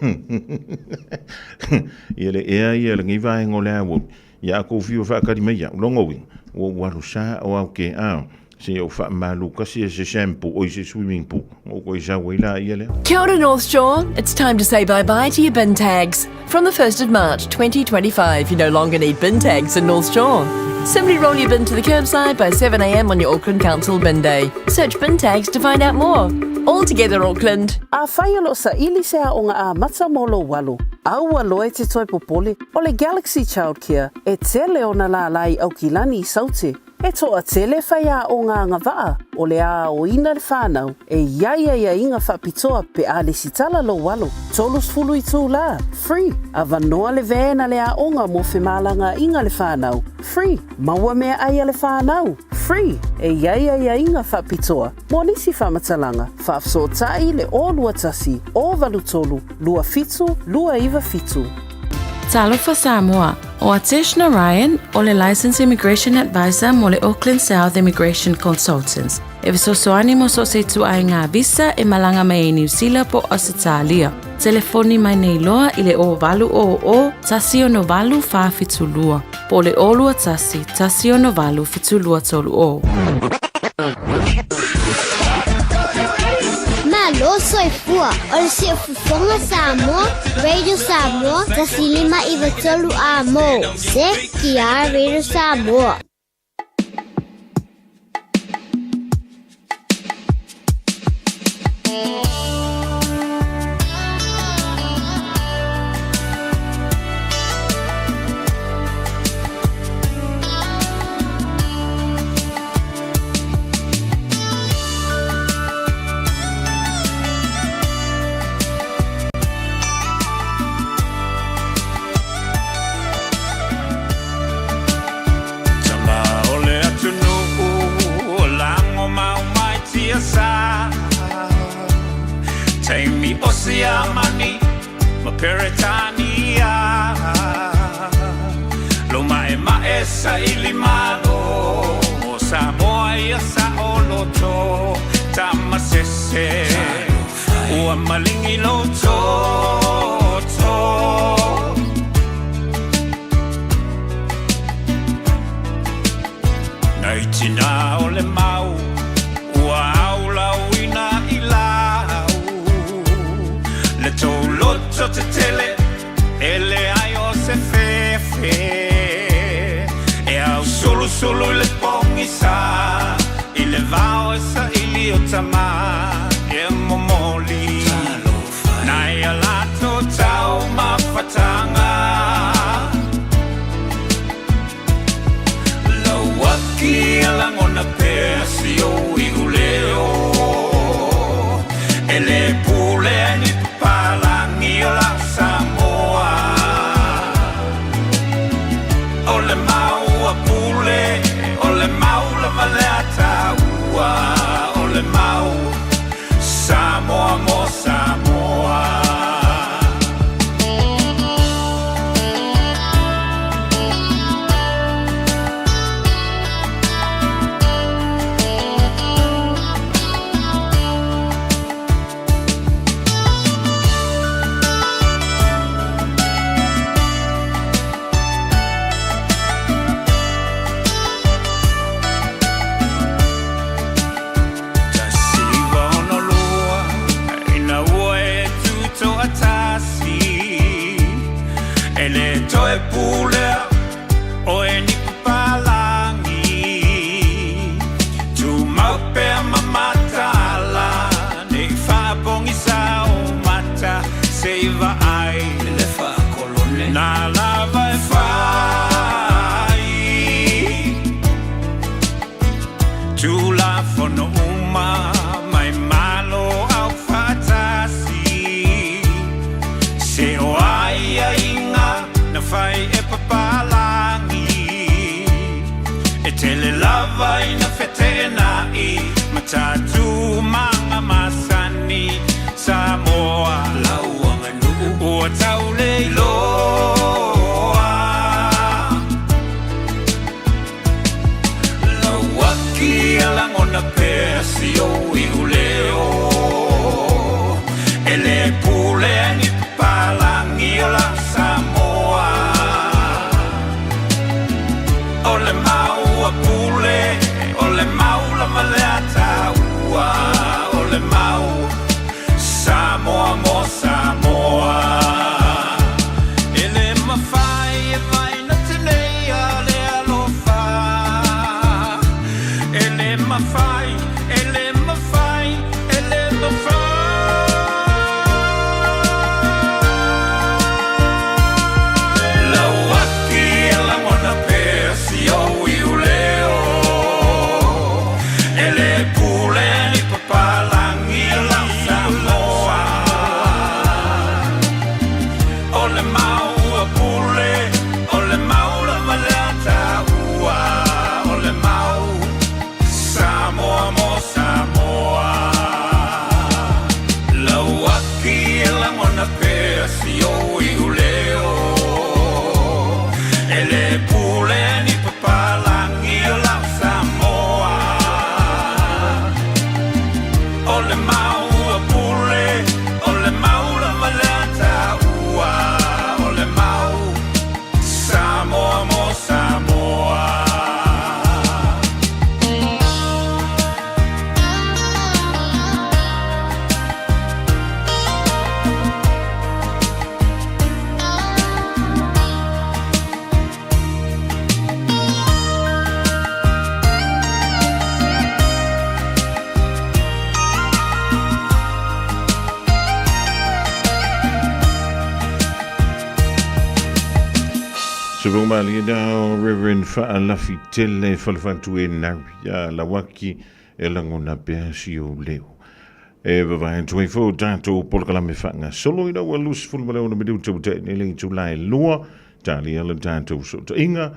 Ia le ea ia lenei vaega o le aoauli. Ia a tou fiu e faatali mai au, lona uiga, ua ou alu sa o au ke a, se ou faamalu kasi e se shampoo oi se swimming pool, na ou toe sau ai laia lea. Kia ora North Shore, it's time to say bye-bye to your bin tags. From the 1st of March 2025, you no longer need bin tags in North Shore. Simply roll your bin to the curbside by 7am on your Auckland Council bin day. Search bin tags to find out more. All together Auckland. Afai o lo o saili se aoga amata mo lou alo, aua loa e te toe popole, o le Galaxy Childcare e tele ona lālā i Aukilani i Saute. E toatele faiaoga agavaa o le aoina le whanau e i ai aiaiga faapitoa pe a lesitala lou alo. 30 itulā, free, avanoa le van a le aoga mo femalagaaiga le whanau, free, maua meaai a le whanau, free, e i ai aiaiga faapitoa mo nisi faamatalaga, faafesootai le 021 083 27 297. Talofa Samoa, O Atesh Narayan, o le Licensed Immigration Advisor mo le Auckland South Immigration Consultants, e fesoasoani mo so o se ituaiga visa e malaga mai ai Niu Sila po o Ausetalia. Telefoni mai nei loa i le 0800 168 472 po o le 021 168 7230. Malo soifua, o le Siufofoga Samoa, Radio Samoa, 105 93 A mo, CTR Radio Samoa. Tama o le atunuu o lago mau mai tiasa Taimi o Siamani ma Peretania Lo ma'ema'e saili malo mo Samoa ia saoloto Tama sese ua malingi lou toto Nai tina o le mau ua aulauina i lau Le tou loto tetele e leai o se fefe E ausulusulu i le pogisa i le vao e saili o tama e momoli Nai a latou taumafataga Lauaki a lagona pea si ou iuleo E le pule E le toe pulea oe ni papalagi Tumau pea ma mataala Nei faapogisa o mata Se i vaai le faakolone Na lava e fai Tulafono uma mai Malo Aufaatasi Se o aiaiga na fai e papalagi E tele lava ina feteenai ma tatumaga masani Samoa lau aganuu ua tau le iloa Lau aki e lagona pea si ou iuleo E le pulea ni papalagi o lau Samoa O le mau a Pule, o le mau lava lea a taua O le mau Samoa mo Samoa E le mafai e vaina tenei a le alofa E le mafai, e le mafai, e le mafai Lau aki e lagona pea si ou iuleo E le pulea ni papalagi o lau Samoa O le mau a Pule, o le mau lava lea a taua O le mau Samoa mo Samoa Lau aki e lagona pea si ou iuleo E le pulea ni papalagi o lau Samoa O le mau a Pule, o le mau lava lea a taua O le mau Samoa mo Samoa. Sefaumalie na o Reverend Faalafitele Falefatue Nari a Lauaki e lagona pea si ou leo. E vavae atu ai foi o tatou polokalame faagasolo ina ua 26 minute ua taʻi nei le itula e lua talia le tatou sootaiga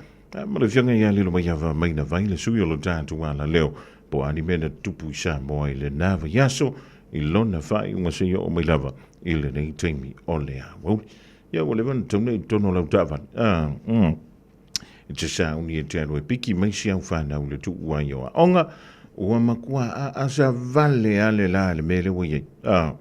ma le afioga ia Lilomaiava Maina Vai le sui o lo tatou alaleo po o a ni mea na tutupu i Samoa i lena vaiaso i lona faaiuga seia oo mai lava i lenei taimi o le aoauli. Ia ua leva ona tauna i totonu o lau taavale. Ah, E te sauni e te alu e piki mai si au whanau le tuu ai o aoga, ua matua a asa vale a le la le mea le ua iai. Ah,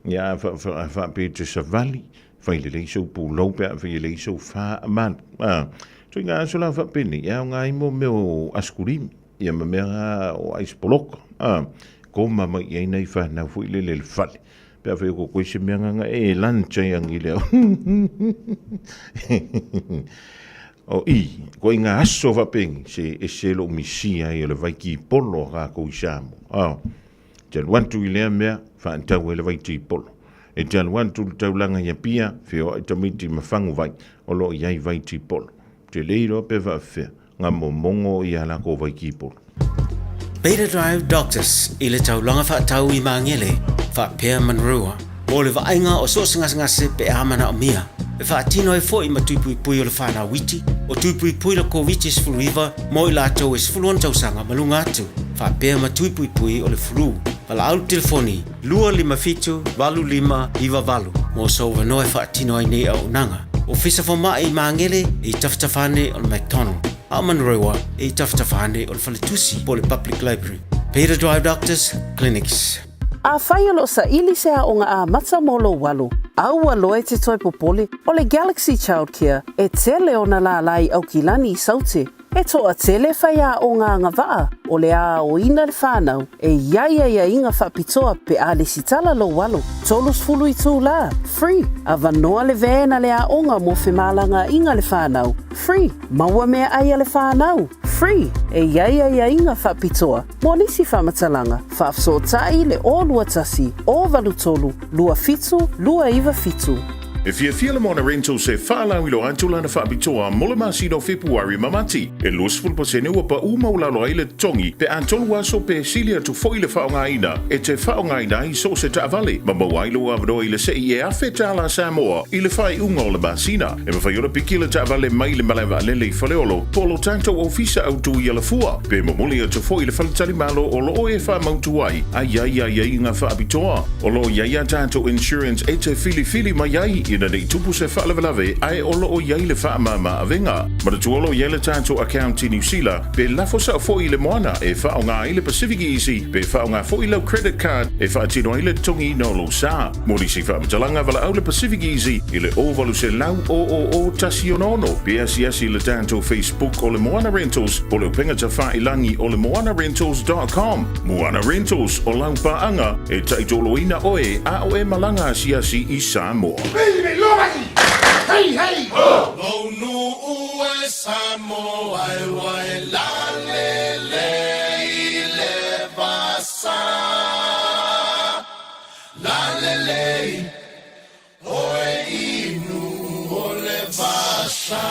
ia a wha, wha, wha pe te savali, whai le lei sau pūlou pe a whai le lei sau wha malu. Ah, so i ngā aso la whapene, ia o ngā imo mea o askurimi, ia ma mea o ice poloka. Ah, ko mama i ai nei whanau fo i le le fale. Pe a whai o ko koe se mea nganga e lunch ai angi lea. O i, ko i ngā aso whapengi, se e se lo misia ai o le vaiki polo a kākou i Samoa. Oh. Te alu atu i lea mea, whaantau e le vaiti polo. E te alu atu le taulaga i Apia, whioa i tamiti ma fangu vai, o lo i ai vaiti polo. Te leiro pe whaawhea, ngā momongo i a lako vaiki polo. Beta Drive Doctors i le taulaga faatau i Magele, faapea Monroe, mo le vaaiga o so o se gasegase pe a manaomia. E faatino ai foi ma tui puipui o le fanau iti, o tui puipui le Koviti-19 mo i latou e 16 tausaga ma luga atu, faapea ma tui puipui o le flu. Valaau le telefoni 257 8598 mo sou avanoa e faatino ai nei auaunaga. Ofisa Fomai i Magele e i tafatafa ane o le McDonald, a o Monroe e i tafatafa ane o le Faletusi po o le Public Library. Beta Drive Doctors Clinics. Afai o lo o saili se aoga amata mo lou alo, a ua loa e te toe popole, o le Galaxy Childcare e tele ona lālā i Aukilani i Saute. E toatele faiaoga agavaa o le aoina le fanau e i ai aiaiga faapitoa pe a lesitala lou alo. 30 itulā, free, avanoa le van a le aoga mo femalagaaiga le fanau, free, maua meaai a le fanau, free, e i ai aiaiga faapitoa mo nisi faamatalaga, faafesootai le 021 083 27 297. E fiafia le Moana Rentals e faalauiloa atu lana faapitoa mo le masina o Fepuari ma Mati. E 20% ua paʻu maualalo ai le totogi pe a tolu aso pe sili atu foi le faaaogaina e te faaaogaina ai so o se taavale ma maua ai lou avanoa i le sei e $1,000 Samoa i le faaiuga o le masina. E mafai ona piki le taavale mai le malae vaalele i Faleolo po o lo tatou ofisa autu i Alafua pe momoli atu foi i le faletalimalo o lo o e faamautu ai a i ai aiaiga faapitoa. O lo o i ai a tatou insurance e te filifili mai ai ina ne i tupu se faalavelave ae o lo o i ai le faamama avega. Manatua o lo o i ai le tatou account i Niu Sila pe lafo sao foi i le moana e faaaoga ai le Pacific Easy pe faaaoga foi lau credit card e faatino ai le totogiina o lou sa. Mo nisi faamatalaga valaau le Pacific Easy i le 0800 000 166 pe asiasi i le tatou Facebook o le Moana Rentals po o le upega tafailagi o le moanarentals.com. Moana Rentals, o lau paaga e taitoloina oe a o e malaga asiasi i Samoa. Hey, hey, ho! Lou e Samoa e ua e lalele i le vasa. Lalele oe inu o le vasa.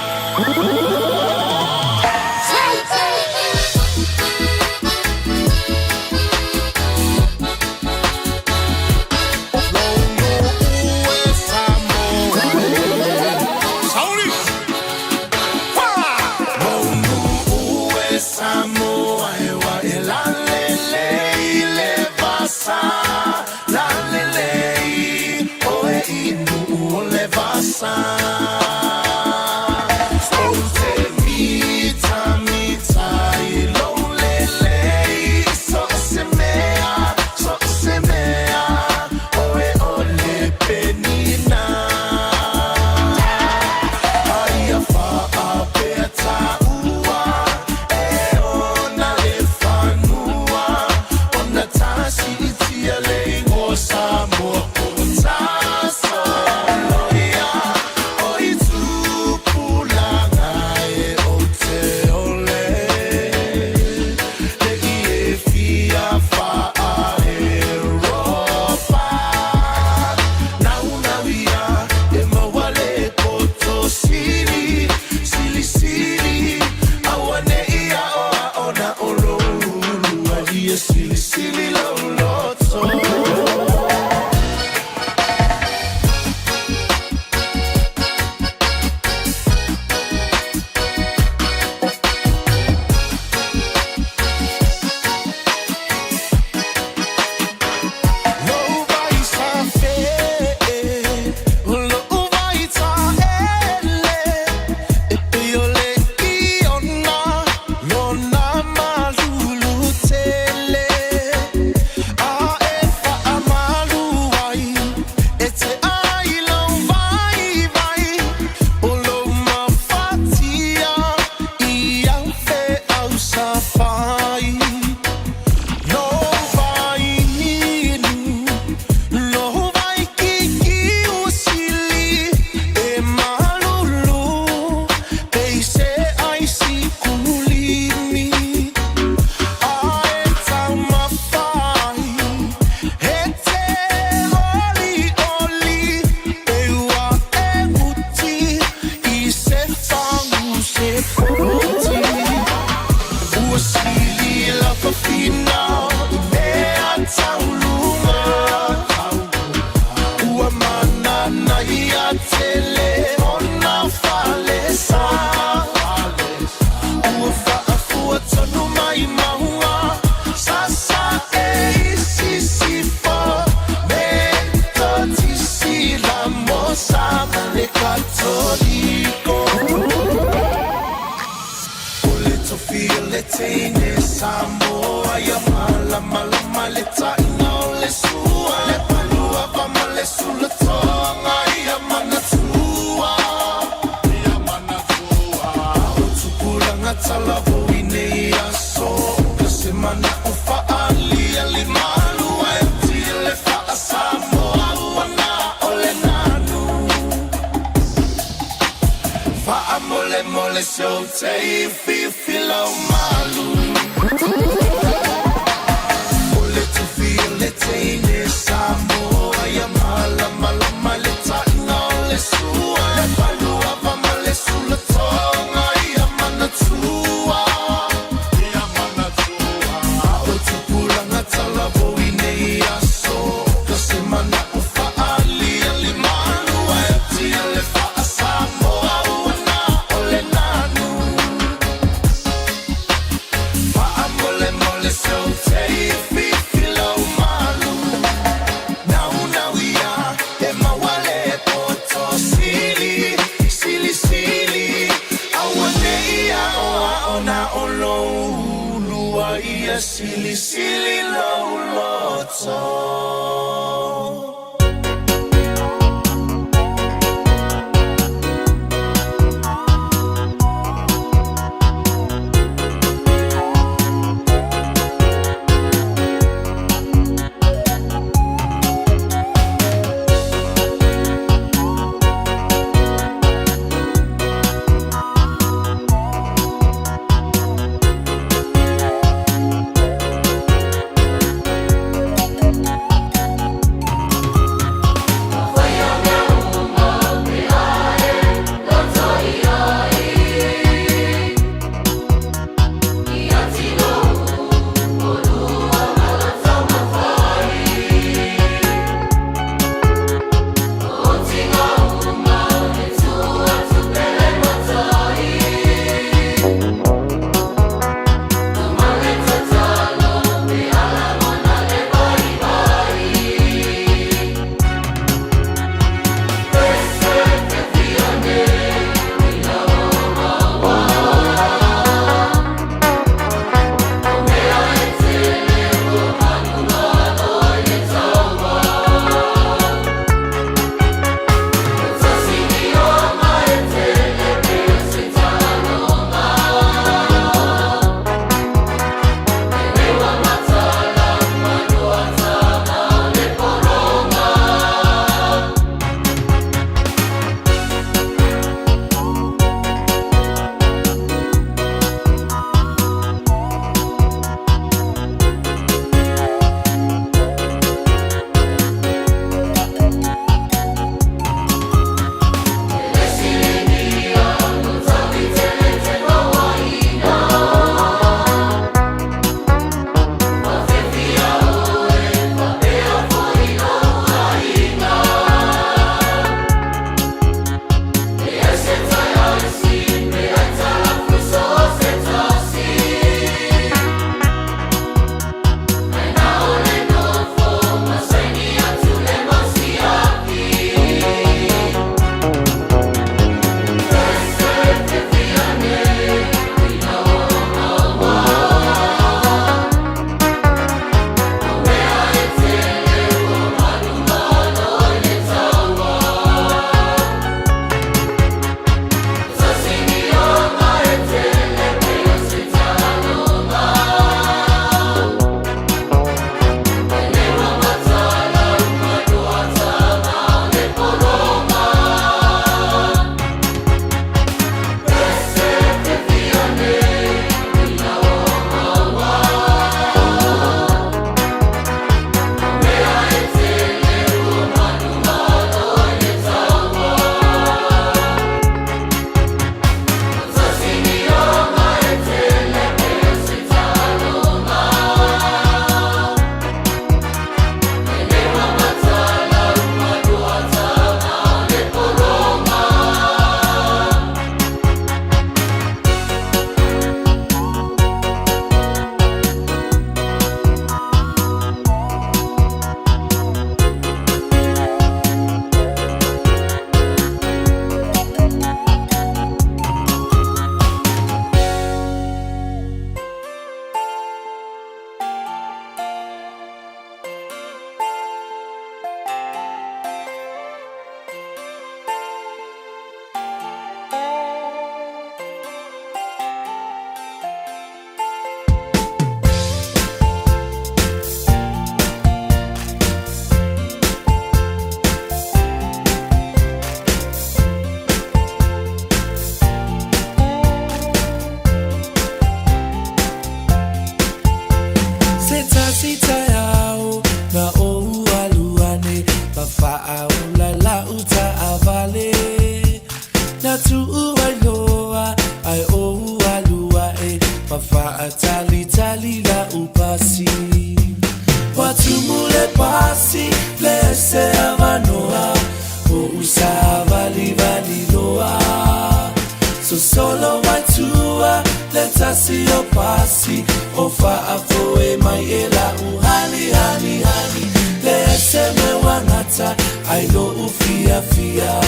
Faamolemole se ou teififi lau malu. O le tufi o le teine Samoa ia malamalama le taʻiga o le sua. Le faluava ma le sulatoga ia manatua. Ia manatua. A o tupulaga talavou i nei aso. Ka se manaʻo faaliali malu ae atia le faasamoa ua na o le nanu. Faamolemole se ou teififi lau malu. Naunau ia e maua le poto sili, sili sili. Aua nei aoao na o lou ulua ia silisili lou loto. tuu ai loa Ai ou alu ae Ma faatalitali lau pasi. Ua tumu le pasi Le se avanoa O usavalivali loa. Sosolo mai tua Le tasi o pasi O faafoe mai e lau hani hani hani. Le ese me wangata Ai lo ufia fia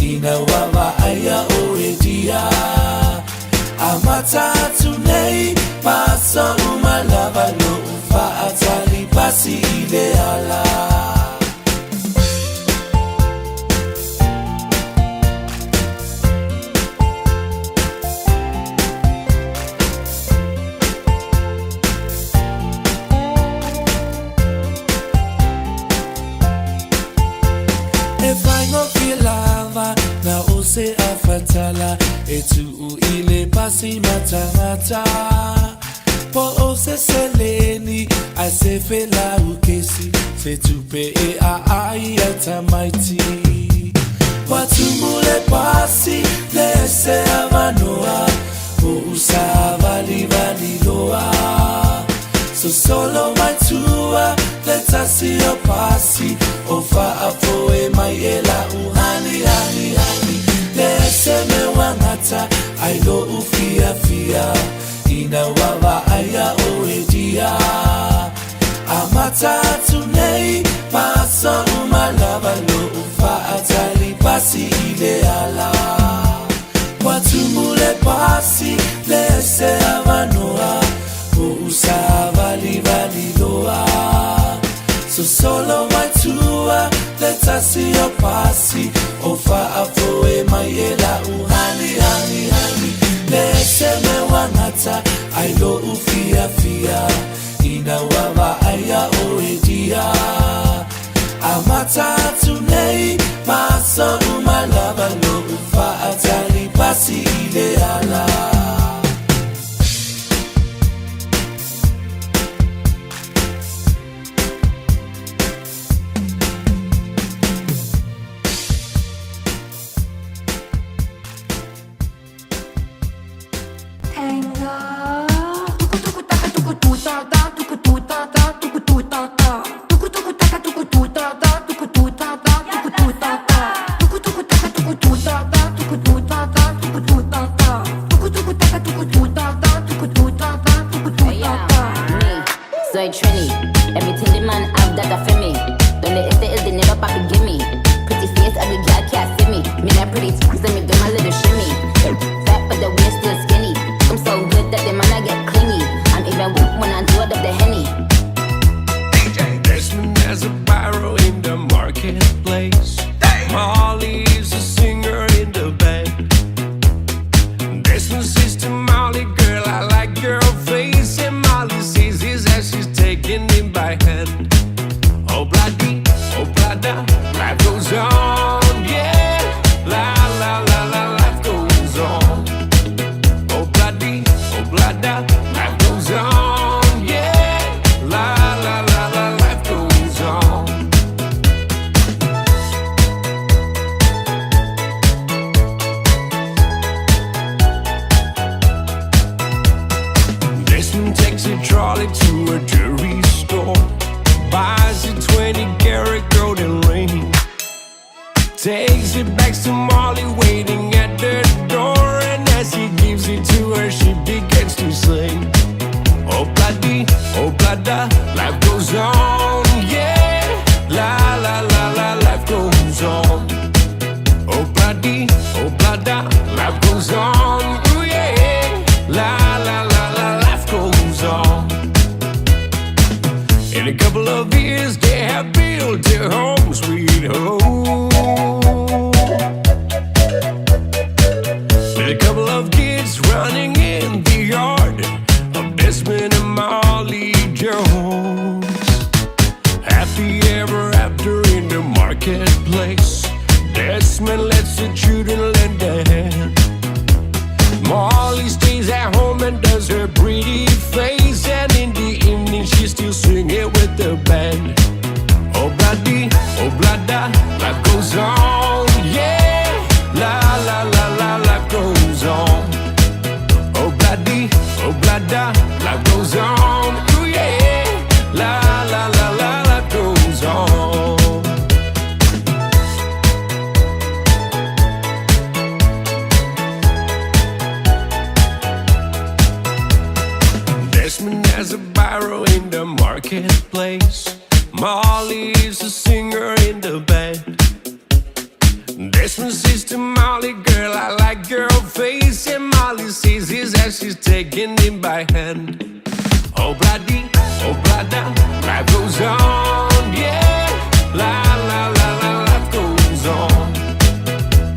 Ina wawa aia o e dia. Amata atu nei Paso umalava lo ufaatali pasi i le ala. E whaingo lava Na o se afatala E tuu i le pasi matangata. Po o se seleni Ai se fela ukesi Se tupe e a ai ai tamaiti. Ua tumu le pasi Le se avanoa O usa vali vali loa. Sosolo mai tua Le tasi o pasi O faafoe mai e lau hani hani hani. Le se me wangata Ai lo ufia fia Ina wawa aia o e dia. Amata atu nei Paso umalava lo ufaatali pasi i le ala. Ua tumu le pasi Le se avanoa O usa vali loa. Sosolo mai tua Le tasi o pasi O faafoe mai e lau hani hani hani. Le se me wangata Ai lo ufia fia Ina wawa aia o e dia. Amata atu nei Paso umalava lo ufaatali pasi i le ala. Marketplace. Molly's a singer in the band. Desmond says to Molly, girl, I like your face. And Molly sees his as she's taking him by hand. Oh, bloody, oh, blada, life goes on, yeah. La, la, la, la, life goes on.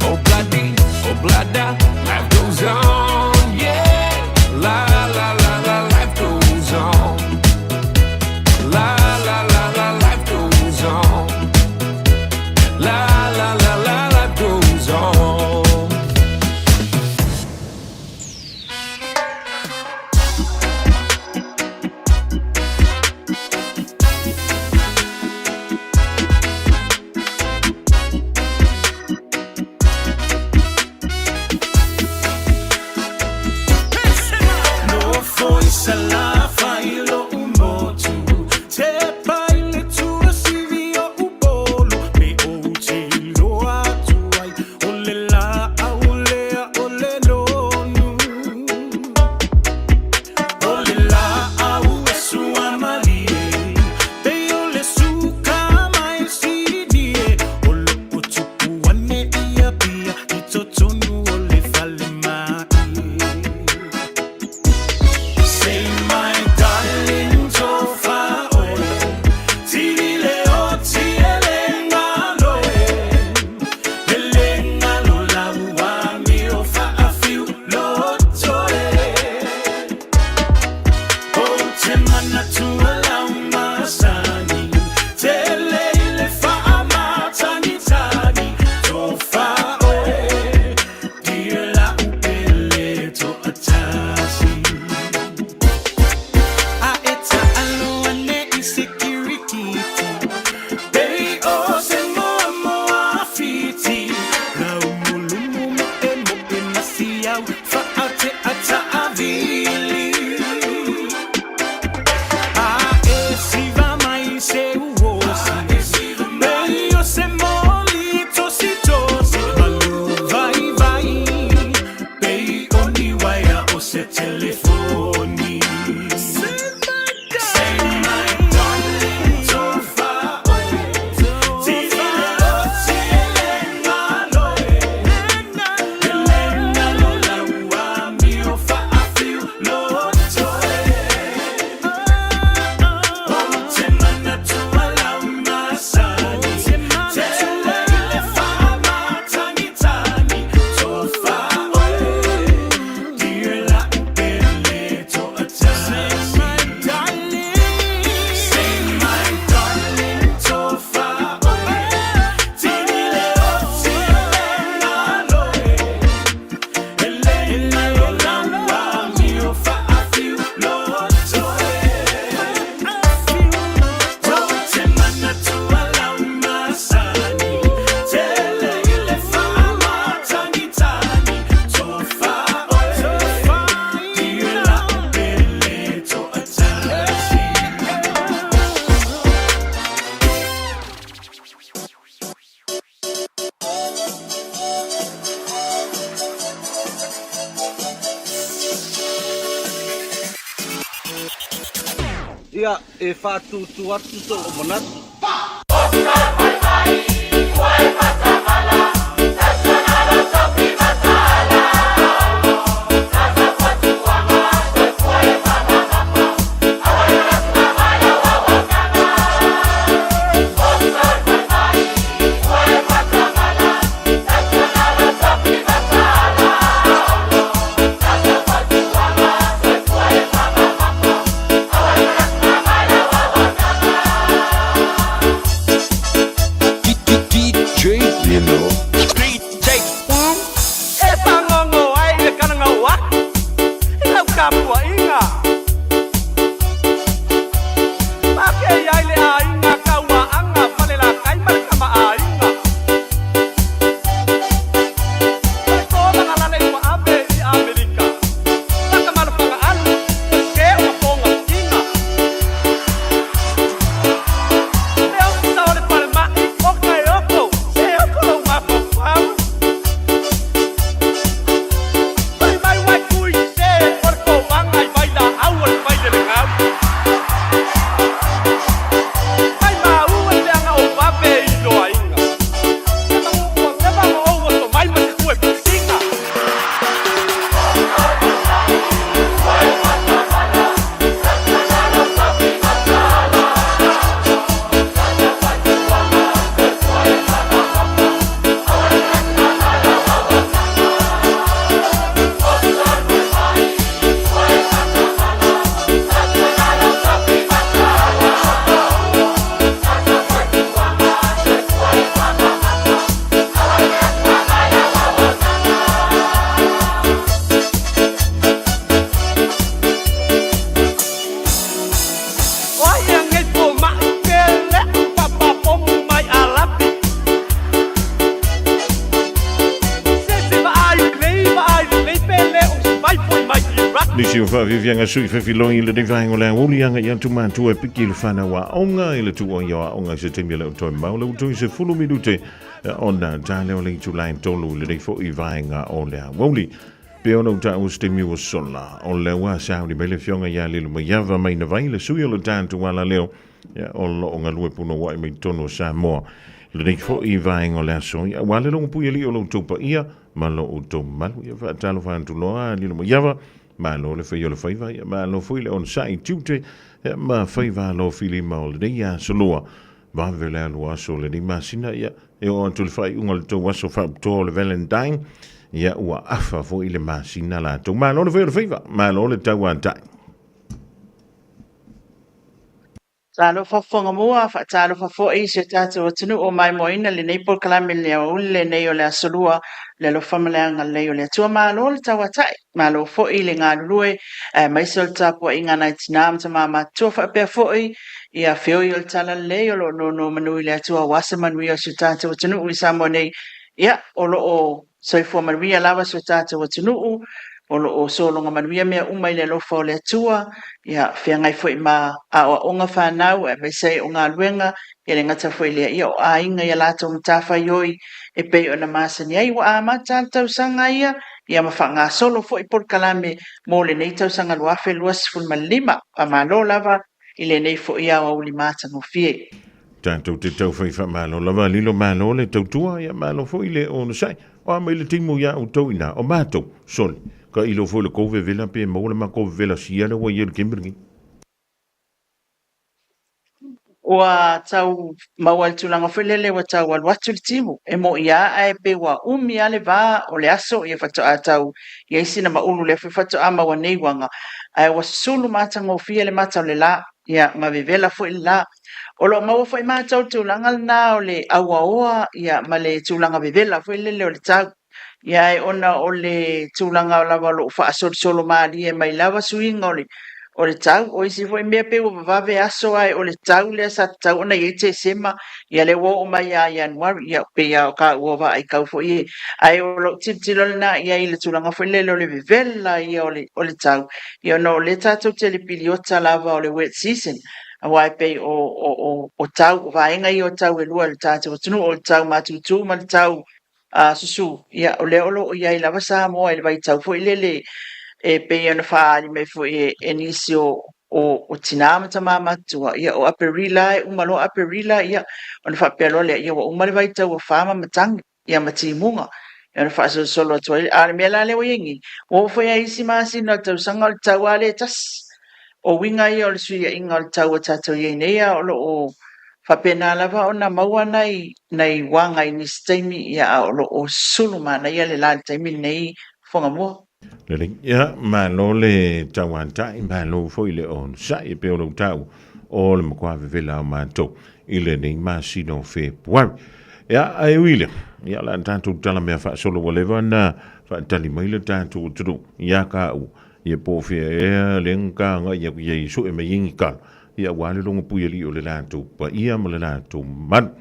Oh, bloody, oh, blada, life goes on, yeah. La, la, la, la, life goes on. La, la, la, la, life goes on. La, la, la, la, life goes on. Nofo i Salafa i lo'u motu, Te pai le tura sivi o Upolu, Me ou te iloa atu ai, O le la'au lea o le nonu. O le la'au e suamalie, Pei o le suka mai Sini e, O lo'o tupu ane i Apia, I totonu o le falema'i. Say my darling, tofa oe, Tini le o tiele ngalo e, Ele ngalo la ua mi o faafiu loto e. O te manatua lau masani, Te leile faamatagitagi, Tofa oe, Dear la upele to atasi. A e taalo ane i security, Pei o se moa moa fiti, Lau mulumu mo e mo e masiau, Faaute ataavili. A e siva mai se uosi, Pei o se moli tosi tosi, Malu vai vai, Pei o ni waia o se telefoni. Say my darling, tofa oe, Tini le o tiele ngalo e, Ele ngalo la ua mi o faafiu loto e. O te manatua lau masani, Te leile faamatagitagi, Tofa oe, Dear la upele to atasi. Say my darling, tofa oe, Tini le o tiele ngalo e, Ele ngalo la ua mi o faafiu loto e. O te manatua lau masani, Te leile faamatagitagi, Tofa oe, Dear la upele to atasi. Ia, e faatūtū atu sou manatu. DJ Lino. DJ E pagogo ai le kanagau aku i lau tapuaʻiga. Makei ai le aiga kauaaga falelakai ma le kamaʻāiga. O le tolaga lale ua ave i Amerika. Lakamalofagaalu o ke o mafogafiga. Le ofisa o le falemaʻi o kaeoko se oko lou mafaufau. Fai mai uai kui se o le kovaga Nisi o faafiafiaga sui fefiloi i lenei vaega o le aoauli aga i atu matua e piki i le fanau aoga i le tuua i o aoga i se taimi e le o toe mau le ua toe 10 minute ona ta lea o le itula e 3 i lenei foi vaega o le aoauli. Pe ona u taua se taimi ua sola, o lea ua sauni mai le afioga ia Lilomaiava mai na vai le sui o le tatou alaleo ia, o lo o galue punouai mai totonu o Samoa. Lenei foi vaega o le aso, ia, ua le logo pui alii o lo outou paia ma lo outou mamalu. Ia faatalofa atu loa Lilomaiava, malo le fai o le faiva, ia malo foi le onosai tiute, ia, ma faiva alofilima o lenei aso lua. Vave le alu aso o lenei masina, ia, e oo atu i le faaiuga o le tou aso faapitoa o le Valentine, ia, ua afa foi le masina latou. Malo le fai o le faiva, malo le tauatai. Talofa Fofogamua, faatalofa foi i si o tatou atunuu o maimoaina lenei polokalame i le aoauli lenei o le Aso Lua, le alofa ma le agalelei o le Atua. Malo le tauatai, malo foi le galulue, aemaise o le tapuaiga a nai tina ma tama matutua faapea foi ia feoi o le Talalelei o lo o nonomanu i le Atua aua se manuia o si o tatou atunuu i Samoa nei. Ia, o lo o soifua manuia lava si o tatou atunuu, o lo o sologa manuia mea uma i le alofa o le Atua, ia feagai foi ma aoaoga fanau aemaise ai o galuega, ia le gata foi lea, ia o aiga i a latou matafaioi e pei ona masani ai. Ua amata le tausaga ia, ia ma faagasolo foi polokalame mo lenei tausaga 2025. Faamalo lava i lenei foi aoauli matagofie. Tatou te taufai faamalo lava lilo malo le tautua ia malo foi le onosai o a mai le timu ia outou ina o matou soli ka ilo foi le kou vevela pe maua le makou vevela sia le ua ia le kemi lenei. Ua tau maua i le tulaga foi lele ua tau alu atu le timu. E moni lava ae pei ua umi lava le va o le aso ia faatoa tau i ai sina maulu lea foi faatoa maua nei uaga, ae ua susulu matagofie le mata o le la, ia ma vevela foi le la. O lo o maua foi matou i le tulaga lena o le auaoa ia ma le tulaga vevela foi lele o le tau. Ia ae ona o le tulaga lava o lo o faasolosolo malie mai lava suiga o le o le tau. O isi foi mea pei ua vavave aso ae o le tau lea sa tatau ona i ai Tesema, ia lea ua oo mai ia Ianuari, ia pei lava o ka ua vaai kau foi e. Ae o lou tilotilo lena i ai i le tulaga foi lele o le vevela ia o le o le tau, ia ona o lea tatou te i le piliota lava o le wet season, aua e pei o o o o tau, o vaega ia o tau e lua i le tatou atunuu, o le tau matutu ma le tau susu, ia, o lea o lo o i ai lava Samoa i le vaitau foi lele e pei ona faaali mai foi e nisi o o tina ma tama matutua, ia, o Aperila e uma loa Aperila, ia, ona faapea loa lea, ia, ua uma le vaitau o fa ma matagi, ia, ma timuga, ia, ona faasolosolo atu ai. A o le mea la lea ua i ai nei, ua oo foi lava i isi masina o le tausaga o le tau lava lea e tasi. O uiga ia o le suiaiga o le tau ua tatou i ai nei, a o lo o faapena lava ona maua nai nai uaga i nisi taimi, ia, a o lo o sulu manaia le la i le taimi lenei Fogamua. Lelei. Ia, malo le tauatai, malo foi le onosai e pei o lou tau o le matua vevela o matou i lenei masina o Fepuari. Ia, ae ui lea, ia o le a tatou tala mea faasolo ua leva ona faatali mai le tatou atunuu ia ka ua. Ia po o fea ea le ka agai aku i ai e sue mai ai ni tala, ia aua le logo puialii o le latou paia ma le latou mamalu.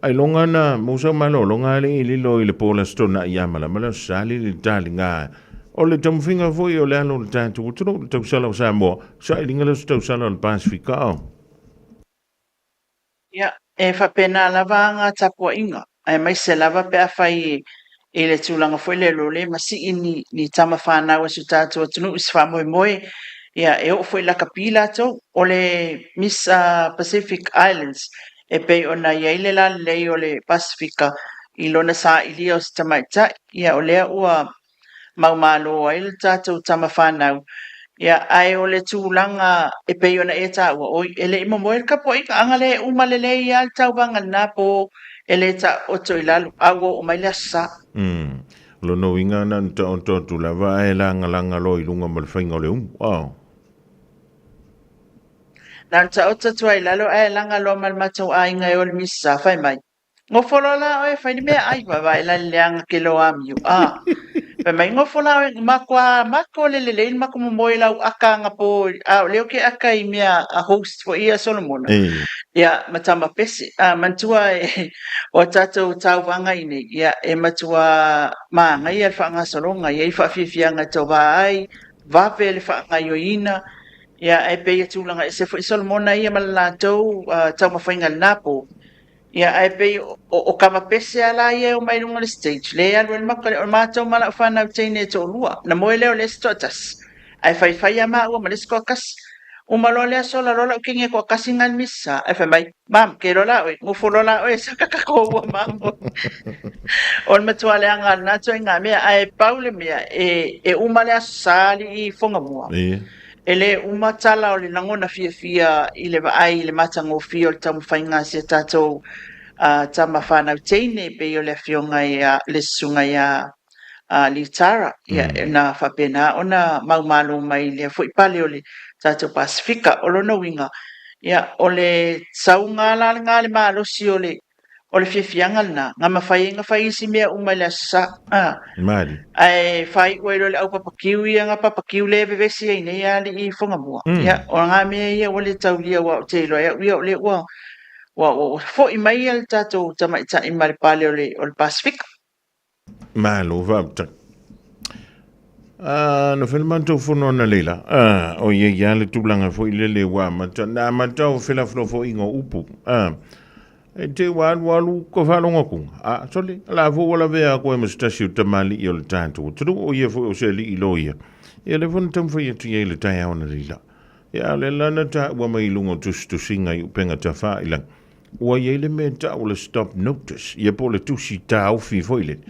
Ai loga na mousa malologa le i lilo i le po le aso Toonai ia malama le aso Sa le le taliga o le taumafaiga foi o le alo o le tatou atunuu le tausala o Samoa, sailiga le aso tausala o le Pasefika. Ia, e faapena lava aga tapuaiga, aemaise lava pe afai i le tulaga foi lea o lo o le masii ni, ni tama fanau a si o tatou atunuu i se faamoemoe, ia, e oo foi i lakapi latou. O le Miss Pacific Islands, e pei ona i ai le lalelei o le Pasefika i lona sailia o se tamaitai, ia, o lea ua maumalo ai le tatou tama fanau. Ia, ae o le tulaga e pei ona e taua, oi, e le i momoe le tapuaiga, aga lea e uma lelei lava le tauvaga i lena po, e le taoto i lalo, a ua oo mai le Aso Sa. Umm. O lona uiga na ona taoto atu lava ae lagalaga loa i luga ma le faiga o le umu. Oh. Na ona taoto atu lava i lalo ae laga loa ma le matou aiga e o le Misa, fai mai, Gofo loa la oe, fai le meaai, vaevae la le leaga ke lo amiu, a. Fai mai, gofo la oe, matua mako le lelei le mako momoe i lau aka anapō, a o lea ou te aka i mea a host foi ia Solomona, ia, ma tama pese. A, manatua e, o a tatou tauvaga i nei, ia, e matua mānaia le faagasologa, e i ai faafiafiaga e tauva ai, vave le faagaoioiina, ia ae pei e tulaga ese foi Solomona ia ma le latou taumafaiga i lena po. Ia ae pei o kama pese a la ia e omai i luga o le stage, lea e alu ai le maka, o matou ma lau fanau teine e toalua, na moe lea o le isi toatasi, ae faifai a maua ma le isi toakasi. Uma loa lea sola loa lau kenge toakasi nga i le misa, ae fai mai, Mum, ke loa la oe, gofo loa la oe sa kaka ua mamoe. O le matua leaga lena ituaiga mea, ae pau le mea, e uma le Aso Sa alii i Fogamua. E le uma tala o le lagona fiafia i le vaai i le matagofie o le taumafaiga a si a tatou tama fanau teine e pei o le afioga ia le susuga ia Litara, ia na faapena ona maumalo mai i lea foi pale o le tatou Pasefika. O lona uiga, ia, o le sauga la lena le malosi o le O le fiafiaga lena, na mafai ai ona fai isi mea uma i le Aso Sa. A. Mali. Ae faaiu ai loa le au papakiu ia na papakiu lea e vevesi ai nei alii i Fugamua. Ia, o na mea ia ua le taulia aua ou te iloa e au ia o lea ua, ua, ua foi mai ia le tatou tamaitai ma le pale o le, o le Pasefika. Malo faafetai. Ah, na fai le matou fono analeila. Ah, o ia ia le tulaga foi lele ua amata. Na amata o felafolafoaiga o upu. Ah, e te ua alu alu ka faalogo atu. Ah, sole, la fo ua lavea atu ai ma se tasi o tamalii o le tatou atunuu, o ia foi o se alii loia. Ia lea foi na taumafai atu i ai i le taeao analeila. Ia, a o lea la na taua mai i luga o tusitusiga i upega tafailaga. Ua i ai le mea e tau o le stop notice, ia po o le tusi taofi foi lele,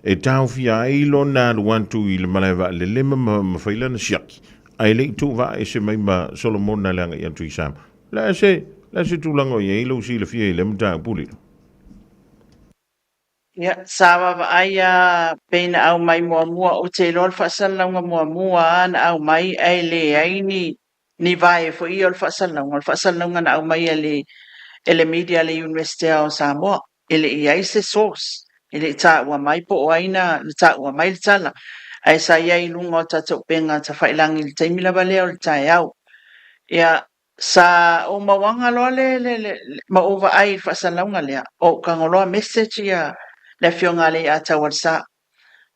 e taofia ai lona alu atu i le malae vaalele ma, ma, ma fai lana siaki, ae le i tuuvaaese mai ma Solomona le agai atu i Samoa. O le a se, le a se tulaga o i ai lou silafia i lea mataupu, Lilo? Ia, sa vaavaai a pei na aumai muamua, ou te iloa o le faasalalauga muamua a na aumai ae leai ni ni vae foi ia o le faasalalauga. O le faasalalauga na aumai e le e le media a le Iunivesite o Samoa. E le i ai se source, e le i taua mai po o ai na na taua mai le tala, ae sa i ai i luga o tatou upega tafailagi i le taimi lava lea o le taeao. Ia, sa ou mauaga loa le le le ma ou vaai i le faasalalauga lea, ou tago loa message ia le Afioga a Leiataualesa.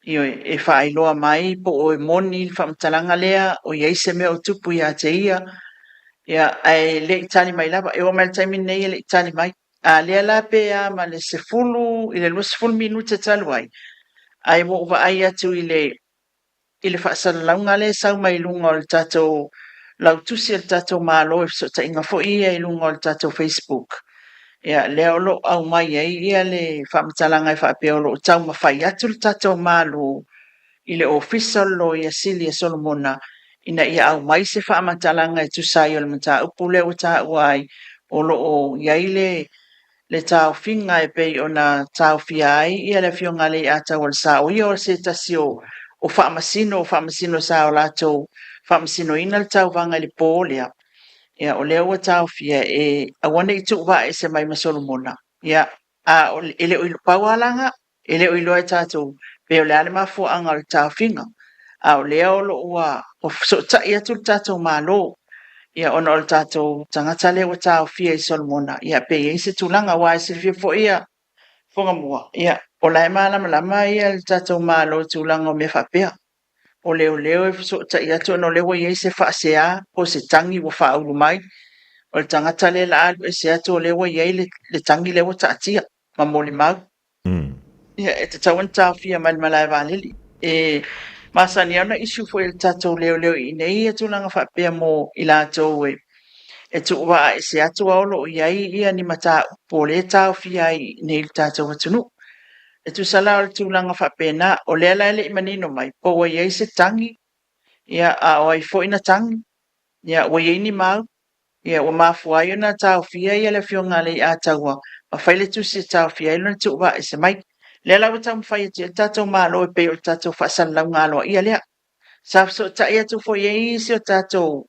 Ioe, e faailoa mai po o e moni le faamatalaga lea, o i ai se mea o tupu ia te ia, ia, ae le i tali mai lava. E oo mai i le taimi lenei e le i tali mai. A lea la pe a ma le 10 i le 20 minute talu ai, ae ua ou vaai atu i le i le faasalalauga lea e sau mai luga o le tatou lautusi a le tatou Malo i fesootaiga foi ia i luga o le tatou Facebook. Ia, lea o lo o aumai ai ia le faamatalaga e faapea o lo o taumafai atu le tatou Malo i le Ofisa o le Loia Sili a Solomona ina ia aumai se faamatalaga e tusa ai o le mataupu lea ua taua ai o lo o i ai le le taofiga e pei ona taofia ai ia le Afioga a Leiataualesa, o ia o se tasi o o faamasino, o faamasino sa o latou faamasinoina le tauvaga i le po lea. Ia, o lea ua taofia e aua ne i tuuvaaese mai ma Solomona. Ia, a o, e le o pau lava la E le o iloa e tatou pe o le a le mafuaaga o le taofiga, a o lea o lo o ua fesootai atu le tatou Malo, ia ona o le tatou tagata lea ua taofia i Solomona, ia pe i ai se tulaga, aua e silafia foi ia Fogamua, ia o la e malamalama ia le tatou Malo i tulaga o mea faapea. O leoleo e fesootai atu ona o lea ua i ai se faasea po o se tagi ua faaulu mai, o le tagata lea o le a alu ese atu o lea ua i ai le tagi lea ua taatia ma molimau. Ia, e tatau ona taofia mai le malae vaalele. E masani lava ona issue foi e le tatou leoleo i inei ia tulaga faapea mo i latou e e tuuvaa ese atu a o lo o i ai ia ni mataupu o lea e taofia ai i inei i le tatou atunuu. E tusa la o le tulaga faapena, o lea la e le i manino mai po ua i ai se tagi, ia a o ai foi na tagi, ia ua i ai ni mau, Ia, ua mafua ai ona taofia ia le Afioga a Leiataua ma fai le tusi e taofia ai lona tuuvaaese mai. Lea la ua taumafai atu i ai le tatou Malo e pei o le tatou faasalalauga aloaia lea. Sa fesootai atu foi i ai isi o tatou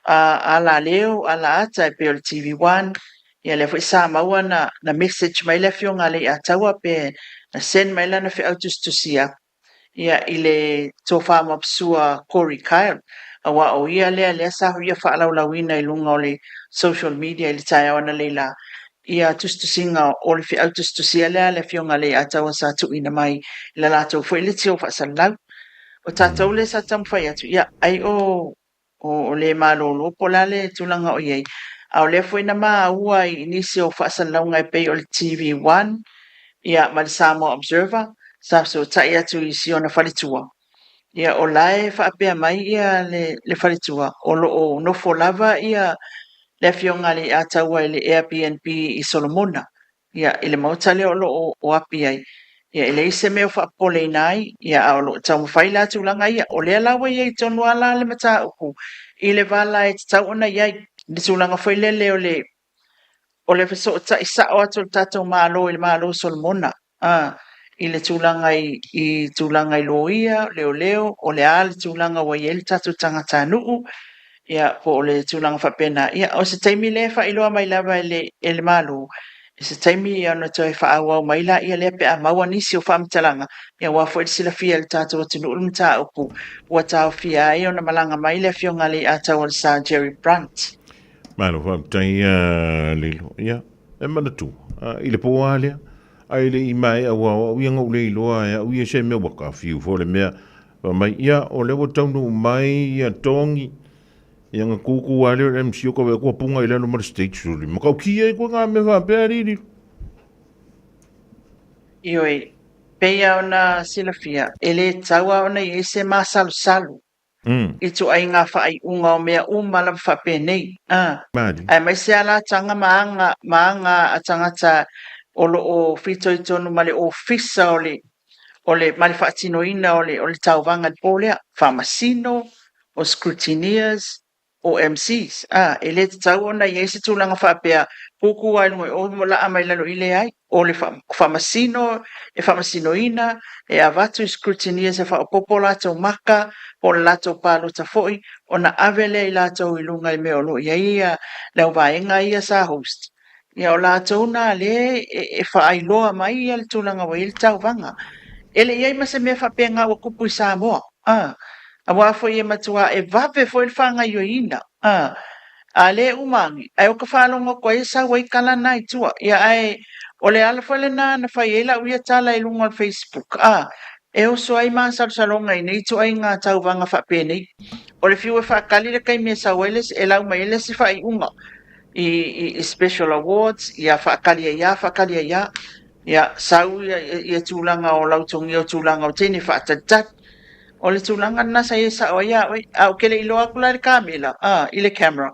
alaleo, alaata e pei o le TV One, ia lea foi sa maua na, na message mai le Afioga a Leiataua pe na send mai lana feau tusitusia ia i le tofa mapsua Corey Kyle, aua o ia lea lea sa ia faalaulauina i luga o le social media i le taeao analeila ia tusitusiga o le feau tusitusia lea a le Afioga a Leiataua sa tuuina mai i le latou foi leitio faasalalau. O tatou lea sa taumafai atu, ia, ai o, o, o le malolo po o le a le tulaga o i ai. A o lea foi na maua i nisi o faasalalauga e pei o le TV1 ia, ma le Samoa Observer, sa fesootai atu i si ona faletua. Ia, o la e faapea mai ia le, le faletua, o lo o nofo lava ia le afioga a le Ataua i le Airbnb i Solomona. ia, i le maota lea o lo o oapi ai. Ia, e leai se mea o faapopoleina ai, ia, a o lo o taumafai la tulaga ia. O lea la ua i ai tonu lava la le mataupu i le vala e tatau ona i ai, i le tulaga foi lele o le, o le fesootai sao atu o le tatou Malo i le Malo o Solomona, a, i le tulaga i, i tulaga i loia, leoleo, o le a le tulaga ua i ai le tatou tagatanuu, ia, po o le tulaga faapena. Ia, o se taimi lea e faailoa mai lava e le, e le Malo, i se taimi ia ona toe faaauau mai laia lea pe a maua nisi o faamatalaga, ia aua foi le silafia e le tatou atunuu le mataupu ua taofia ai ona malaga mai le Afioga a Leiataualesa Jerry Brunt. Malo faafetai Lilo. Ia, e manatua, i le pō lava lea, ae le i maea ua o au ia na ou le iloa e au ia se mea ua kafiu foi le mea. Fai mai, ia, o lea ua taunuu mai ia Togi, ia na kūkū lava lea o le MC o ka wea kua punga i lalo ma le stage suli. Matautia ai koe ngā mea faapea Lili. Ioe, pei lava ona silafia, e le tatau lava ona i ai se masalosalo i ituaiga faaiuga o mea uma lava faapenei. A. Aemaise lava lataga ma aga, ma aga a tagata o lo o fitoitonu ma le ofisa o le, o le, ma le faatinoina o le, o le tauvaga i le po lea, faamasino, o scrutineers, o MCs, a, e le tatau ona i ai se tulaga faapea, kūkū lava i luga i o ma laa mai lalo i leai. O le faamasino e faamasinoina, e avatu i scrutineers e faaopoopo latou maka po o le latou palota foi, ona ave lea i latou i luga i mea o lo o i ai le auvaega ia sa host. Ia o latou na lea e faailoa mai le tulaga ua i ai le tauvaga. E le i i ai ma se mea faapena ua tupu i Samoa, a, aua foi e matua e vave foi le faagaoioiina, a, a lea e uma ane, ae o ka faalogo atu ai e sau ai tala na i tua. Ia ae o le ala foi lena na fai ai lau ia tala i luga o le Facebook, a, e oso ai masalosaloga i nei ituaiga tauvaga faapenei. O le fiu e faatali le taimi e sau ai le isi, e lau mai ai le isi faaiuga i, i, i special awards, ia faatali ai lava, faatali ai lava. Ia, sau ia, ia tulaga o lautogia o tulaga o teine faatalitali. O le tulaga lena sa i ai sao ai a oe. A ou te le i iloa atu la i le kamela, a, i le camera,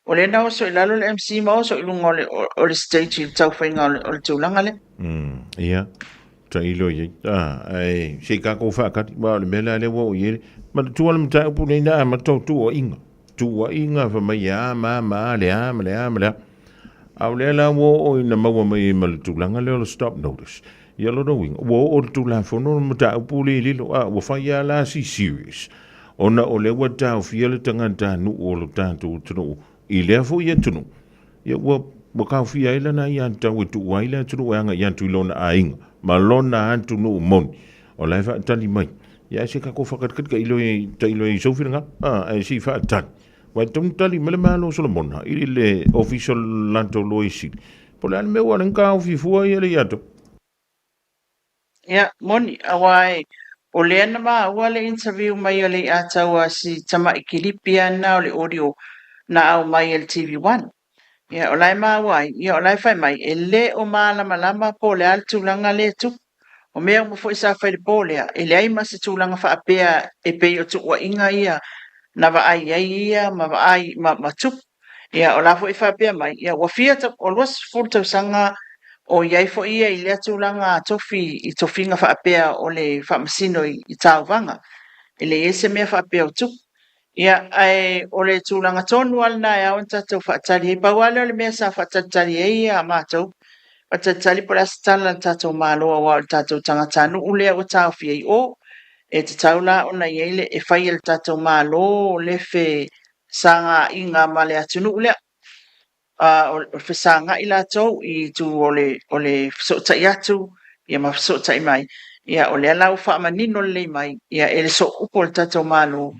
o lea na oso i lalo le MC ma oso i luga o le, o le stage i le taufaiga o le, o le tulaga lea. Ia, tailo i ai. A, ae se i kākou whaakati, wa o le mea la lea ua o i ai. Manatua le mataupu nei na amata o tuuaiga. Tuuaiga fa mai e a ma ma a le a ma le a ma le a. A o lea la ua oo ina maua mai ai ma le tulaga lea o le stop notice. Ia lona uiga, ua oo le Tulafono le mataupu le lilo, a ua fai lava la si serious, ona o lea ua taofia le tagatanuu o lo tatou atunuu i lea foi atunuu, ia ua, ua taofia ai lana aiatatau e tuu ai le atunuu e agai atu i lona aiga ma lona atunuu moni, o la e faatali mai. Ia ae se tatou faakatikati tailo i, tailo i sou finagalo, a, ae se i faatali. Ua e tatau ona tali mai le Malo o Solomona i le Ofisa o le latou Loia Sili. Po o le a le mea ua ala ai ona taofi fua ia le ia tou? Ia, moni, aua e, o lea na maua le interview mai a Leiataua si tamai kilipi a na o le audio na aumai e le TV One. Ia, o la e maua ai, ia o la e fai mai, e le o malamalama po o le a le tulaga lea e tupu. O mea uma foi sa fai i le po lea, e leai ma se tulaga faapea e pei o tuuaiga ia na vaai ai ia ma vaai ma, ma tupu. Ia, o la foi e faapea mai, ia ua fia, o 20 tausaga o i ai foi ia i lea tulaga tofi i tofiga faapea o le faamasino i, i tauvaga. E leai se mea faapea o tupu. Ia, ae o le tulaga tonu lava lena e ao ona tatou faatali ai. Pau lava lea o le mea sa faatalitali ai ia matou, faatalitali po o le a se tala a le tatou Malo aua o le tatou tagatanuu lea ua taofia i o. E tatau la ona i ai le, e fai e le tatou Malo le fesagaaiga ma le atunuu lea. O le fesagai latou i itu o le, o le fesootai atu ia ma fesootai mai. Ia, o lea la ua faamanino lelei mai ia e le sooupu o le tatou Malo,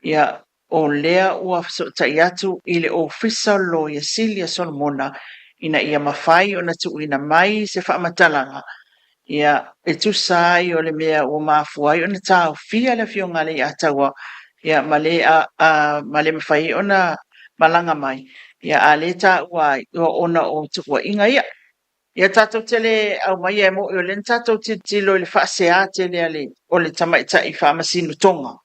ia, o lea ua fesootai atu i le Ofisa o le Loia Sili a Solomona ina ia mafai ona tuuina mai se faamatalaga. Ia, e tusa ai o le mea ua mafua ai ona taofia le Afioga a Leiataua, ia, ma le, a, a, ma le mafai ai ona malaga mai, ia, a lea e taua ai, ona o tuuaiga ia. Ia tatou te le aumaia e mo'i o lea na tatou tilotilo i le faasea tele a le, o le tamaitai faamasino Tonga,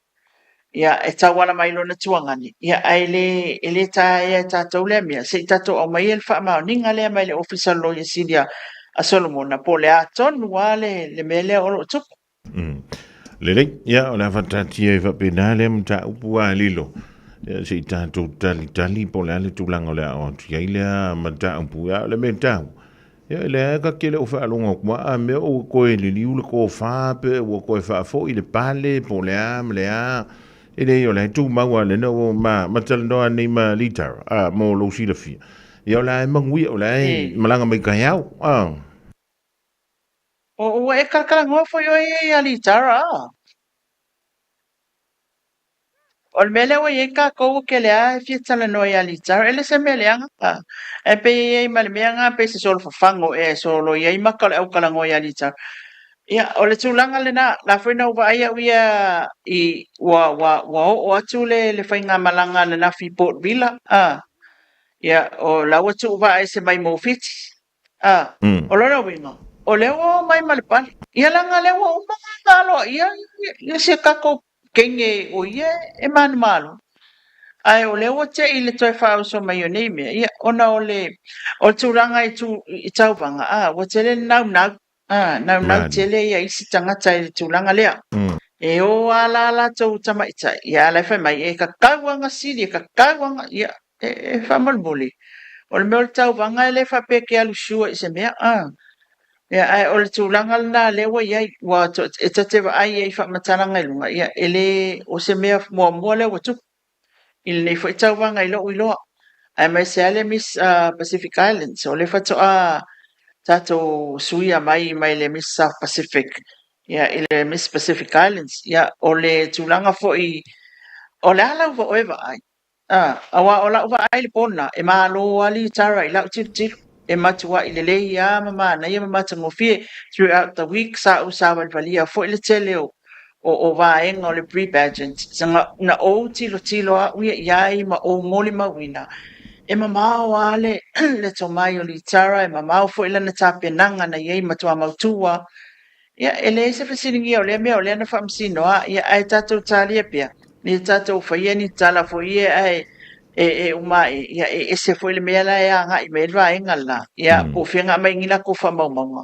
ia, e tauala mai lona tuagane, ia, ae le, e le taea e tatou lea mea, se i tatou aumaia le faamaoniga lea mai le Ofisa o le Loia Sili a, a Solomona, po o le a tonu lava le, le mea lea o lo o tupu. Lelei, ia, o le a faataatia ai faapena lea mataupu a lilo. Ia, se i tatou talitali po o le a le tulaga o le a oo atu i ai lea mataupu. Ia, o le mea taua, ia, e leai ka tele o faalogo atu a mea ua toe liliu le tofa pe ua toe faafoi le pale po o le a ma le a. E leai, o la e tumau lava lena ua ma, ma talanoa nei ma Litara, a, mo lou silafia. Ia, o la e manuia, o la e malaga mai taeao, a. Ua e kalakalanoa foi oe ia ia Litara, a? O le mea lea ua i ai kākou ua kele a e fia talanoa ia Litara, e le se mea leaga, a? Ae pei e i ai ma le mea na, pei se solo fafago ea e solo i ai maka o le aukalanoa ia Litara. Ia, o le tulaga lena, la foi na ou vaai au ia i, ua, ua, ua oo atu le, le faigamalaga ananafi i Port Vila, a? Ia, o la ua tuu vaa ese mai mo Fiti. A, o lona uiga, o lea ua omai ma le pale. Ia leaga lea ua uma ona aloaia ia si a tatou kenge o ia e manumalo. Ae o lea ua te i le toe faaoso mai o nei mea, ia, ona o le, o le tulaga i, tu, i tauvaga, a, ua tele le naunau, a, naunau tele ia isi tagata i le tulaga lea. E o a la latou tamaitai, ia, a la e fai mai, e kakau aga sili, e kakau aga, ia, E faamolemole, o le mea o le tauvaga e le faapea e te alu sure i se mea, a. Ia, ae o le tulaga lena lea ua i ai, ua e ta te vaai i ai i faamatalaga i luga, ia, e le o se mea muamua lea ua tupu i lenei foi tauvaga i lou iloa. Aemaise lava le Miss Pacific Islands, o lea faatoa tatou suia mai mai le Miss South Pacific ia, i le Miss Pacific Islands. Ia, o le tulaga foi, o le a lau oe vaai? A, aua o la'u vaai i le po lena, e malo a litara i la'u tilotilo, e matua'i lelei a ma manaia ma matagofie throughout the week sa ou savalivaliia foi le tele o o o vaega o le pre-pageant na na ou tilotilo a'u ia i ai ma ou molimauina e mamao a le le tomai o litara e mamao foi lana tapenaga na i ai matua mautū a Ia, e leai se fesiligia o lea mea o lea na faamasino a, ia, ae tatou talia pea, ia tatou faia ni tala foi ia ae e, e uma ae, ia, e ese foi le mea la e agai mai ai le vaega le la, ia, po o fea na aumai ni latou faamaumauga.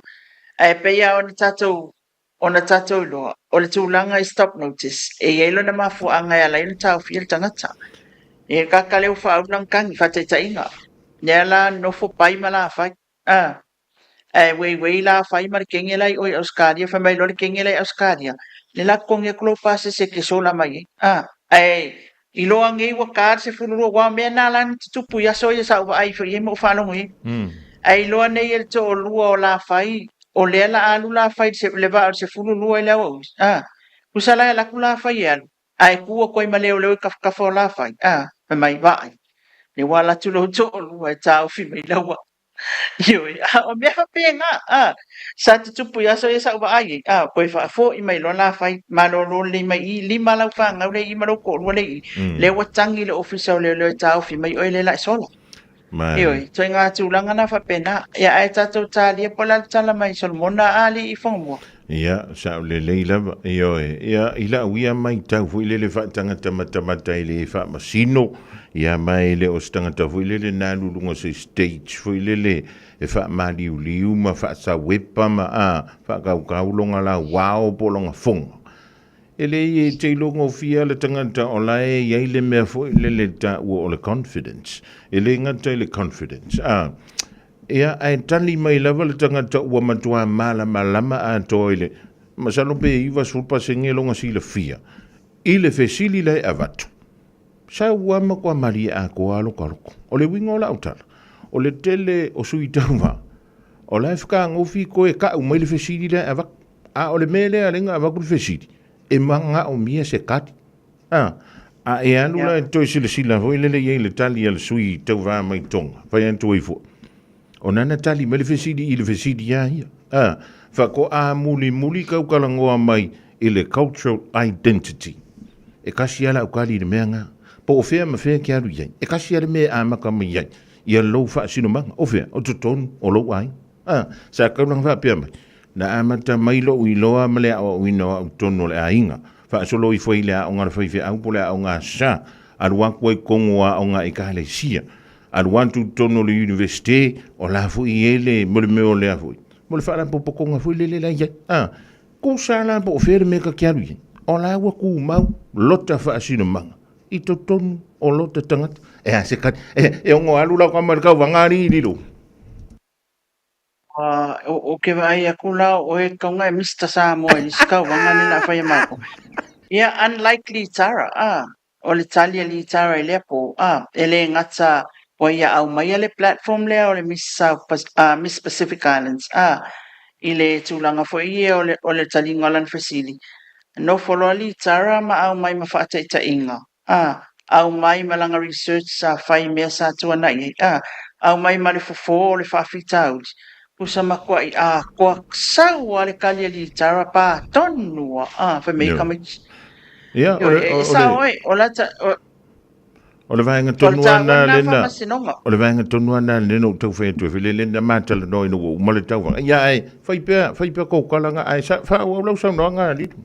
Ae pei lava ona tatou, ona tatou iloa, o le tulaga i stop notice, e i ai lona mafuaaga e ala ai ona taofia le tagata. E kaka lea ua faaulu lana tagi, faataitaiga, lea la nofo pai ma lafai, a. Ae ueiuei la fai ma le kenge la i o i Ausetalia, fai mai loa le kenge la i Ausetalia, le la totogi atu lou pasese e te sola mai ai. A, ae iloa nei ua ta le 12, aua o mea na la na tutupu i aso ia sa ou vaai foi i ai ma ou faalogo i ai. Ae iloa nei e le toalua o Lafai, o lea la alu Lafai i le vaa o le 12 i le aoauli, a, tusa la e alu atu Lafai e alu, ae tu atu ai ma leoleo i tafatafa o Lafai, a, fai mai, vaai, lea ua alu atu lou toalua e taofi mai lau vaa. Ioe, a o mea faapena, a, sa tutupu i aso ia sa ou vaai ai, a, toe faafoi mai loa la fai, malolo lelei mai i, lima lau fanau lea i i ma lou toalua lea i i, lea ua tagi le ofisa o leoleo e taofi mai oe lea la e sola. Ioe, ituaiga tulaga na faapena. Ia, ae tatou talia po o le a le tala mai Solomona a alii i Whangamua. Ia, sa o lelei lava, ioe, ia, i lau ia maitau foi lele faatagata matamata e le faamasino, ia, ma e le o se tagata foi lele na alu luga o se stage foi lele e faamaliuliu ma faasauepa ma, a, faakaukau lona lauao po o lona foga. E leai e te iloa gofie le tagata o la e i ai le mea foi lele taua o le confidence. E le gata i le confidence, a, Ia, ae tali mai lava le tagata ua matua malamalama atoa i le, masalo pe 90% lona silafia, i le fesili la e avatu. Sa ua matua malie atoa alokaloko. O le uiga o lau tala, o le tele o sui tauva, o la e whakagofi koe ka'u mai le fesili la e avatu. A o le mea lea lenga avatu le fesili, e manaomia se tali. A, a e alu la e toe silasila foi lele i ai le tali a le sui tauva mai Tonga, fai atu ai foi. O nana tali mai le fesili i le fesili ia ia. A, Faatoa mulimuli kautalanoa mai i le cultural identity. E kasi lava lau tali i le mea lena. Po o fea ma fea e te alu i ai, e kasi lava le mea e amata mai ai ia lou faasinomaga. O fea? O totonu o lou aiga. A, sa tatau ona faapea mai, na amata mai lou iloa ma le aoaoina o au i totonu o le aiga. Faasolo ifo ai i le aoga a le faifeau po o le aoga a sa, alu atu ai i totonu o aoga a Ekalesia, alu atu i totonu o le Universite, o la foi e i ai le, mo le mea o lea foi, mo le faalapotopotoga foi lele la e i ai. A, tusa la po o fea le mea ta te alu i ai, o la ua tumau lota faasinomaga i totonu o lota tagata. E a se kali, e ono alu lau tama i le tauvaga alii lilo. Ou te vaai aku la o oe kauga e Mister Samoa i le isi tauvaga lea o le a fai e matou. Ia, unlike Litara, ah, o le tali a Litara i lea po, ah, e le gata ua ia aumaia le platform lea o le Miss South, ah, Miss Pacific Islands, ah, i le tulaga foi ia o le, o le taliga o lana fesili. Nofo loa Litara ma aumai ma faataitaiga, A, aumai ma lana research sa fai i mea sa tuanai ai. A, aumai ma le fofo o le faafitauli. Pusa matuai atoa sau a le kali a litara pa tonu a, a, fai mai tamaiti. Ia, o le, E sao oe, o lata, o, O le vaega tonu lava lena lena, o le vaega tonu lava lena lena ou tau fai atu ai foi lele na ma talanoa ina ua uma le tauvaga. Ia ae fai pea, fai pea kou kalanga ae sa, faaauau lau saunoaga Lilo.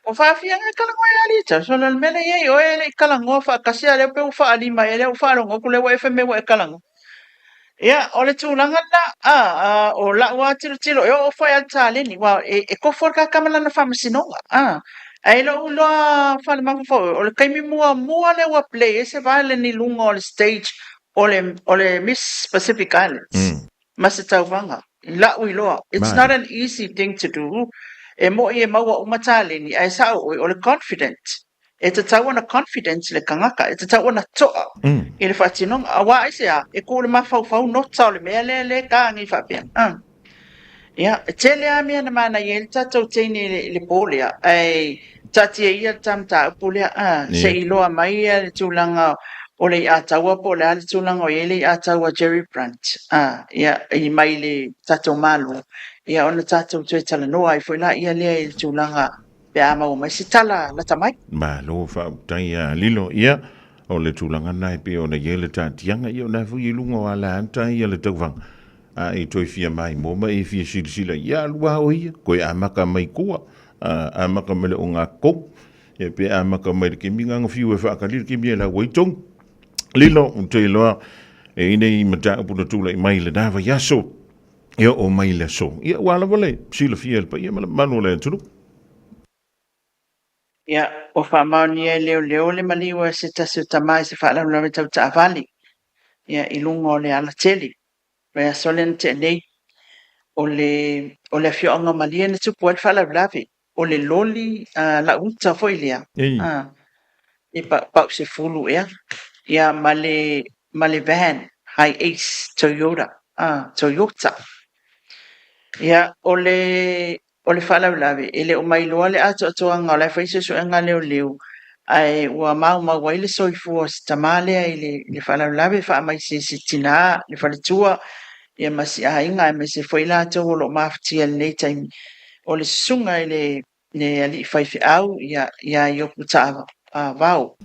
Ua faafiaga e kalagoa e alii tau solo le mea lea i ai oe e le i kalagoa faatasi a lea pei ua faalima ea lea ua faalogo atu lea ua e fai mai ua e kalagoa. Ia o le tulaga lena a, a o la'u a tilotilo e oo foi a le taleni ua e, e kofo le kaka ma lana faamasinoga a ae lou iloa faalemafaua o le taimi muamua lea ua play ai se violin i luga o le stage o le o le Miss Pacific Islands. Ma se tauvaga. I la'u iloa, it's not an easy thing to do, e mo'i e maua uma taleni, ae sa'o oe, o le confident. E tatau ona confident le tagata, e tatau ona to'a i le faatinoga. Auā aisea, e kū i le mafaufau nota o le mea lea lē ta nei faapea. Ia, e tele lava mea na manaia ai le tatou teine i le pō lea, ae taatia ia le ta mataupu lea, se i iloa mai le tulaga o le iataua po o le a le tulaga o i ai le iataua Jerry Brunt, ia, i mai le tatou Malo, ia ona tatou toe talanoa ai foi laia lea i le tulaga pe a maua mai se tala lata mai. Malo faafetai ia Lilo. Ia, o le tulaga lena e pei ona i ai le taatiaga, ia o lena foi i luga o alaata ia le tauvaga. A e toe fia maimoa ma e fia silasila, ia alu lava oe ia, toe amata mai tua, amata mai le ogatotonu, ia pe amata mai le taimi na fiu e faatali le taimi e lau ai tonu. Lilo, ou te iloa, e i nei mataupu na tulai mai i lena vaiaso, ia oo mai le aso. Ia ua lava le silafia e le paia ma le mamalu o le atunuu. Ia, ua faamaonia e leoleo le maliu a se tasi o tama i se faalavelave tau taavale, ia, i luga o le alatele. Vaiaso lea na tea nei, o le, o le afioaga o Malie na tupu ai le faalavelave, o le loli lauuta foi lea, e pausefulu ea, ia ma le, ma le van, Hi Ace Toyota, Toyota. Ia, o le, O le faalavelave, e le o mailoa le atoatoaga o la e fai suesuega a leoleo, ae ua maumau ai le soifua o si tama lea i le faalavelave, faamaise i si tina, le faletua, ia ma si aiga, aemaise foi i latou o lo o mafatia i lenei taimi. O le susuga i le alii faifeau, ia, ia Iopu Taavao,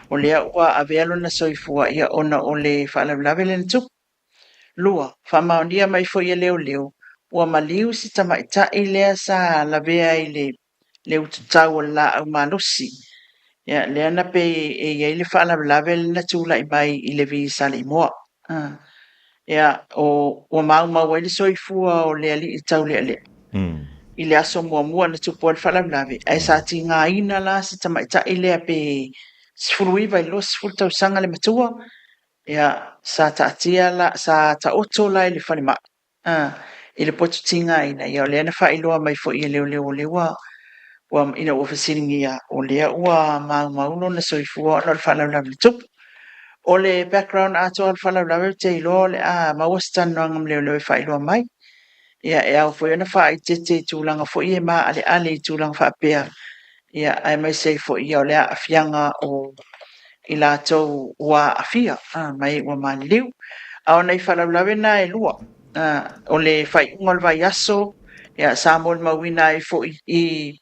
o lea ua avea lona soifua, ia, ona o le faalavelave lea na tupu. 2, Faamaonia mai foi e leoleo, ua maliu si tamaitai lea sa lavea i le le ututau o le laau malosi. Ia, lea na pei e i ai le faalavelave lea na tulai mai i le Saleimoa. Ia, o, ua maumau ai le soifua o le alii taulealea i le aso muamua na tupu ai le faalavelave, ae sa tigaina la si tamaitai lea pe 19 i le 20 tausaga le matua, Ia, sa taatia la, sa taoto la i le falemai, a, i le potu tigaina, ia o lea na faailoa mai foi e leoleo o lea ua, ua, ina ua fesiligia, o lea ua maumau lona soifua ona o le faalavelave na tupu. O le background atoa o le faalavelave ou te iloa o le a maua se talanoaga ma leoleo e faailoa mai. Ia, e ao foi ona faaeteete i tulaga foi e maaleale i tulaga faapea, ia, aemaise ai foi ia o le aafiaga o i latou ua aafia ma e ua maliliu. A o nai faalavelave na e lua, o le faaiuga o le vaiaso, Ia, sa molimauina ai foi i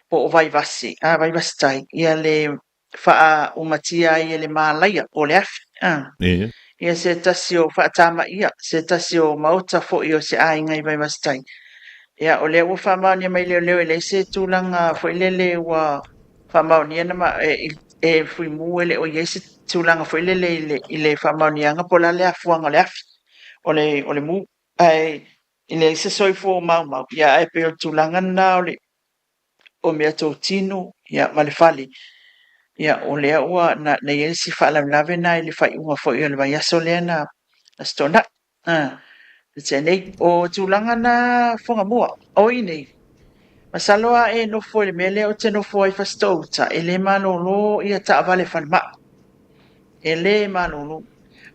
po o Vaivase, a, Vaivase Tai, ia le faaumatia ai e le malaia po o le afi, a. Ia se tasi o faatamaia, se tasi o maota foi o se aiga i Vaivase Tai. Ia, o lea ua faamaonia mai leoleo e leai se tulaga foi lele ua faamaonia na ma, e, e Fuimu e le o i ai se tulaga foi lele i le, i le faamaoniaga po o le a le afuaga o le afi, o le, o le mu. Ae e leai se soifua o maumau, ia ae pei o le tulaga lena o le o meatotino ia ma le fale, ia o lea ua na, na i ai si faalavelave na i le faaiuga foi o le vaiaso lea na Aso Toonai. Ah, na tea nei. O tulaga na Fugamua, o i nei. Masalo a e nofo i le mea lea ou te nofo ai Fasitoo-uta, e le malolo ia taavale falemai. E le malolo.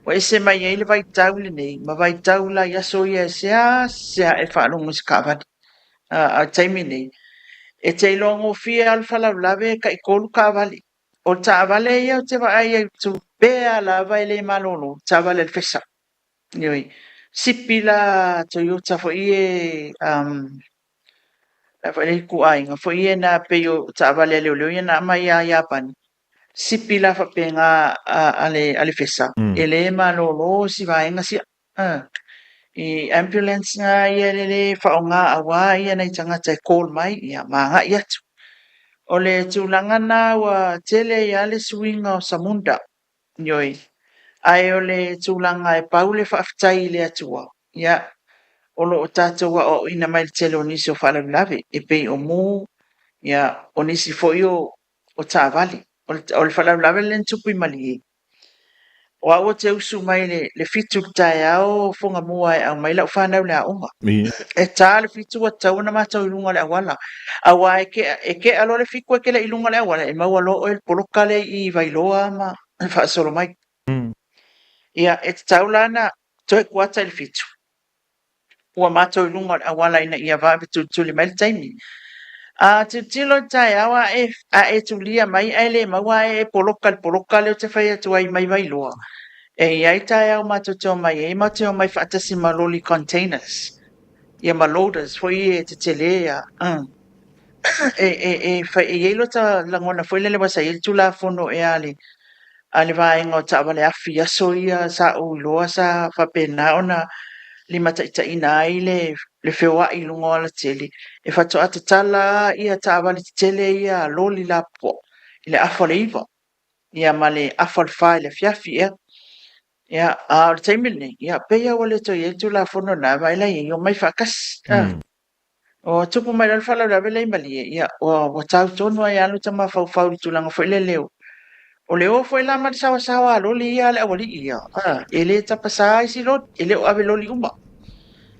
Ua ese mai ai le vaitau lenei ma vaitau la i aso ia e seasea e faalogo i se taavale. A o le taimi nei, e te iloa gofie lava le faalavelave e taitolu taavale. O le taavale ia ou te vaai ai tupea lava e le malolo, taavale a le Fesa. Ioe. Sipi la Toyota foi e la foi le ituaiga foi e na pei o taavale a leoleo ia na aumai a Iapani. Sipi la faapena a le Fesa, e le malolo si vaega sia. I ambulance nga ia e le faaaoga aua ia nai tagata e call mai ia ma agai atu. O le tulaga na ua tele ai lava le suiga o Samunda, ioe. Ae o le tulaga e pau le faafetai i le Atua, ia, o lo o tatou aoaoina mai le tele o nisi o faalavelave e pei o mu, ia, o nisi foi o taavale. O le faalavelave lea na tupu i Malie, O au ou te usu mai i le 7 i le taeao Fugamua e aumai lau fanau i le aoga. E ta le 7 ua tatau ona matou i luga o le auala. Aua e kea, e kea loa le 7 e te le i luga o le auala, e maua loa oe i le poloka lea i Vailoa ma faasolo mai. Ia, e tatau la ona toe kuata i le 7. Ua matou i luga o le auala ina ia vave tulituli mai le taimi. A tilotilo i le taeao a e, a e tulia mai ae le maua ae e poloka i le poloka lea ou te fai atu ai mai Vailoa. E i ai taeao matou te omai ai, matou te omai faatasi ma loli containers, ia ma loaders foi ia e tetele a, e, e, e, fai, e i ai lota lagona foi lele aua sa i ai le Tulafono ea a le, a le vaega o taavale afi i aso ia sa ou iloa sa faapena ona limataitaiina ai le, le feoai i luga o alatele, e faatoa tatala ia taavale tetele ia a loli lapopoa i le afa o le 9 ia ma le afa o le 4 i le afiafi ea. Ia, a o le taimi lenei, ia, pei lava ua le toe i ai le Tulafono lena, vaai la i ai, omai faatasi. Ua tupu mai loa le faalavelave lea i Malie, ia, ua tau tonu ai lava lota mafaufau i le tulaga foi lele o, o le o foi la ma le saoasaoa a loli ia a le aualii ia, a, e le tapasa isi loli, e le o ave loli uma.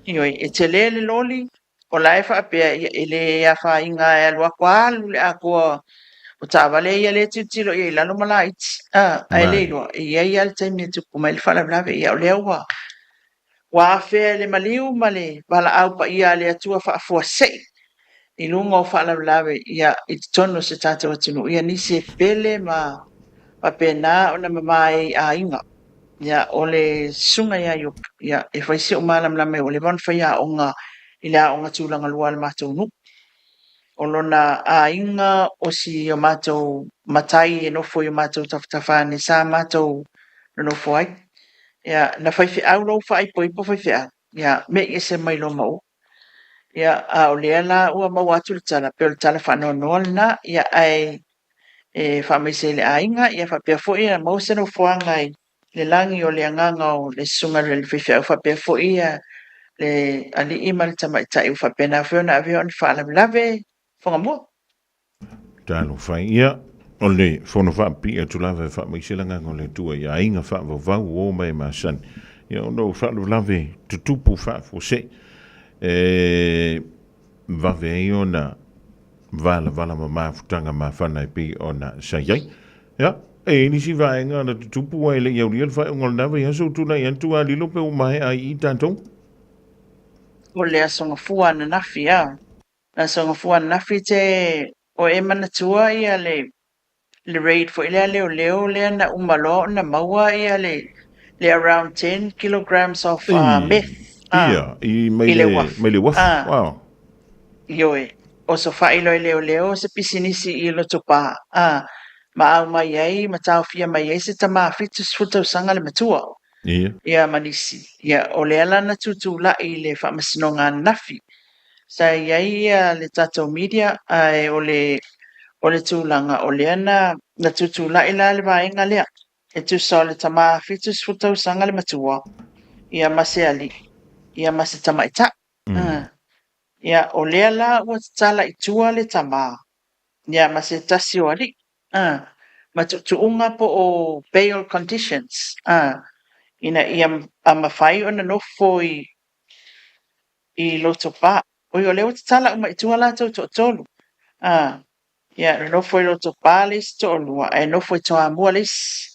Ioe, e tele le loli, o la e faapea, ia, e le afaina e alu atu alu le atoa o taavale ia lea e tilotilo i ai i lalo ma laiti, a, ae le iloa, e i ai lava le taimi e tupu mai ai le faalavelave. Ia, o lea ua Ua afea e le maliu ma le valaau paia a le Atua faafuasei i luga o faalavelave ia i totonu o se tatou atunuu ia nisi e pele ma faapena ona mamae i aiga. Ia o le susuga ia Iopu, ia e fai si ou malamalama ua leva ona fai aoga i le aoga tulaga lua a le matou nuu. O lona aiga o si o matou matai e nofo i o matou tafatafa ane sa matou nonofo ai. Ia, na faifeau lou faaipoipo faifeau, ia, me'i ese mai loa ma ou. Ia, a o lea la ua maua atu le tala, pei o le tala faanoanoa lena, ia, ae e faamaise i le aiga, ia faapea foi ia maua se nofoaga i le lagi o le agaga o le susuga i le faifeau, faapea foi ia le alii ma le tamaitai ua faapena foi ona avea o ni faalavelave Fugamua. Talofa e. Ia, o le fono faapipii atu lava e faamaise le agaga o le Atua i aiga faavauvau ua o mai e masani. Ia, ona o faalavelave tutupu faafuasei e vave ai ona valavala ma mafutaga mafana e pei ona sa i ai. Ia, e i ai nisi vaega na tutupu ae le i aulia le faaiuga o lena vaiaso ua tulai atu a lilo pe ua maea ai i i tatou. O le Aso Gafua ananafi a. Aso Gafua ananafi te o e manatua ia le le raid foi lea leoleo lea na uma loa ona maua ia le le around 10 kilograms of meth Ia, i mai le uafu. Mai le uafu. Wow. Ioe, osofai loa e leoleo se pisinisi i Lotopa, a, ma aumai ai ma taofia mai ai se tama 70 tausaga le matua. Ia. Ia ma nisi. Ia, o lea la na tutulai i le faamasinoga ananafi. Sa i ai ia le tatou media, ae o le, o le tulaga o lea na, na tutulai la le vaega lea. E tusa o le tama 70 tausaga le matua, ia ma se alii, ia ma se tamaitai. Ia, o lea la ua tatala i tua le tama, ia ma se tasi o alii, ma tuutuuga po o bail conditions, ina ia mafai ona nofo i Lotopa. Oi, o lea ua tatala uma i tua latou toatolu. Ia, nonofo i Lotopa le isi toalua, ae nofo i Toamua le isi.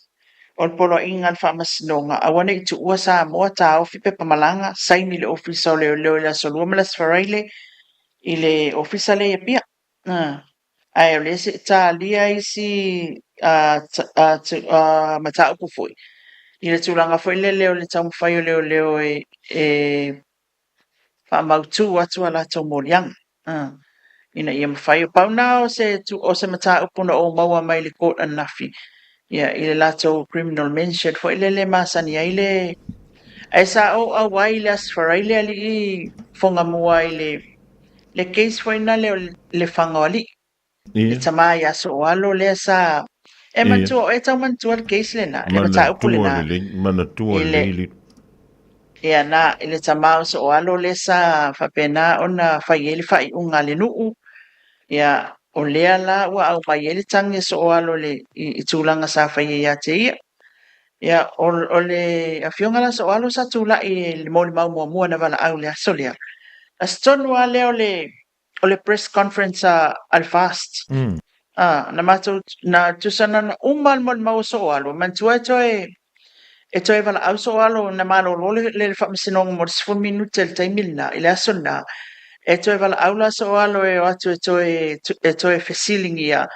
O le poloaiga a le Faamasinoga, aua ne i tuua Samoa, taofi pepa malaga, saini le Ofisa o Leoleo i le Aso Lua ma le Aso Faraile i le Ofisa lea i Apia. Ae o lea se i talia isi mataupu foi i le tulaga foi lele o le taumafai o leoleo e faamautu atu a latou moliaga ina ia mafai. Pau na o se, o se mataupu na ou maua mai le court ananafi, ia, i le latou criminal mention foi lele masani ai le. Ae sa ou auai i le Aso Faraile alii Fogamua i le case foi na le o le Faga o Alii. Le tama ia Sooalo lea sa e manatua oe tau manatua le case lena, le mataupu lena. Manatua lelei. Ia na, i le tama o Sooalo lea sa faapena ona fai ai le faaiuga a le nuu. Ia, o lea la ua aumai ai le tagi a Sooalo i, i tulaga sa fai ai ia te ia. Ia, o le afioga la Sooalo sa tulai i le molimau muamua na valaau i le aso lea. Aso tonu lava lea o le o le press conference a, a le FAST. Ah, na matou, na tusa na na uma le molimau o Sooalo, manatua e toe, e toe valaau Sooalo, na malolo le, le, le faamasinoga mo le 10 minute i le taimi lena, i le aso lena, e toe valaau la Sooalo e o atu e toe, e toe fesiligia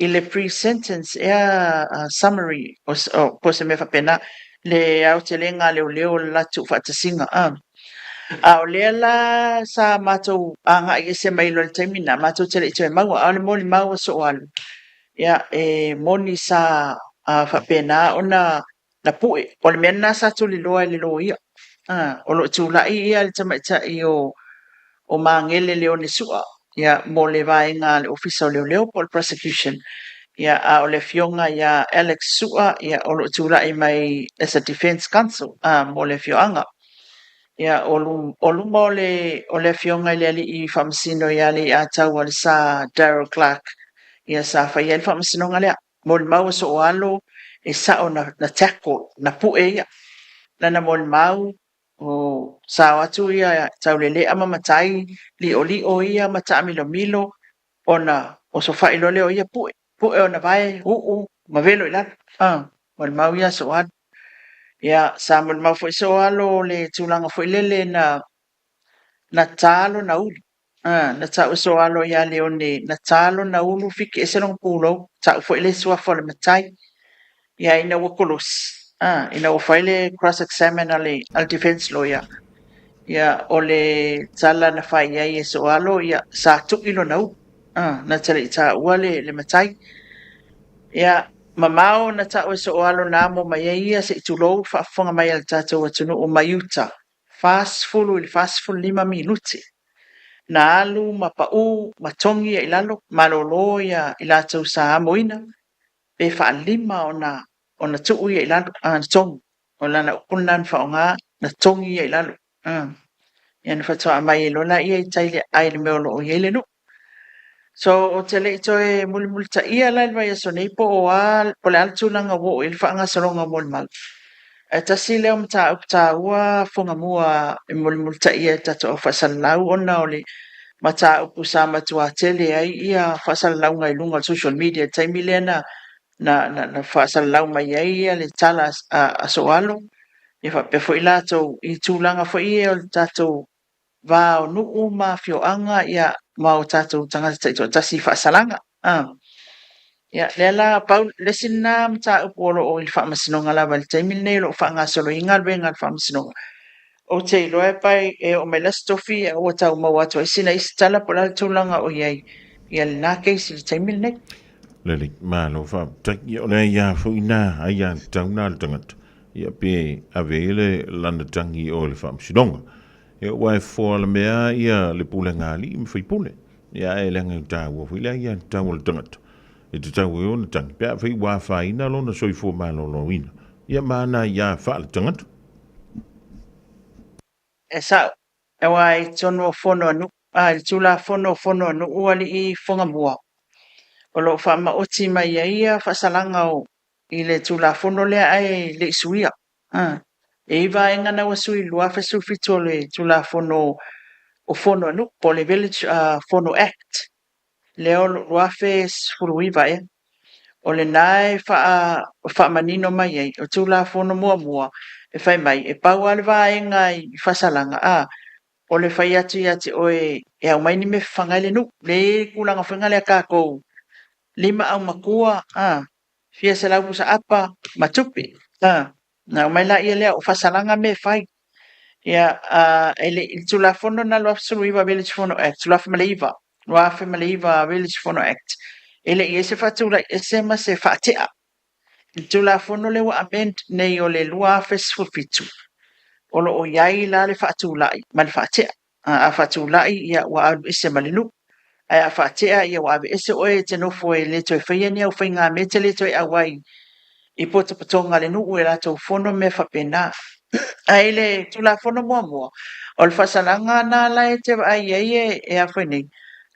i le pre-sentence ea summary o, o, po o se mea faapena, le aotelega a leoleo o le latou tuufaatasiga. A. A o lea la sa matou agai ese mai loa i le taimi lena, matou te le i toe maua, a o le molimau a Sooalu, ia, e moni sa faapena ona na pue. O le mea lena sa tuliloa e le loia. A, o lo o tulai ia le tamaitai o, o Magele Leone Sua, ia, mo le vaega a le Ofisa o Leoleo po o le Prosecution. Ia, a o le afioga ia Alex Sua, ia, o lo o tulai mai as a Defence Counsel, a, mo le afioaga. Ia, o, o luma o le, o le afioga i le alii faamasino ia Leiataua le Sā Darryl Clarke, ia, sa faia ai le faamasinoga lea. Molimau a Sooalo e sao na, na tackle, na pue ia. Lana molimau, o sao atu ia taulelea ma matai, liolio ia ma taamilomilo, ona osofai loa lea o ia pue. Pue ona vae, uu, ma velo i lalo. Ah, molimau ia a Sooalo. Ia, sa molimau foi Sooalo o le tulaga foi lele na, na ta lona ulu. A, na tau e Sooalo ia Leone, na ta lona ulu fiki ese lona pulou, tau foi le suafa o le matai. Ia ina ua kolosi, a, ina ua fai le cross examine a le, a le defense lawyer, ia o le tala na fai ai e Sooalo, ia sa tui lona ulu. A, na te le i taua le, le matai. Ia, mamao na tau e Sooalo na amo mai ai ia se i tulou le faafofoga mai a le tatou atunuu mai uta. 40 i le 45 minute. Na alu ma pau ma togi ia i lalo, malolo ia i latou sa amoina, pe faalima ona ona tuu ia i lalo, a, na togi. O lana upu lena na faaaoga, na togi ia i lalo. A. Ia na faatoa aumai ai loa laia i tai i le aai i le mea o lo o i ai le nuu. So, ou te le i toe mulimulitaia la i le vaiaso nei po o a, po o le a le tulaga ua oo i ai le faagasologa o molimau. Ae tasi lea o mataupu taua Fogamua e mulimulitaia e le tatou au faasalalau ona o le mataupu sa matua tele ai ia faasalalauga i luga o le social media i le taimi lea na na, na, na faasalalau mai ai ia le tala a Sooalo, ia faapea foi latou i tulaga foi ia o le tatou va o nuu ma afioaga ia ma o tatou tagata taitoatasi i faasalaga. A. Ia, lea la, pau, le isi lena mataupu o lo o i le faamasinoga lava i le taimi lenei o lo o faagasolo ai galuega a le faamasinoga. Ou te iloa e pai e oo mai le Aso Tofi ua tau maua atu ai sina isi tala po o le a le tulaga o i ai ia lena case i le taimi lenei. Lelei, malo faafetai. Ia o le aia foi na, aia tatau na le tagata. Ia pe ave ai le lana tagi i o i le faamasinoga. Ia ua e fofoa le mea ia le pulega a alii ma faipule. Ia ae leaga e taua foi le aia tatau a le tagata. E tatau ai ona tagi pe afai ua afaina lona soifua maloloina. Ia ma ana aia faale-tagata. E sa'o, aua i totonu o fono a nu'u, a i le Tulafono o Fono a Nu'u Alii Fogamua, o lo o faamaoti mai ai ia faasalaga o i le Tulafono lea ae le i suia. A, e i ai vaega na ua sui i le 2017 o le Tulafono o Fono a Nu'u po o le Village Fono Act, lea o lo 2019 ea. O lena e faamanino mai ai, o Tulafono muamua e fai mai, e pau lava le vaega i faasalaga, a, o le fai atu ia te oe e aumai ni mea e fafaga ai le nuu. Lea e i ai le tulaga foi lea a tatou, lima aumatua, a, fia selau pusa apa ma tupe, a, ona aumai laia lea, o faasalaga mea e fai. Ia, a, e le i le Tulafono lena 2019 Village Fono Act, 2009, 2009 Village Fono Act, e le i i ai se faatulai ese ma se faatea. I le Tulafono lea ua amend nei o le 2017, o lo o i ai la le faatulai ma le faatea. A faatulai, ia ua alu ese ma le nuu. Ae a faatea, ia ua aveese oe e te nofo e le toe faia ni au faigamea, e te le toe auai i potopotoga a le nuu e latou fono ma mea faapena. Ae i le Tulafono muamua, o le faasalaga na la e te vaai i ai e a foi nei,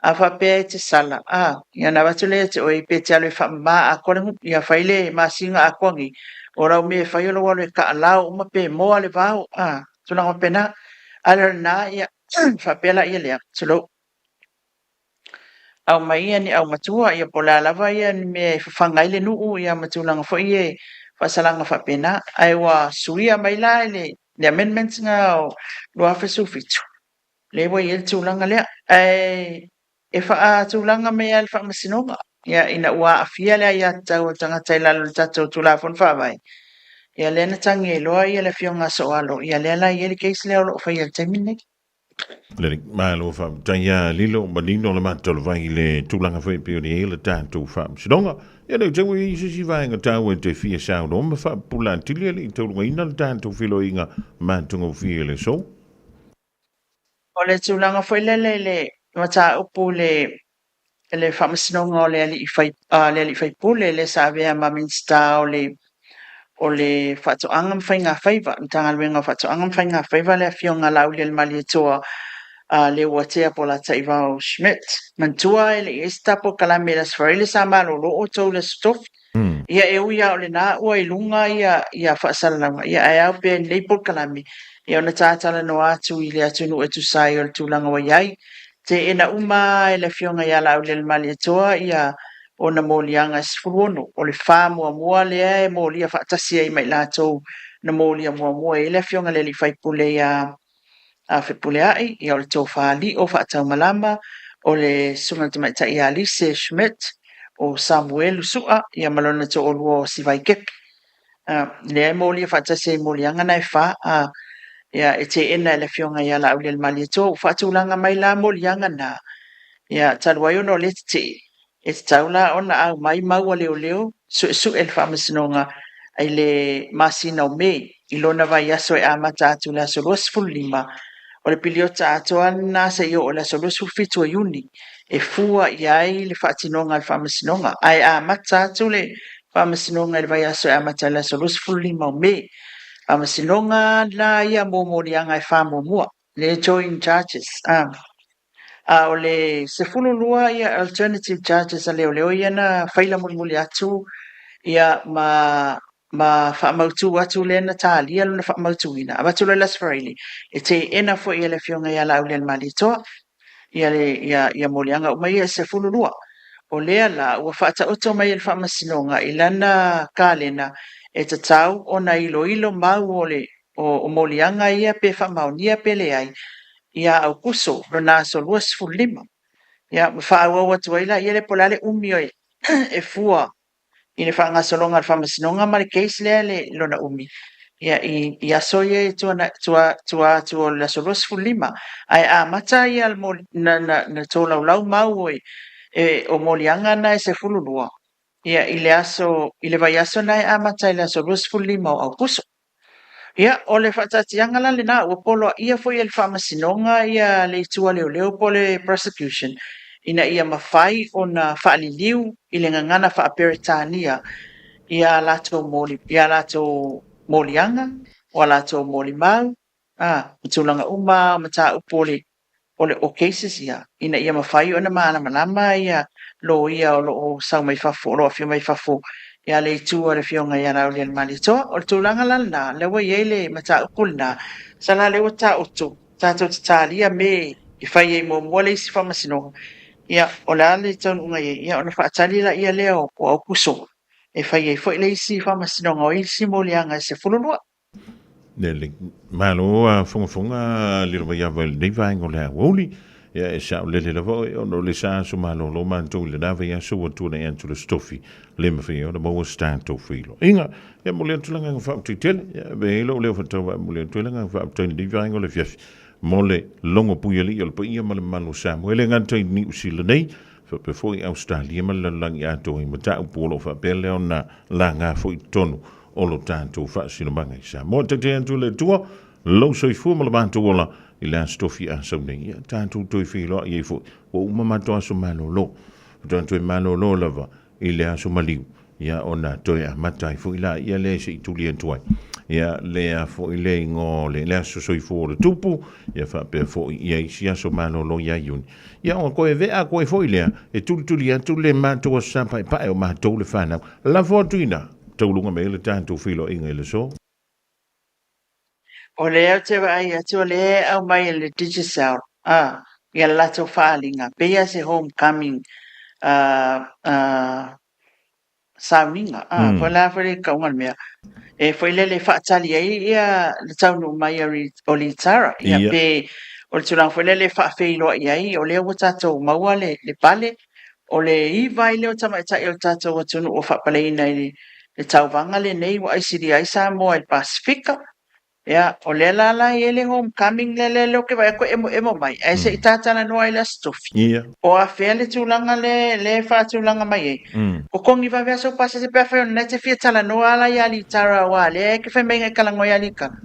a faapea e te sala, a, ia ona avatu lea ia te oe pe te alu e faamama atoa le nuu, ia fai le masina atoa nei, o lau mea e fai o lou alu e taalao uma pe moa le vao, a, tulaga faapena. A o lena, ia, faapea laia lea, tulou, aumai ia ni aumatua, ia po o le a lava ia ni mea e fafaga ai le nuu, ia ma tulaga foi ia e faasalaga faapena. Ae ua suia mai la i le amendments na o 2017, lea ua i ai le tulaga lea. Ae e faatulaga mai lava e le Faamasinoga, ia, ina ua aafia le aiatatau a le tagata i lalo o le tatou Tulafono Faavae, ia lea na tagi ai loa ia le Afioga a Sooalo, ia lea la e i ai le case lea o lo o faia i le taimi lenei. Lelei, malo faafetai ia Lilo, manino le matou vai i le tulaga foi e pei ona i ai le tatou faamasinoga. Ia lea tau i se isi vaega taua e te fia saunoa ma faapupula atili e le i taulugaina le tatou feiloaiga matagofie i le aso. O le tulaga foi lele i le mataupu i le faamasinoga o le alii fai, le alii faipule lea sa avea ma Minisita o le o le Faatoaga ma Faigafaiva, Matagaluega o Faatoaga ma Faigafaiva le Afioga Laaulialemalietoa Leuatea Polataivao Schmidt. Manatua e le i i ai se tapo kalame i le Aso Faraile sa malolo outou i le Aso Tofi. Ia e ui lava o lena ua i luga ia faasalalauga, ia ae ao pea i lenei polokalame ia ona ta talanoa atu i le atunuu e tusa ai o le tulaga ua i ai. Teena uma lava e le Afioga ia Laaulialemalietoa ia ona moliaga e 16, o le fa muamua lea e molia faatasi ai ma i latou na molia muamua i ai le Afioga i le alii faipule ia Fepuleai, ia o le Tofa Lio Faataumalama, o le Susuga i le Tamaitai ia Lise Schmidt, o Samuelu Sua, ia ma lona toalua o Sivai Kepi. Lea e molia faatasi ai i moliaga na e fa, ia e teena e le Afioga ia Laaulialemalietoa. Ua faatulaga mai la moliaga na, ia talu ai ona o lea e tetee, E tatau la ona aumai mau a leoleo suesue le Faamasinoga i le masina o Me i lona vaiaso e amata atu i le aso 25 o le piliota atoa lena seia oo i le aso 27 o Iuni e fua i ai le faatinoga a le Faamasinoga. Ae amata atu le Faamasinoga i le vaiaso e amata i le aso 25 o Me. Faamasinoga la ia mo moliaga e fa muamua, le join charges. A o le 12 ia alternative charges a leoleo ia na faila mulimuli atu ia ma ma faamautu atu lea na talia lona faamautuina. Avatu loa i le Aso Faraile e teena foi e le Afioga ia Laaulialemalietoa ia le ia ia moliaga uma ia e 12. O lea la ua faataoto mai e le Faamasinoga i lana kalena e tatau ona iloilo mau o le o moliaga ia pe faamaonia pe leai ia Aokuso lona aso 25. Ia, ma faaauau atu ai laia lea po o le a le umi e fua i le faagasologa a le Faamasinoga ma le case lea le lona umi. Ia, i, i aso ia e tua, tua, tua atu o le aso 25, ae amata ia le moli, na, na, na tolaulau mau e, e, o moliaga na e 12, ia, i le aso, i le vaiaso na e amata i le aso 25 o Aukuso. Ia, o le faataatiaga la lena, ua poloaia foi e le Faamasinoga ia le itu a leoleo po o le prosecution, ina ia mafai ona faaliliu i le gagana faa-Peretania ia latou moli, ia latou moliaga, o a latou molimau, a, ma tulaga uma o mataupu o le, o le, o cases ia, ina ia mafai ona malamalama ia loia o lo o sau mai fafo, o lo o afio mai fafo ia le itu a le Afioga ia Laaulialemalietoa. O le tulaga la lena, lea ua i ai le mataupu lena, sala lea ua taoto, tatou te talia me e fai ai muamua le isi faamasinoga, ia, o le a le taunuuga i ai, ia, ona faatali laia lea o Aukuso e fai ai foi le isi faamasinoga o isi moliaga e 12. Le malo a fogafoga lilo mai ava i lenei vaega o le aoauli. Ia e saolele lava oe ona o le sa aso malolo matou i lena vaiaso ua tuanai atu le Aso Tofi le mafai ona maua se tatou feiloaiga. Ia momoli atu le agaga faafetai tele. Ia avea ai lou leo faatauvaa e momoli atu ai le agaga faafetai i lenei vaega o le afiafi mo le logo puialii o le paia ma le mamalu o Samoa. E le gata i Niu Sila nei, faapea foi Ausetalia ma le lalolagi atoa i mataupu o lo o faapea lea ona laga foi i totonu o lo tatou faasinomaga i Samoa. Taitai atu le Atua lou soifua ma le matou ola i le Aso Tofi a sau nei. Ia tatou toe feiloai ai foi ua uma matou aso malolo. Ua tatou malolo lava i le aso maliu, ia ona toe amata ai foi la ia lea se i tuli atu ai. Ia lea foi le igoa o le, le aso soifua o le tupu, ia faapea foi ia isi aso malolo ia Iuni. Ia ona toe vea atu ai foi lea, e tulituli atu le matou aso Sa paepae o matou le fanau. Lafo atu ina, tauluga mai ai le tatou feiloaiga i le aso. O lea ou te vaai atu o lea e aumai e le Digicel a ia le latou faaaliga pei lava se homecoming sauniga a po o le a foi le tauga o le mea e foi lele e faatali ai ia le taunuu mai o Litara ia pe o le tulaga foi lele e faafeiloai ai o lea ua tatou maua le pale o le iva ai lea o tamaitai o le tatou atunuu ua faapaleina i le tauvaga lenei ua aisilia ai Samoa i le Pasefika. Ia, o lea la la e i ai le homecoming lea lea ou te vaai atu e emoemo mai, ae se i ta talanoa i le Aso Tofi. Po o afea le tulaga lea lea e faatulaga mai ai. Totogi vave lava sou pasese pe afai o lena e te fia talanoa lava la ia Litara aua o lea e te fai mai na e talanoa ia Litara.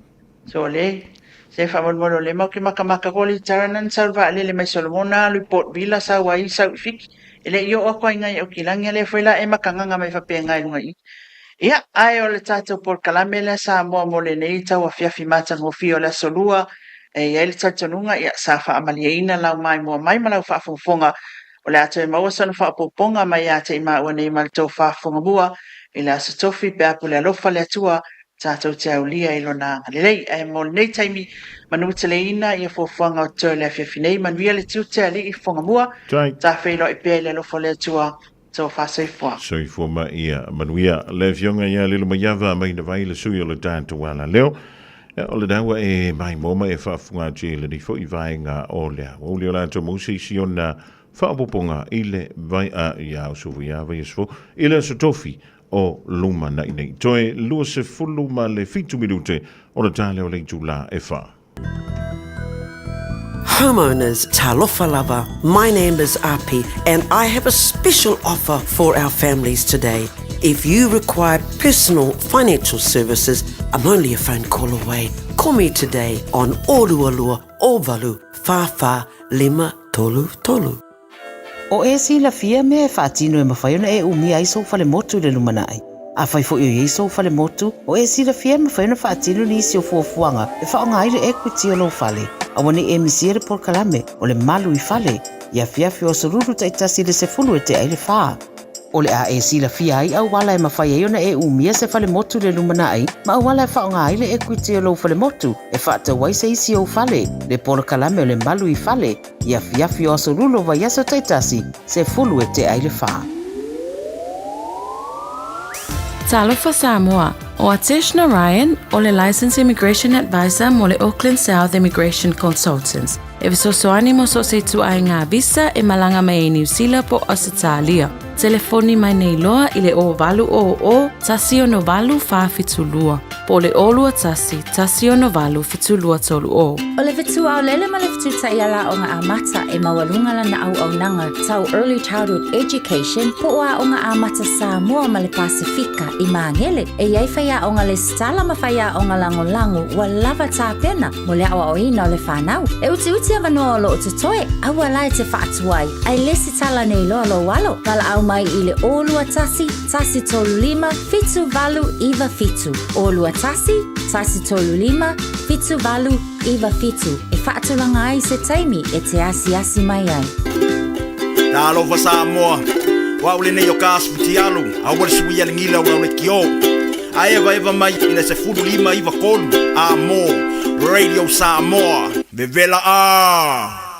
So le, se faamolemole o lea matou te matamata ko Litara na na sau i le vaalele mai Solomona alu i Port Vila sau ai sau i Fiti. E le i oo atu ai nai Aukilani a lea foi la e matagaga mai faapena i luga i i. Ia, ae o le tatou polokalame lea Samoa mo lenei tauafiafi matagofie o le Aso Lua, e i ai le talitonuga, ia, sa faamalieina lau maimoa mai ma lau faafogafoga, o le a toe maua sona faaopoopoga mai ia te i maua nei ma le tofa fofogamua i le Aso Tofi pe a pule alofa le Atua tatou te aulia i Lona agalelei. Ae mo lenei taimi, manuteleina ia fuafuaga o totoe o le afiafi nei, manuia le tiute alii fofogamua, ta feiloai pea i le alofa o le Atua, tofa soifua. Soifua ma ia manuia. Le Afioga ia Lilomaiava Mainavai le sui o le tatou alaleo. O lena ua e maimoa ma e faafofoga atu i lenei foi vaega o le aoauli o latou maua se isi ona faaopoopoga i le vai a ia usufu ia vaiaso fou i le Aso Tofi o lumanai nei. Toe 27 minute o le ta lea o le itulā e wha. Homeowners, talofa lava. My name is Api and I have a special offer for our families today. If you require personal financial services, I'm only a phone call away. Call me today on Orualua Ovalu Whawha Lima Tolu Tolu. O e silafia mea e faatino e mafai ona e umia ai sou falemotu i le lumanai. Afai foi o i ai sou falemotu, o e silafia e mafai ona faatino nisi o fuafuaga e faaaoga ai le equity o lou fale. Aua ne i e misia le polokalame o le Malu i Fale i afiafi o aso lulu taitasi i le 10 e tea ai le 4. O le a e silafia ai auala e mafai ai ona e umia se falemotu i le lumanai ma auala e faaaoga ai le equity o lou falemotu e faatau ai se isi ou fale, le polokalame o le Malu i Fale i afiafi o aso lulu o vaiaso taitasi, 10 e tea ai le 4. Talofa Samoa, o Atesh Narayan o le Licensed Immigration Advisor mo le Auckland South Immigration Consultants e fesoasoani mo so o se ituaiga visa e malaga mai ai Niu Sila po o Ausetalia. Telefoni mai nei loa i le 0800 168 472 po o le 021 168 7230. O le fetuaolele ma le fetu-taiala aoga amata e maualuga lana auaunaga tau Early Childhood Education po o Aoga Amata Samoa ma le Pasefika i Magele. E i ai faiaoga lesitala ma faiaoga lagolago ua lava tapena mo le aoaoina o le fanau. E utiuti avanoa o lo o totoe, aua la e te faatuai, ae lesitala nei loa lou alo. Valaau mai i le 021 135 7897. 021 135 7897 e faatulaga ai se taimi e te asiasi mai ai. Talofa Samoa, o au lenei o ka asu fitialu, aua le suia le gila o lau lekiō. A evaeva mai i le 15 93 a mo Radio Samoa, vevela a!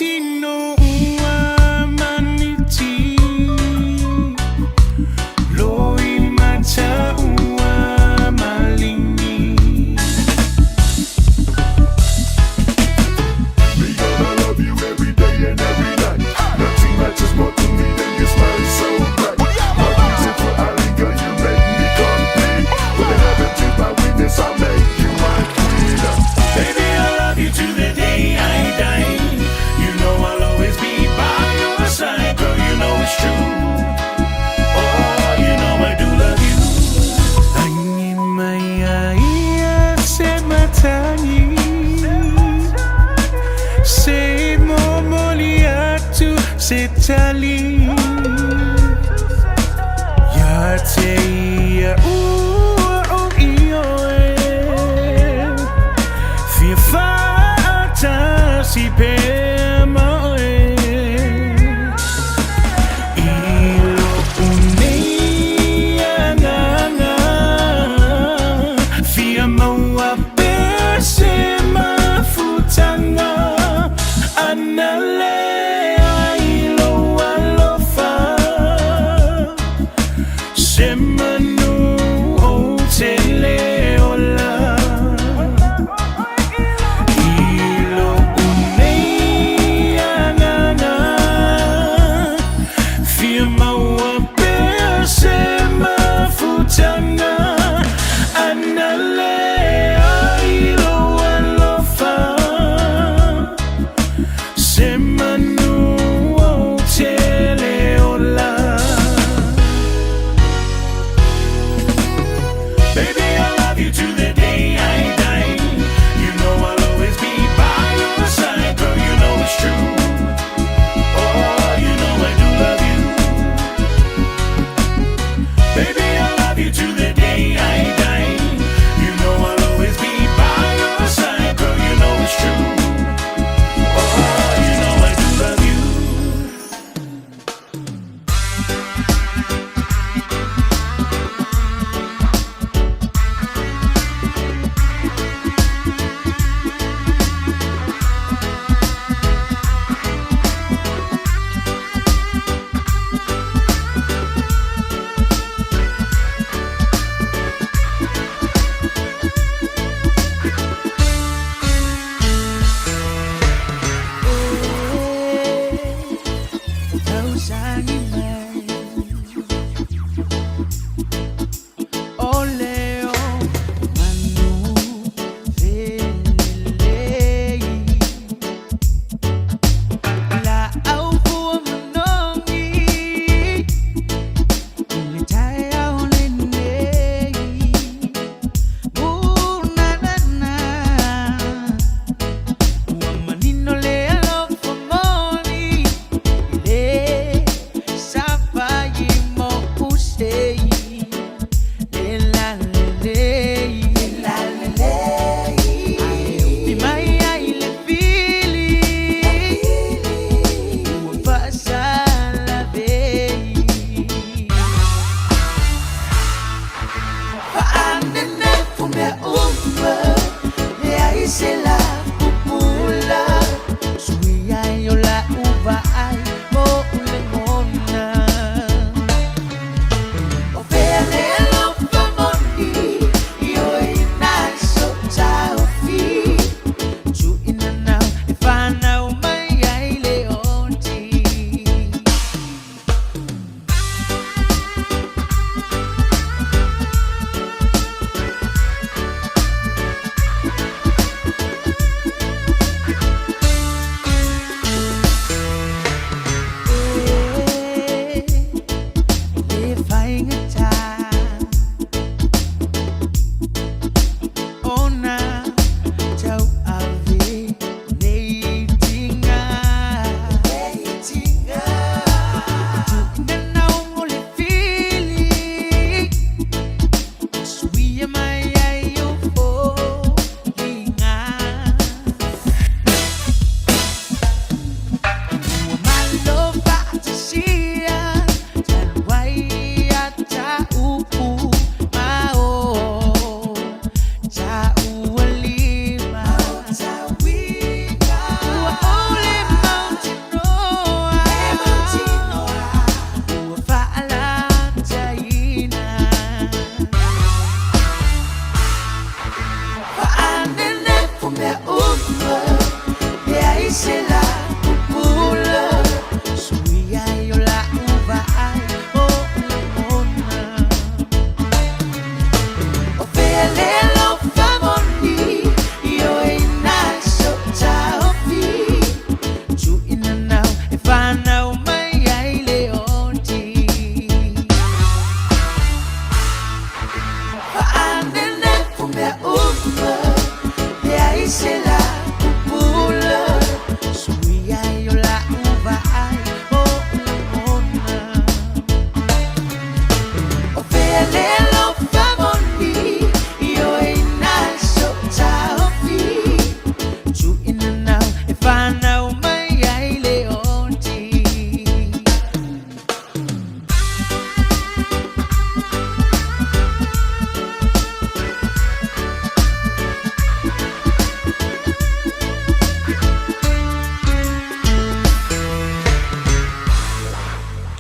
tino ua maniti Loi mata ua malingi Me gonna love you every day and every night. Nothing matters more to me than your smile so bright. My beautiful alley girl, you make me complete. With the heaven to my witness, I make you my queen. Baby, I love you to the day I die. You know I'll always be by your side, girl. You know it's true. Oh, you know I do love you. Angi mai ai se matani. Se momoli atu se tali. Ya te ia ua o ioe. Fia faatasi pea ma oe I lo'u nei agaga Fia maua pea se mafutaga Ana lea i lou alofa Se manu ou te lē ola Se manu o te le ola Baby, I love you to the day I die. You know I'll always be by your side, girl. You know it's true. Oh, you know I do love you. Baby, I love you to the day I die. You know I'll always be by your side, girl. You know it's true. Oh, you know I do love you.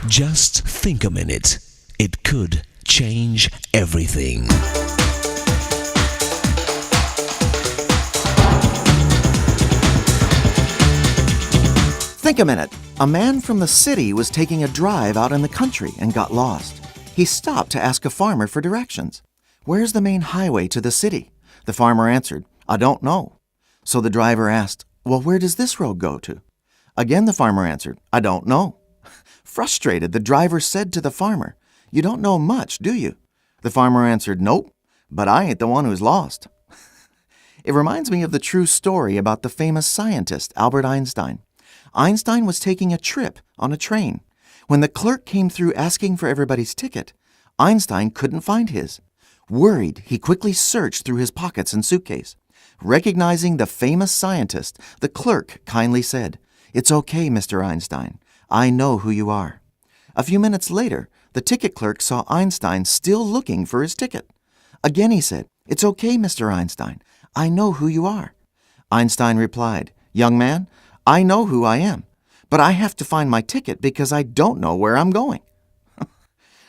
Just think a minute. It could change everything. Think a minute. A man from the city was taking a drive out in the country and got lost. He stopped to ask a farmer for directions. Where's the main highway to the city? The farmer answered, I don't know. So the driver asked, Well, where does this road go to? Again the farmer answered, I don't know. Frustrated, the driver said to the farmer, You don't know much, do you? The farmer answered, Nope, but I ain't the one who's lost. It reminds me of the true story about the famous scientist Albert Einstein. Einstein was taking a trip on a train. When the clerk came through asking for everybody's ticket, Einstein couldn't find his. Worried, he quickly searched through his pockets and suitcase. Recognizing the famous scientist, the clerk kindly said, It's okay, Mr. Einstein. I know who you are. A few minutes later, the ticket clerk saw Einstein still looking for his ticket. Again he said, It's okay, Mr. Einstein. I know who you are. Einstein replied, Young man, I know who I am, but I have to find my ticket because I don't know where I'm going.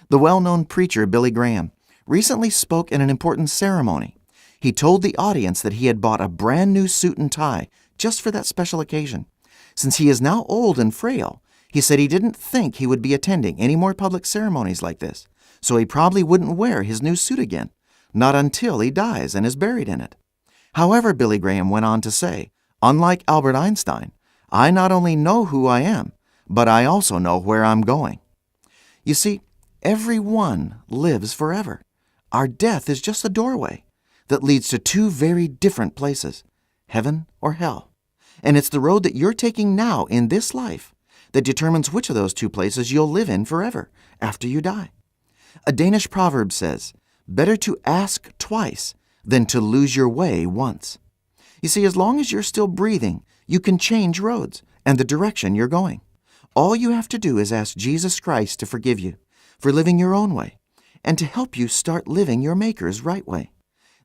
The well known preacher Billy Graham recently spoke in an important ceremony. He told the audience that he had bought a brand new suit and tie just for that special occasion. Since he is now old and frail, he said he didn't think he would be attending any more public ceremonies like this, so he probably wouldn't wear his new suit again, not until he dies and is buried in it. However, Billy Graham went on to say, unlike Albert Einstein, I not only know who I am, but I also know where I'm going. You see, everyone lives forever. Our death is just a doorway that leads to two very different places heaven or hell. And it's the road that you're taking now in this life that determines which of those two places you'll live in forever after you die. A Danish proverb says, Better to ask twice than to lose your way once. You see, as long as you're still breathing, you can change roads and the direction you're going. All you have to do is ask Jesus Christ to forgive you for living your own way and to help you start living your Maker's right way.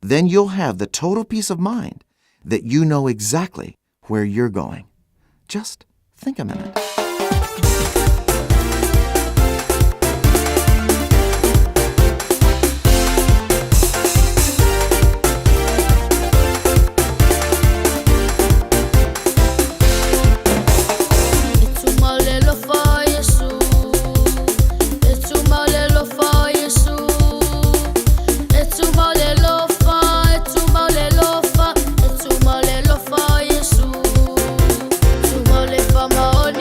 Then you'll have the total peace of mind that you know exactly where you're going. Just think a minute.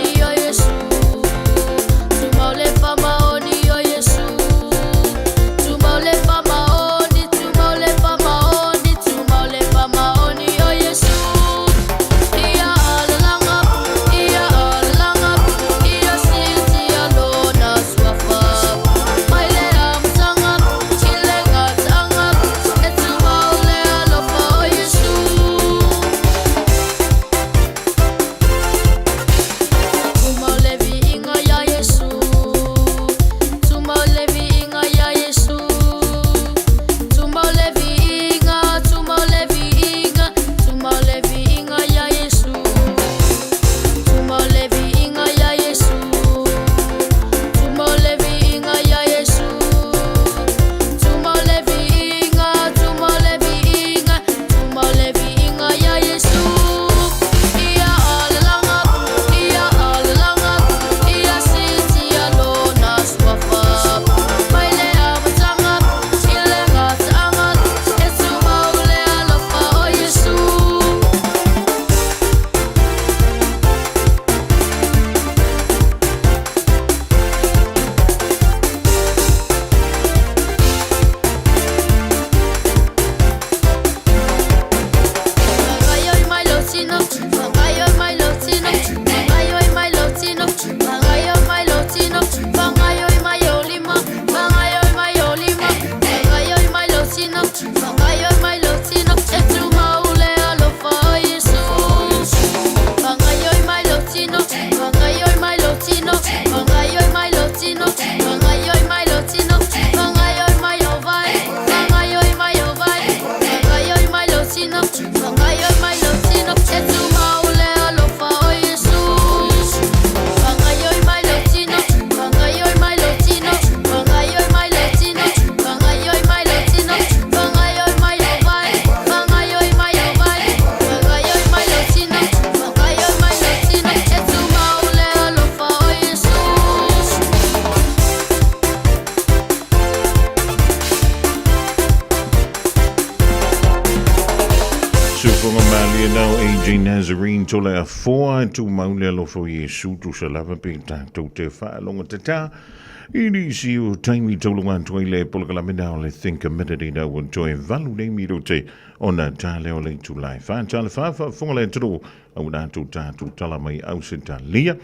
Yo. Nazarene tole a foa e tu mau le alofa o Iesu tusa lava pe tātou te whaalonga tatā i nisi o taimi taulunga atu ai le polokalame nā o le Think a Minute i nau o toe valu nei mirote ona tā leo le itulai. Whā tā le whā whaafonga le turu au nā tū tātou tala mai au se talia.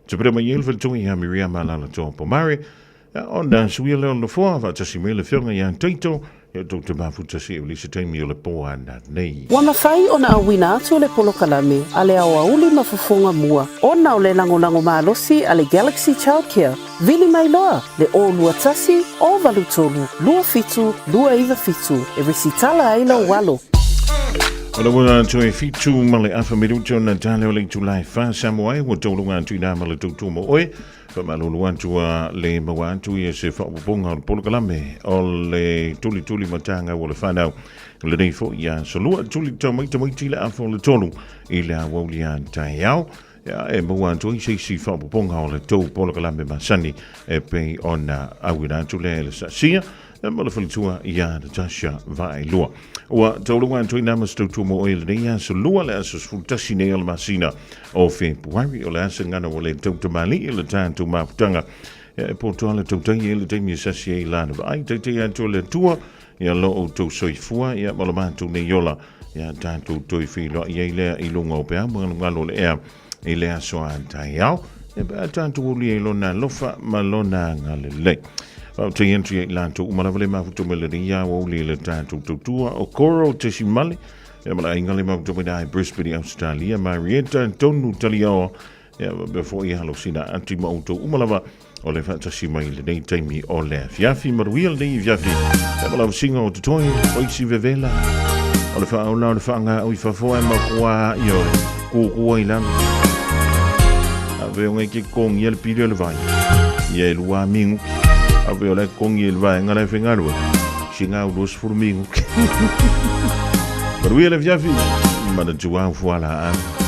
Te pere mai elfa tui ia Miriama Lala Toa Pomare. Ona suia leo le foa whaatasi mai le whionga ia Taito ia tau te mafutasi e ulisa taimi o le pō ana nei. Ua mafai ona auina atu le polokalame a le aoauli ma fofoga mua ona o le lagolago malosi a le Galaxy Childcare, vili mai loa le 021 083 27 297 e resitala ai lou alo. O le ua atu e fitu ma le afa minuti ona tale o le itula e wha Samoa ua taulunga atu i nā ma le tautua mo oe. Faamalulu atu a le maua atu ia se faaopoopoga o le polokalame o le tulituli matagau o le fanau lenei foi ia solua tuli tau mai tamaiti le afa o le tolu i le aoauli a taeao ia e maua atu ai se isi faaopoopoga o le tou polokalame masani e pei ona auina atu lea e le sasia ma le faletua ia Natasha Vaelua. Ua tauluga atu i nā ma se tautua mo oe lenei aso lua le aso 11 nei o le masina o Fepuari o le asa ngana o le tautamali i le tātou mafutaga. Ia e poto le tautai e le taimi e sasi ai lana vaai taitai atu le Atua ia lo outou soifua ia ma lo matou nei ola ia tātou toi feiloai ai lea i luga o peau magalogalo o le ea i le aso a taeao e pe a tātou uli ai lona alofa ma lona agalelei. Faafetai atu ia i latou uma lava le mafuta mai lenei ao uli i le tātou tautua o Koro Tesimale ia ma le aiga le mafuta mai i Brisbane i Australia, Marietta Tonu Taliaoa ia faapea foi alo sina ati ma outou uma lava o le faatasi mai lenei taimi o le afiafi manuia lenei afiafi ia ma lausiga o totoe o isi vevela o le faaola o le faagaau i fafo ae makuā i oe kukua i lalo ave o ngai ke kongi le pili o le vai ia e lua minguki ave o le kongi le vaega la e faigaluega singa u 20 minguki manuia le afiafi manatua au fuala a.